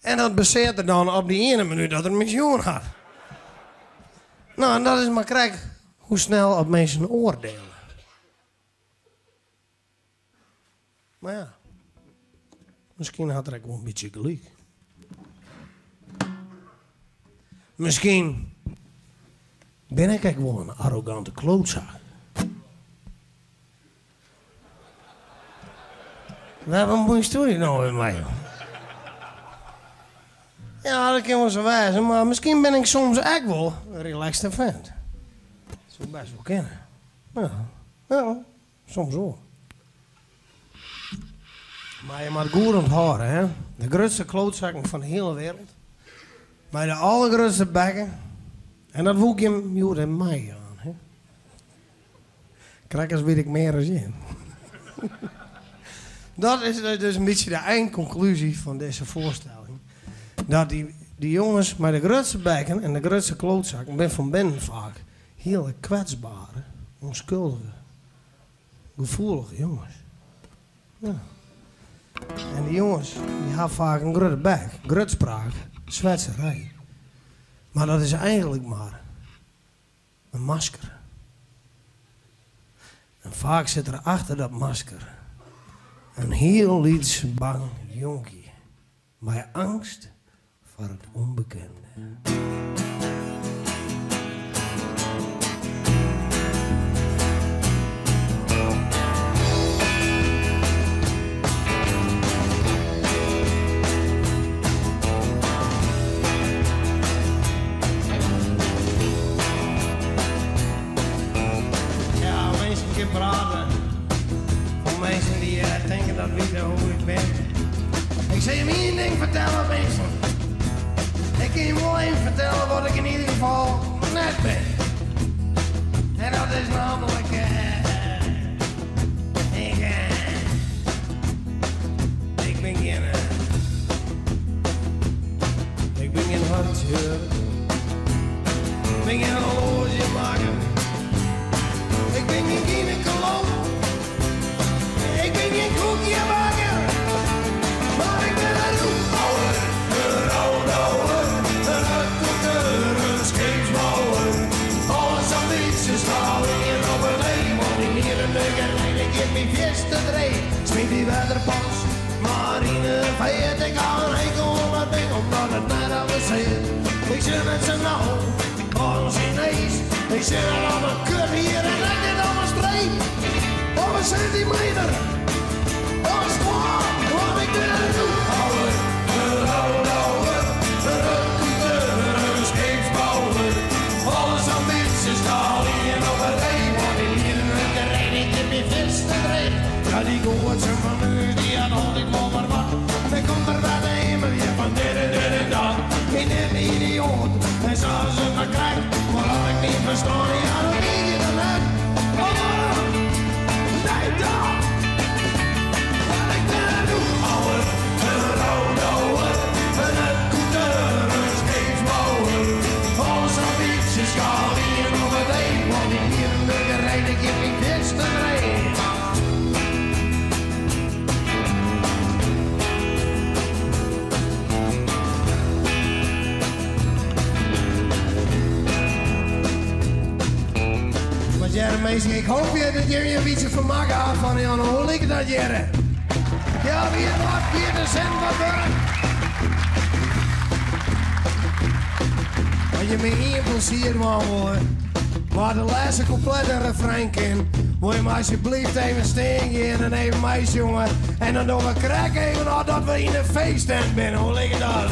En dat basearret er dan op dy iene minút dat er my sjoen hat. No, en dat is mar krekt hoe snel oft minsken oardiele. Mar ja, miskien hat er ek wol in bytsje gelyk. Miskien bin ik ek wol in arrogante klootzak. Wêr bemuoisto dy no wer mei, joh? Ja, dat kin wol sa wêze, mar miskien bin ik soms ek wol in relaxte vent. Dat soe bêst wol kinne. Ja, ja. Soms wol. Mar je moat goed ûnthâlde, hè. De grutste klootzakken fan de hiele wereld, mei de allergrutste bekken, en dat woe ik jim hjoed even meijaan, hè. Krekt as wit ik mear as jim. Dat is dus in bytsje de einkonklúzje fan dizze foarstelling. Dat dy jonges mei de grutste bekken en de grutste klootzakken binne fan binnen faak hiele kwetsbare, ûnskuldige, gefoelige jonges. Ja. En dy jonges dy ha faak in grutte bek, grutspraak, swetserij. Mar dat is eigenlik mar in masker. En faak sit der achter dat masker in hiel lyts bang jonkje mei eangst foar it ûnbekende. Ja, minsken kinne prate. Foar minsken dy't tinke dat witte hoe't ik bin. Ik sil jim ien ding fertelle, minsken. Ik kin je wol even fertelle wat ik yn ieder gefal net bin. En dat is namelijk. Ik, ik bin gjin. Ik bin gjin hartchirurch. Ik bin gjin horloazjemakker. Ik bin gjin gynaekolooch. Ik bin gjin koekjebakker. Mar ik bin in roekhouwer, in roodhouwer, in hutkoeter, in skeepsbouwer. Alles ambities haal ik op het een, want die nierenneukerij, die geeft my fierste dreech. Smyt dy wetterpas mar yn 'e feart, ik ha in hekel oan dat ding, omdat it net avensearret. Ik sjoch net sa nau as in Sinees. Ik sjoch it om in kuthier en ek net om in streek. Of in sintimeter. Of in twa, want ik bin in roekhouwer, in roodhouwer, in hutkoeter, in skeepsbouwer. Alles ambities haal ien op it ee, want dy nierenneukerij, dy giet my fierste dreech. Ja, dy goatse fan ús, dy hat altyd wol wer wat. Dan komt der by de himel hjir fan dit en dit en dat. Ik net in idioat, en sa is it mar krekt. Mar as ik myn ferstân ja, dan wie je der net. Oh, nee, dan. Want ik bin in roekhouwer, in roodhouwer, in hutkoeter, in skeepsbouwer. Alles ambities haal ien op it ee, want dy nierenneukerij, dy giet my fierste dreech. Mar hearre minsken, ik hoopje dat jimme in bytsje fermakke ha fan Jan. Hoe liket dat hearre? Ja, wie it wat, wie it de sin wat wurdich? As je my ien plezier dwaan wolle, mar de lêste couplet en refrein kin, wol je my alsjeblieft even stean gean en even meisjonge. En dan dogge we krekt even of dat we yn in feesttent binne. Hoe liket dat?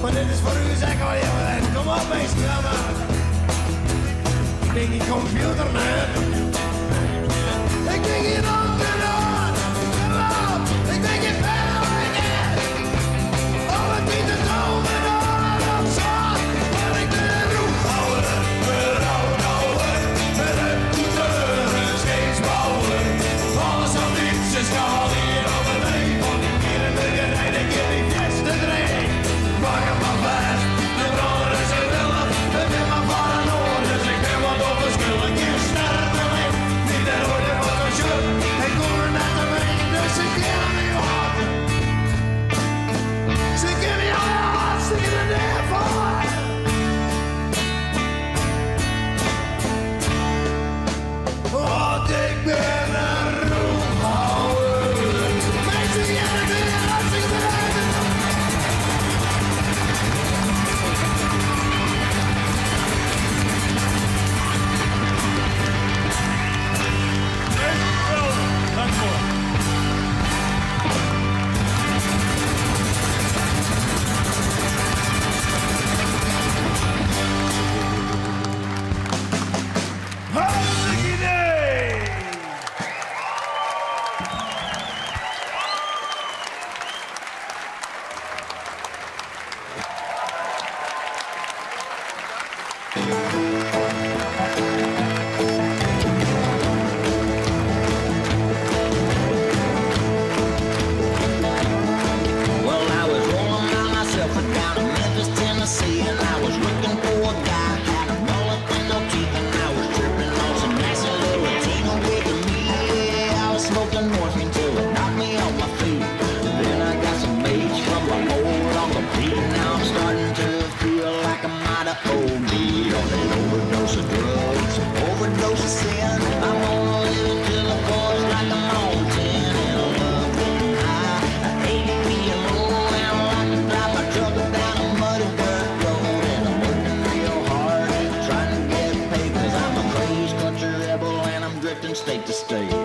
Mar dit is foar ús ek al even. Kom op, minsken, ja mar. Ik bin gjin computer, man. Ik bin gjin ambtenaar. Kom op, ik bin gjin pennenlikker. Of in de tovenaar of sa. Mar ik bin in roekhouwer, in roodhouwer, in hutkoeter, in skeepsbouwer. Alles ambities haal ien op it ee, want dy nierenneukerij, dy giet my fierste dreech. Pak him mar fêst, de brâner is in willich. Ik bin mar foar in oar, dus ik bin wat onverschillig. Gjin sterveling, dy't der oait wat fan sjocht. Ik kom der net omhinne, dus se kinne my wat. Se kinne my hartstikke de dea foar. Want ik bin in roekhouwer. Minsken, Hearrenfean, hartstikke bedankt. Dank voor. Hartstikke idee! Well, I was rolling by myself down in Memphis, Tennessee, and I was looking for a guy had a mullet and no teeth, and I was tripping on some nice little Latino with me. Yeah, I was smoking morphine till it knocked me off my feet. Then I got some mates from my old Uncle Pete. Now I'm starting to feel like I might have OD'd on that overdose of drugs, overdose of sin. I'm gonna live until the boys like I'm on 10, and I love getting high. I hate being low, and I like to drive my truck down a muddy dirt road, and I'm working real hard, trying to get paid, 'cause I'm a crazed country rebel, and I'm drifting state to state.